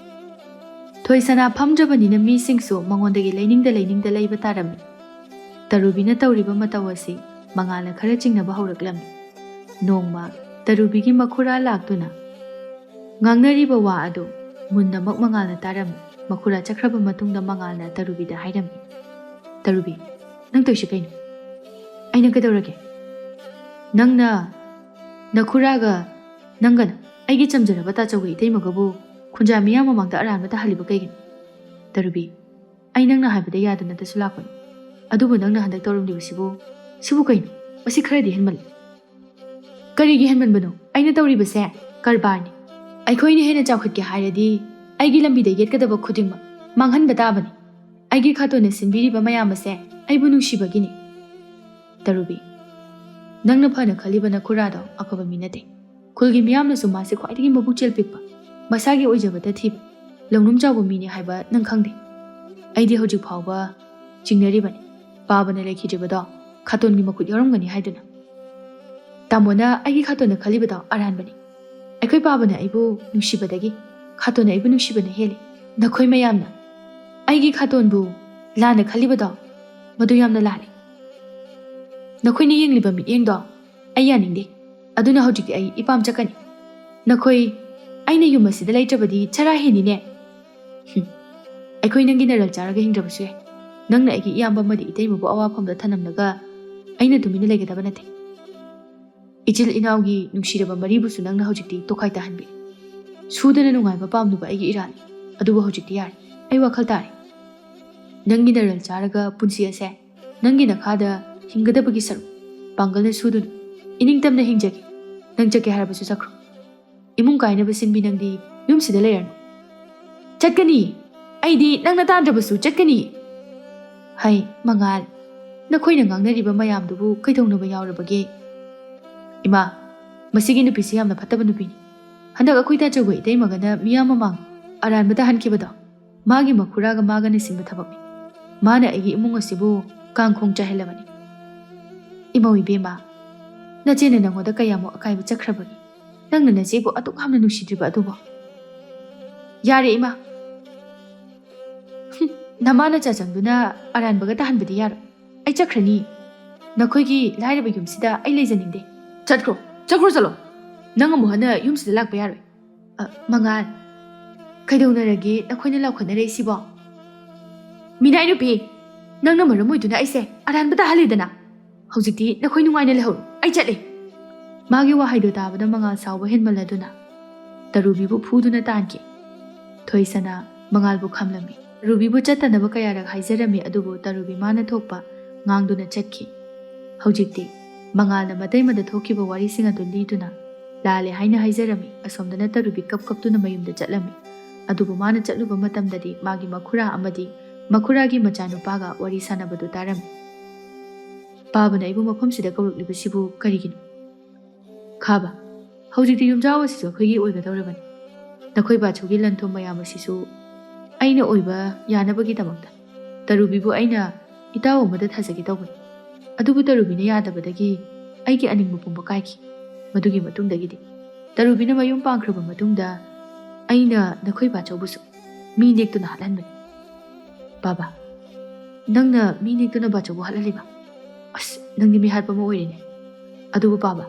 ꯊꯣꯏꯁꯅꯥ ꯐꯝꯗ꯭ꯔꯕꯅꯤꯅ ꯃꯤꯁꯤꯡꯁꯨ ꯃꯉꯣꯟꯗꯒꯤ ꯂꯩꯅꯤꯡꯗ ꯂꯩꯅꯤꯡꯗ ꯂꯩꯕ ꯇꯥꯔꯝꯃꯤ꯫ ꯇꯔꯨꯕꯤꯅ ꯇꯧꯔꯤꯕ ꯃꯇꯧ ꯑꯁꯤ ꯃꯉꯥꯜꯅ ꯈꯔ ꯆꯤꯡꯅꯕ ꯍꯧꯔꯛꯂꯝꯃꯤ꯫ ꯅꯣꯡꯃ ꯇꯔꯨꯕꯤꯒꯤ ꯃꯈꯨꯔꯥ ꯂꯥꯛꯇꯨꯅ ꯉꯥꯡꯅꯔꯤꯕ ꯋꯥ ꯑꯗꯨ ꯃꯨꯟꯅꯃꯛ ꯃꯉꯥꯜꯅ ꯇꯥꯔꯝꯃꯤ꯫ ꯃꯈꯨꯔꯥ ꯆꯠꯈ꯭ꯔꯕ ꯃꯇꯨꯡꯗ ꯃꯉꯥꯜꯅ ꯇꯔꯨꯕꯤꯗ ꯍꯥꯏꯔꯝꯃꯤ, "ꯇꯔꯨꯕꯤ, ꯅꯪ ꯇꯧꯏꯁꯤ ꯀꯩꯅꯣ?" "ꯑꯩꯅ ꯀꯩꯗꯧꯔꯒꯦ?" "ꯅꯪꯅ ꯅꯈꯨꯔꯥꯒ ꯅꯪꯒꯅ ꯑꯩꯒꯤ ꯆꯝꯖꯔꯕ ꯇꯥꯆꯧꯒ ꯏꯇꯩꯃꯒꯕꯨ ꯈꯨꯟꯖꯥ ꯃꯤꯌꯥꯝ ꯃꯃꯥꯡꯗ ꯑꯔꯥꯟꯕ ꯇꯥꯍꯜꯂꯤꯕ ꯀꯩꯒꯤꯅꯣ?" "ꯇꯔꯨꯕꯤ, ꯑꯩ ꯅꯪꯅ ꯍꯥꯏꯕꯗ ꯌꯥꯗꯅꯇꯁꯨ ꯂꯥꯛꯄꯅꯤ꯫ ꯑꯗꯨꯕꯨ ꯅꯪꯅ ꯍꯟꯗꯛ ꯇꯧꯔꯝꯂꯤꯕꯁꯤꯕꯨ, ꯁꯤꯕꯨ ꯀꯩꯅꯣ? ꯃꯁꯤ ꯈꯔꯗꯤ ꯍꯦꯟꯃꯜꯂꯤ꯫" "ꯀꯔꯤꯒꯤ ꯍꯦꯟꯃꯟꯕꯅꯣ? ꯑꯩꯅ ꯇꯧꯔꯤꯕꯁꯦ ꯀꯔꯕꯥꯔꯅꯤ꯫ ꯑꯩꯈꯣꯏꯅ ꯍꯦꯟꯅ ꯆꯥꯎꯈꯠꯀꯦ ꯍꯥꯏꯔꯗꯤ ꯑꯩꯒꯤ ꯂꯝꯕꯤꯗ ꯌꯦꯠꯀꯗꯕ ꯈꯨꯗꯤꯡꯃꯛ ꯃꯥꯡꯍꯟꯕ ꯇꯥꯕꯅꯤ꯫ ꯑꯩꯒꯤ ꯈꯥꯇꯣꯟꯅ ꯁꯤꯟꯕꯤꯔꯤꯕ ꯃꯌꯥꯝ ꯑꯁꯦ ꯑꯩꯕꯨ ꯅꯨꯡꯁꯤꯕꯒꯤꯅꯤ꯫" "ꯇꯔꯨꯕꯤ, ꯅꯪꯅ ꯐꯅ ꯈꯜꯂꯤꯕ ꯅꯈꯨꯔꯥꯗꯣ ꯑꯐꯕ ꯃꯤ ꯅꯠꯇꯦ꯫ ꯈꯨꯜꯒꯤ ꯃꯤꯌꯥꯝꯅꯁꯨ ꯃꯥꯁꯦ ꯈ꯭ꯋꯥꯏꯗꯒꯤ ꯃꯕꯨꯛꯆꯦꯜ ꯄꯤꯛꯄ, ꯃꯁꯥꯒꯤ ꯑꯣꯏꯖꯕꯗ ꯊꯤꯕ, ꯂꯧꯅꯨꯡ ꯆꯥꯎꯕ ꯃꯤꯅꯤ ꯍꯥꯏꯕ ꯅꯪ ꯈꯪꯗꯦ꯫ ꯑꯩꯗꯤ ꯍꯧꯖꯤꯛ ꯐꯥꯎꯕ ꯆꯤꯡꯅꯔꯤꯕꯅꯤ꯫ ꯄꯥꯕꯅ ꯂꯩꯈꯤꯗ꯭ꯔꯤꯕꯗꯣ ꯈꯥꯇꯣꯟꯒꯤ ꯃꯈꯨꯠ ꯌꯥꯎꯔꯝꯒꯅꯤ ꯍꯥꯏꯗꯨꯅ꯫ ꯇꯥꯃꯣꯅ ꯑꯩꯒꯤ ꯈꯥꯇꯣꯟꯅ ꯈꯜꯂꯤꯕꯗꯣ ꯑꯔꯥꯟꯕꯅꯤ꯫ ꯑꯩꯈꯣꯏ ꯄꯥꯕꯅ ꯑꯩꯕꯨ ꯅꯨꯡꯁꯤꯕꯗꯒꯤ ꯈꯥꯇꯣꯟꯅ ꯑꯩꯕꯨ ꯅꯨꯡꯁꯤꯕꯅ ꯍꯦꯜꯂꯤ꯫ ꯅꯈꯣꯏ ꯃꯌꯥꯝꯅ ꯑꯩꯒꯤ ꯈꯥꯇꯣꯟꯕꯨ ꯂꯥꯟꯅ ꯈꯜꯂꯤꯕꯗꯣ ꯃꯗꯨ ꯌꯥꯝꯅ ꯂꯥꯜꯂꯤ꯫ ꯅꯈꯣꯏꯅ ꯌꯦꯡꯂꯤꯕ ꯃꯤꯠꯌꯦꯡꯗꯣ ꯑꯩ ꯌꯥꯅꯤꯡꯗꯦ꯫ ꯑꯗꯨꯅ ꯍꯧꯖꯤꯛꯇꯤ ꯑꯩ ꯏꯄꯥꯝ ꯆꯠꯀꯅꯤ꯫ ꯅꯈꯣꯏ ꯑꯩꯅ ꯌꯨꯝ ꯑꯁꯤꯗ ꯂꯩꯇ꯭ꯔꯕꯗꯤ ꯆꯔꯥ ꯍꯦꯟꯅꯤꯅꯦ꯫ ꯍꯨꯝ꯫ ꯑꯩꯈꯣꯏ ꯅꯪꯒꯤ ꯅꯔꯜ ꯆꯥꯔꯒ ꯍꯤꯡꯗ꯭ꯔꯕꯁꯨ ꯌꯥꯏ꯫ ꯅꯪꯅ ꯑꯩꯒꯤ ꯏꯌꯥꯝꯕ ꯑꯃꯗꯤ ꯏꯇꯩꯃꯕꯨ ꯑꯋꯥꯐꯝꯗ ꯊꯅꯝꯂꯒ ꯑꯩꯅ ꯇꯨꯃꯤꯟꯅ ꯂꯩꯒꯗꯕ ꯅꯠꯇꯦ꯫ ꯏꯆꯤꯜ ꯏꯅꯥꯎꯒꯤ ꯅꯨꯡꯁꯤꯔꯕ ꯃꯔꯤꯕꯨꯁꯨ ꯅꯪꯅ ꯍꯧꯖꯤꯛꯇꯤ ꯇꯣꯈꯥꯏ ꯇꯥꯍꯟꯕꯤꯔꯦ꯫ ꯁꯨꯗꯅ ꯅꯨꯡꯉꯥꯏꯕ ꯄꯥꯝꯂꯨꯕ ꯑꯩꯒꯤ ꯏꯔꯥꯜꯅꯤ꯫ ꯑꯗꯨꯕꯨ ꯍꯧꯖꯤꯛꯇꯤ ꯌꯥꯔꯦ꯫ ꯑꯩ ꯋꯥꯈꯜ ꯇꯥꯔꯦ꯫ ꯅꯪꯒꯤ ꯅꯔꯜ ꯆꯥꯔꯒ ꯄꯨꯟꯁꯤ ꯑꯁꯦ ꯅꯪꯒꯤ ꯅꯈꯥꯗ ꯍꯤꯡꯒꯗꯕꯒꯤ ꯁꯔꯨꯛ ꯄꯥꯡꯒꯜꯅ ꯁꯨꯗꯨꯅ ꯏꯅꯤꯡꯇꯝꯅ ꯍꯤꯡꯖꯒꯦ꯫ ꯅꯪ ꯆꯠꯀꯦ ꯍꯥꯏꯔꯕꯁꯨ ꯆꯠꯈ꯭ꯔꯣ꯫ ꯏꯃꯨꯡ ꯀꯥꯏꯅꯕ ꯁꯤꯟꯕꯤ ꯅꯪꯗꯤ ꯌꯨꯝꯁꯤꯗ ꯂꯩꯔꯅꯨ꯫ ꯆꯠꯀꯅꯤ꯫ ꯑꯩꯗꯤ ꯅꯪꯅ ꯇꯥꯟꯗ꯭ꯔꯕꯁꯨ ꯆꯠꯀꯅꯤ꯫ ꯍꯩ, ꯃꯉꯥꯜ, ꯅꯈꯣꯏꯅ ꯉꯥꯡꯅꯔꯤꯕ ꯃꯌꯥꯝꯗꯨꯕꯨ ꯀꯩꯗꯧꯅꯕ ꯌꯥꯎꯔꯕꯒꯦ? ꯏꯃꯥ, ꯃꯁꯤꯒꯤ ꯅꯨꯄꯤꯁꯤ ꯌꯥꯝꯅ ꯐꯠꯇꯕ ꯅꯨꯄꯤꯅꯤ꯫ ꯍꯟꯗꯛ ꯑꯩꯈꯣꯏ ꯇꯥꯆꯧꯒ ꯏꯇꯩꯃꯒꯅ ꯃꯤꯌꯥꯝ ꯃꯃꯥꯡ ꯑꯔꯥꯟꯕ ꯇꯥꯍꯟꯈꯤꯕꯗꯣ ꯃꯥꯒꯤ ꯃꯈꯨꯔꯥꯒ ꯃꯥꯒꯅ ꯁꯤꯟꯕ ꯊꯕꯛꯅꯤ꯫ ꯃꯥꯅ ꯑꯩꯒꯤ ꯏꯃꯨꯡ ꯑꯁꯤꯕꯨ ꯀꯥꯡꯈꯣꯡ ꯆꯥꯏꯍꯜꯂꯕꯅꯤ꯫ ꯏꯃꯧ ꯏꯕꯦꯝꯃ, ꯅꯆꯦꯅ ꯅꯪꯉꯣꯟꯗ ꯀꯌꯥꯃꯨꯛ ꯑꯀꯥꯏꯕ ꯆꯠꯈ꯭ꯔꯕꯒꯦ? ꯅꯪꯅ ꯅꯆꯦꯕꯨ ꯑꯗꯨꯛ ꯌꯥꯝꯅ ꯅꯨꯡꯁꯤꯗ꯭ꯔꯤꯕ ꯑꯗꯨꯕꯨ? ꯌꯥꯔꯦ ꯏꯃꯥ꯫ ꯍꯨꯝ, ꯅꯃꯥ ꯅꯆꯥ ꯆꯪꯗꯨꯅ ꯑꯔꯥꯟꯕꯒ ꯇꯥꯍꯟꯕꯗꯤ ꯌꯥꯔꯣꯏ꯫ ꯑꯩ ꯆꯠꯈ꯭ꯔꯅꯤ꯫ ꯅꯈꯣꯏꯒꯤ ꯂꯥꯏꯔꯕ ꯌꯨꯝꯁꯤꯗ ꯑꯩ ꯂꯩꯖꯅꯤꯡꯗꯦ꯫ ꯆꯠꯈ꯭ꯔꯣ, ꯆꯠꯈ꯭ꯔꯣ, ꯆꯠꯂꯣ꯫ ꯅꯪ ꯑꯃꯨꯛ ꯍꯟꯅ ꯌꯨꯝꯁꯤꯗ ꯂꯥꯛꯄ ꯌꯥꯔꯣꯏ꯫ ꯑ, ꯃꯉꯥꯜ, ꯀꯩꯗꯧꯅꯔꯒꯦ ꯅꯈꯣꯏꯅ ꯂꯥꯎꯈꯠꯅꯔꯛꯏꯁꯤꯕꯣ? ꯃꯤꯅꯥꯏ ꯅꯨꯄꯤ, ꯅꯪꯅ ꯃꯔꯝ ꯑꯣꯏꯗꯨꯅ ꯑꯩꯁꯦ ꯑꯔꯥꯟꯕ ꯇꯥꯍꯜꯂꯦꯗꯅ꯫ ꯍꯧꯖꯤꯛꯇꯤ ꯅꯈꯣꯏ ꯅꯨꯡꯉꯥꯏꯅ ꯂꯩꯍꯧꯔꯣ, ꯑꯩ ꯆꯠꯂꯦ꯫ ꯃꯥꯒꯤ ꯋꯥꯍꯩꯗꯨ ꯇꯥꯕꯗ ꯃꯉꯥꯜ ꯁꯥꯎꯕ ꯍꯦꯟꯃꯜꯂꯗꯨꯅ ꯇꯔꯨꯕꯤꯕꯨ ꯐꯨꯗꯨꯅ ꯇꯥꯟꯈꯤ꯫ ꯊꯣꯏꯁꯅꯥ ꯃꯉꯥꯜꯕꯨ ꯈꯥꯝꯂꯝꯃꯤ꯫ ꯇꯔꯨꯕꯤꯕꯨ ꯆꯠꯇꯅꯕ ꯀꯌꯥꯔꯛ ꯍꯥꯏꯖꯔꯝꯃꯤ, ꯑꯗꯨꯕꯨ ꯇꯔꯨꯕꯤ ꯃꯥꯅ ꯊꯣꯛꯄ ꯉꯥꯡꯗꯨꯅ ꯆꯠꯈꯤ꯫ ꯍꯧꯖꯤꯛꯇꯤ ꯃꯉꯥꯜꯅ ꯃꯇꯩꯃꯗ ꯊꯣꯛꯈꯤꯕ ꯋꯥꯔꯤꯁꯤꯡ ꯑꯗꯨ ꯂꯤꯗꯨꯅ ꯂꯥꯜꯂꯦ ꯍꯥꯏꯅ ꯍꯥꯏꯖꯔꯝꯃꯤ꯫ ꯑꯁꯣꯝꯗꯅ ꯇꯔꯨꯕꯤ ꯀꯞ ꯀꯞꯇꯨꯅ ꯃꯌꯨꯝꯗ ꯆꯠꯂꯝꯃꯤ꯫ ꯑꯗꯨꯕꯨ ꯃꯥꯅ ꯆꯠꯂꯨꯕ ꯃꯇꯝꯗꯗꯤ ꯃꯥꯒꯤ ꯃꯈꯨꯔꯥ ꯑꯃꯗꯤ ꯃꯈꯨꯔꯥꯒꯤ ꯃꯆꯥꯅꯨꯄꯥꯒ ꯋꯥꯔꯤ ꯁꯥꯟꯅꯕꯗꯨ ꯇꯥꯔꯝꯃꯤ꯫ "ꯄꯥꯕꯅ ꯑꯩꯕꯨ ꯃꯐꯝꯁꯤꯗ ꯀꯧꯔꯛꯂꯤꯕꯁꯤꯕꯨ ꯀꯔꯤꯒꯤꯅꯣ?" "ꯈꯥꯕ, ꯍꯧꯖꯤꯛꯇꯤ ꯌꯨꯝꯖꯥꯎ ꯑꯁꯤꯁꯨ ꯑꯩꯈꯣꯏꯒꯤ ꯑꯣꯏꯒꯗꯧꯔꯕꯅꯤ꯫ ꯅꯈꯣꯏ ꯕꯥꯆꯧꯒꯤ ꯂꯟ ꯊꯨꯝ ꯃꯌꯥꯝ ꯑꯁꯤꯁꯨ ꯑꯩꯅ ꯑꯣꯏꯕ ꯌꯥꯅꯕꯒꯤꯗꯃꯛꯇ ꯇꯔꯨꯕꯤꯕꯨ ꯑꯩꯅ ꯏꯇꯥꯎ ꯑꯃꯗ ꯊꯥꯖꯒꯦ ꯇꯧꯕꯅꯤ꯫ ꯑꯗꯨꯕꯨ ꯇꯔꯨꯕꯤꯅ ꯌꯥꯗꯕꯗꯒꯤ ꯑꯩꯒꯤ ꯑꯅꯤꯡꯕ ꯄꯨꯝꯕ ꯀꯥꯏꯈꯤ꯫ ꯃꯗꯨꯒꯤ ꯃꯇꯨꯡꯗꯒꯤꯗꯤ ꯇꯔꯨꯕꯤꯅ ꯃꯌꯨꯝ ꯄꯥꯟꯈ꯭ꯔꯕ ꯃꯇꯨꯡꯗ ꯑꯩꯅ ꯅꯈꯣꯏ ꯕꯥꯆꯧꯕꯨꯁꯨ ꯃꯤ ꯅꯦꯛꯇꯨꯅ ꯍꯥꯠꯍꯟꯕꯅꯤ꯫" "ꯕꯥꯕꯥ, ꯅꯪꯅ ꯃꯤ ꯅꯦꯛꯇꯨꯅ ꯕꯥꯆꯧꯕꯨ ꯍꯥꯠꯍꯜꯂꯤꯕ? ꯑꯁ, ꯅꯪꯗꯤ ꯃꯤꯍꯥꯠꯄ ꯑꯃ ꯑꯣꯏꯔꯦꯅꯦ꯫" ꯑꯗꯨꯕꯨ ꯄꯥꯕ,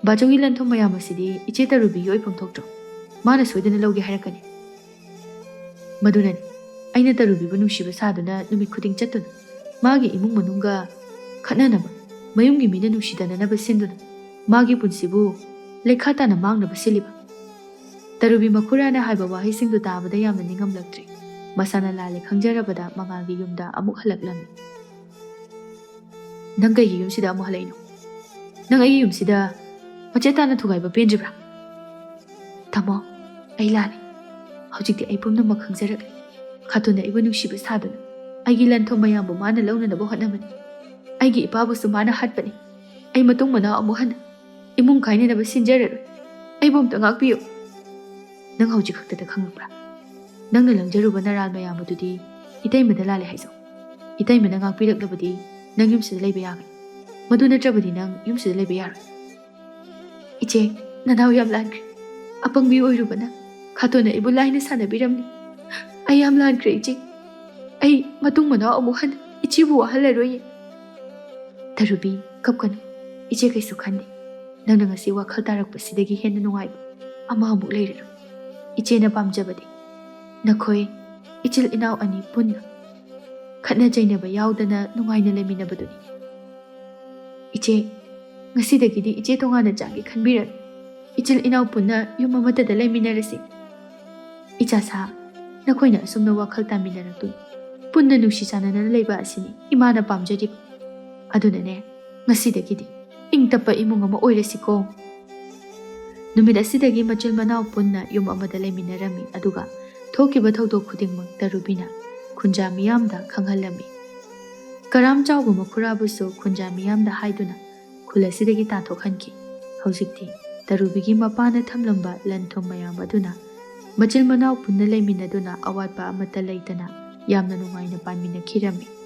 ꯕꯥꯆꯧꯒꯤ ꯂꯟ ꯊꯨꯝ ꯃꯌꯥꯝ ꯑꯁꯤꯗꯤ ꯏꯆꯦ ꯇꯔꯨꯕꯤꯒꯤ ꯑꯣꯏꯐꯝ ꯊꯣꯛꯇ꯭ꯔꯣ? ꯃꯥꯅ ꯁꯣꯏꯗꯅ ꯂꯧꯒꯦ ꯍꯥꯏꯔꯛꯀꯅꯤ꯫ ꯃꯗꯨꯅꯅꯤ ꯑꯩꯅ ꯇꯔꯨꯕꯤꯕꯨ ꯅꯨꯡꯁꯤꯕ ꯁꯥꯗꯨꯅ ꯅꯨꯃꯤꯠ ꯈꯨꯗꯤꯡ ꯆꯠꯇꯨꯅ ꯃꯥꯒꯤ ꯏꯃꯨꯡ ꯃꯅꯨꯡꯒ ꯈꯠꯅꯅꯕ, ꯃꯌꯨꯝꯒꯤ ꯃꯤꯅ ꯅꯨꯡꯁꯤꯗꯅꯅꯕ ꯁꯤꯟꯗꯨꯅ ꯃꯥꯒꯤ ꯄꯨꯟꯁꯤꯕꯨ ꯂꯩꯈꯥ ꯇꯥꯅ ꯃꯥꯡꯅꯕ ꯁꯤꯜꯂꯤꯕ꯫ ꯇꯔꯨꯕꯤ ꯃꯈꯨꯔꯥꯅ ꯍꯥꯏꯕ ꯋꯥꯍꯩꯁꯤꯡꯗꯨ ꯇꯥꯕꯗ ꯌꯥꯝꯅ ꯅꯤꯡꯉꯝꯂꯛꯇ꯭ꯔꯦ꯫ ꯃꯁꯥꯅ ꯂꯥꯜꯂꯦ ꯈꯪꯖꯔꯕꯗ ꯃꯉꯥꯜꯒꯤ ꯌꯨꯝꯗ ꯑꯃꯨꯛ ꯍꯜꯂꯛꯂꯝꯃꯤ꯫ "ꯅꯪ ꯀꯩꯒꯤ ꯌꯨꯝꯁꯤꯗ ꯑꯃꯨꯛ ꯍꯜꯂꯛꯏꯅꯣ? ꯅꯪ ꯑꯩꯒꯤ ꯌꯨꯝꯁꯤꯗ ꯃꯆꯦꯠ ꯇꯥꯅ ꯊꯨꯒꯥꯏꯕ ꯄꯦꯟꯗ꯭ꯔꯤꯕ꯭ꯔꯥ?" "ꯇꯥꯃꯣ, ꯑꯩ ꯂꯥꯜꯂꯦ꯫ ꯍꯧꯖꯤꯛꯇꯤ ꯑꯩ ꯄꯨꯝꯅꯃꯛ ꯈꯪꯖꯔꯛꯂꯦ꯫ ꯈꯥꯇꯣꯟꯅ ꯑꯩꯕꯨ ꯅꯨꯡꯁꯤꯕ ꯁꯥꯗꯨꯅ ꯑꯩꯒꯤ ꯂꯟ ꯊꯨꯝ ꯃꯌꯥꯝꯕꯨ ꯃꯥꯅ ꯂꯧꯅꯅꯕ ꯍꯣꯠꯅꯕꯅꯤ꯫ ꯑꯩꯒꯤ ꯏꯄꯥꯕꯨꯁꯨ ꯃꯥꯅ ꯍꯥꯠꯄꯅꯤ꯫ ꯑꯩ ꯃꯇꯨꯡ ꯃꯅꯥꯎ ꯑꯃꯨꯛ ꯍꯟꯅ ꯏꯃꯨꯡ ꯀꯥꯏꯅꯅꯕ ꯁꯤꯟꯖꯔꯔꯣꯏ꯫ ꯑꯩꯕꯨ ꯑꯝꯇ ꯉꯥꯛꯄꯤꯌꯨ꯫ ꯅꯪ ꯍꯧꯖꯤꯛ ꯈꯛꯇꯗ ꯈꯪꯂꯛꯄ꯭ꯔꯥ? ꯅꯪꯅ ꯂꯪꯖꯔꯨꯕ ꯅꯔꯥꯜ ꯃꯌꯥꯝ ꯑꯗꯨꯗꯤ ꯏꯇꯩꯃꯗ ꯂꯥꯜꯂꯦ ꯍꯥꯏꯖꯧ꯫ ꯏꯇꯩꯃꯅ ꯉꯥꯛꯄꯤꯔꯛꯂꯕꯗꯤ ꯅꯪ ꯌꯨꯝꯁꯤꯗ ꯂꯩꯕ ꯌꯥꯒꯅꯤ꯫ ꯃꯗꯨ ꯅꯠꯇ꯭ꯔꯕꯗꯤ ꯅꯪ ꯌꯨꯝꯁꯤꯗ ꯂꯩꯕ ꯌꯥꯔꯣꯏ꯫" "ꯏꯆꯦ, ꯅꯅꯥꯎ ꯌꯥꯝ ꯂꯥꯟꯈ꯭ꯔꯦ꯫ ꯑꯄꯪꯕꯤ ꯑꯣꯏꯔꯨꯕꯅ ꯈꯥꯇꯣꯟꯅ ꯑꯩꯕꯨ ꯂꯥꯏꯅ ꯁꯥꯟꯅꯕꯤꯔꯝꯂꯦ꯫ ꯑꯩ ꯌꯥꯝ ꯂꯥꯟꯈ꯭ꯔꯦ ꯏꯆꯦ꯫ ꯑꯩ ꯃꯇꯨꯡ ꯃꯅꯥꯎ ꯑꯃꯨꯛ ꯍꯟꯅ ꯏꯆꯦꯕꯨ ꯋꯥꯍꯜꯂꯔꯣꯏꯌꯦ꯫" "ꯇꯔꯨꯕꯤ, ꯀꯞꯀꯅꯨ꯫ ꯏꯆꯦ ꯀꯩꯁꯨ ꯈꯟꯗꯦ꯫ ꯅꯪꯅ ꯉꯁꯤ ꯋꯥꯈꯜ ꯇꯥꯔꯛꯄꯁꯤꯗꯒꯤ ꯍꯦꯟꯅ ꯅꯨꯡꯉꯥꯏꯕ ꯑꯃ ꯑꯃꯨꯛ ꯂꯩꯔꯔꯣꯏ꯫ ꯏꯆꯦꯅ ꯄꯥꯝꯖꯕꯗꯤ ꯅꯈꯣꯏ ꯏꯆꯤꯜ ꯏꯅꯥꯎ ꯑꯅꯤ ꯄꯨꯟꯅ ꯈꯠꯅ ꯆꯩꯅꯕ ꯌꯥꯎꯗꯅ ꯅꯨꯡꯉꯥꯏꯅ ꯂꯩꯃꯤꯟꯅꯕꯗꯨꯅꯤ꯫ ꯏꯆꯦ, ꯉꯁꯤꯗꯒꯤꯗꯤ ꯏꯆꯦ ꯇꯣꯉꯥꯟꯅ ꯆꯥꯒꯦ ꯈꯟꯕꯤꯔꯅꯨ꯫ ꯏꯆꯤꯜ ꯏꯅꯥꯎ ꯄꯨꯟꯅ ꯌꯨꯝ ꯑꯃꯠꯇꯗ ꯂꯩꯃꯤꯟꯅꯔꯁꯤ꯫ ꯏꯆꯥꯁꯥ, ꯅꯈꯣꯏꯅ ꯑꯁꯨꯝꯅ ꯋꯥꯈꯜ ꯇꯥꯃꯤꯟꯅꯔꯛꯇꯨꯅ ꯄꯨꯟꯅ ꯅꯨꯡꯁꯤ ꯆꯥꯟꯅꯅ ꯂꯩꯕ ꯑꯁꯤꯅꯤ ꯏꯃꯥꯅ ꯄꯥꯝꯖꯔꯤꯕ꯫ ꯑꯗꯨꯅꯅꯦ, ꯉꯁꯤꯗꯒꯤꯗꯤ ꯏꯪ ꯇꯞꯄ ꯏꯃꯨꯡ ꯑꯃ ꯑꯣꯏꯔꯁꯤꯀꯣ꯫" ꯅꯨꯃꯤꯠ ꯑꯁꯤꯗꯒꯤ ꯃꯆꯤꯜ ꯃꯅꯥꯎ ꯄꯨꯟꯅ ꯌꯨꯝ ꯑꯃꯗ ꯂꯩꯃꯤꯟꯅꯔꯝꯃꯤ, ꯑꯗꯨꯒ ꯊꯣꯛꯈꯤꯕ ꯊꯧꯗꯣꯛ ꯈꯨꯗꯤꯡꯃꯛ ꯇꯔꯨꯕꯤꯅ ꯈꯨꯟꯖꯥ ꯃꯤꯌꯥꯝꯗ ꯈꯪꯍꯜꯂꯝꯃꯤ꯫ ꯀꯔꯥꯝ ꯆꯥꯎꯕ ꯃꯈꯨꯔꯥꯕꯨꯁꯨ ꯈꯨꯟꯖꯥ ꯃꯤꯌꯥꯝꯗ ꯍꯥꯏꯗꯨꯅ ꯈꯨꯜ ꯑꯁꯤꯗꯒꯤ ꯇꯥꯟꯊꯣꯛꯍꯟꯈꯤ꯫ ꯍꯧꯖꯤꯛꯇꯤ ꯇꯔꯨꯕꯤꯒꯤ ꯃꯄꯥꯅ ꯊꯝꯂꯝꯕ ꯂꯟ ꯊꯨꯝ ꯃꯌꯥꯝ ꯑꯗꯨꯅ ꯃꯆꯤꯜ ꯃꯅꯥꯎ ꯄꯨꯟꯅ ꯂꯩꯃꯤꯟꯅꯗꯨꯅ ꯑꯋꯥꯠꯄ ꯑꯃꯠꯇ ꯂꯩꯇꯅ ꯌꯥꯝꯅ ꯅꯨꯡꯉꯥꯏꯅ ꯄꯥꯟꯃꯤꯟꯅꯈꯤꯔꯝꯃꯤ꯫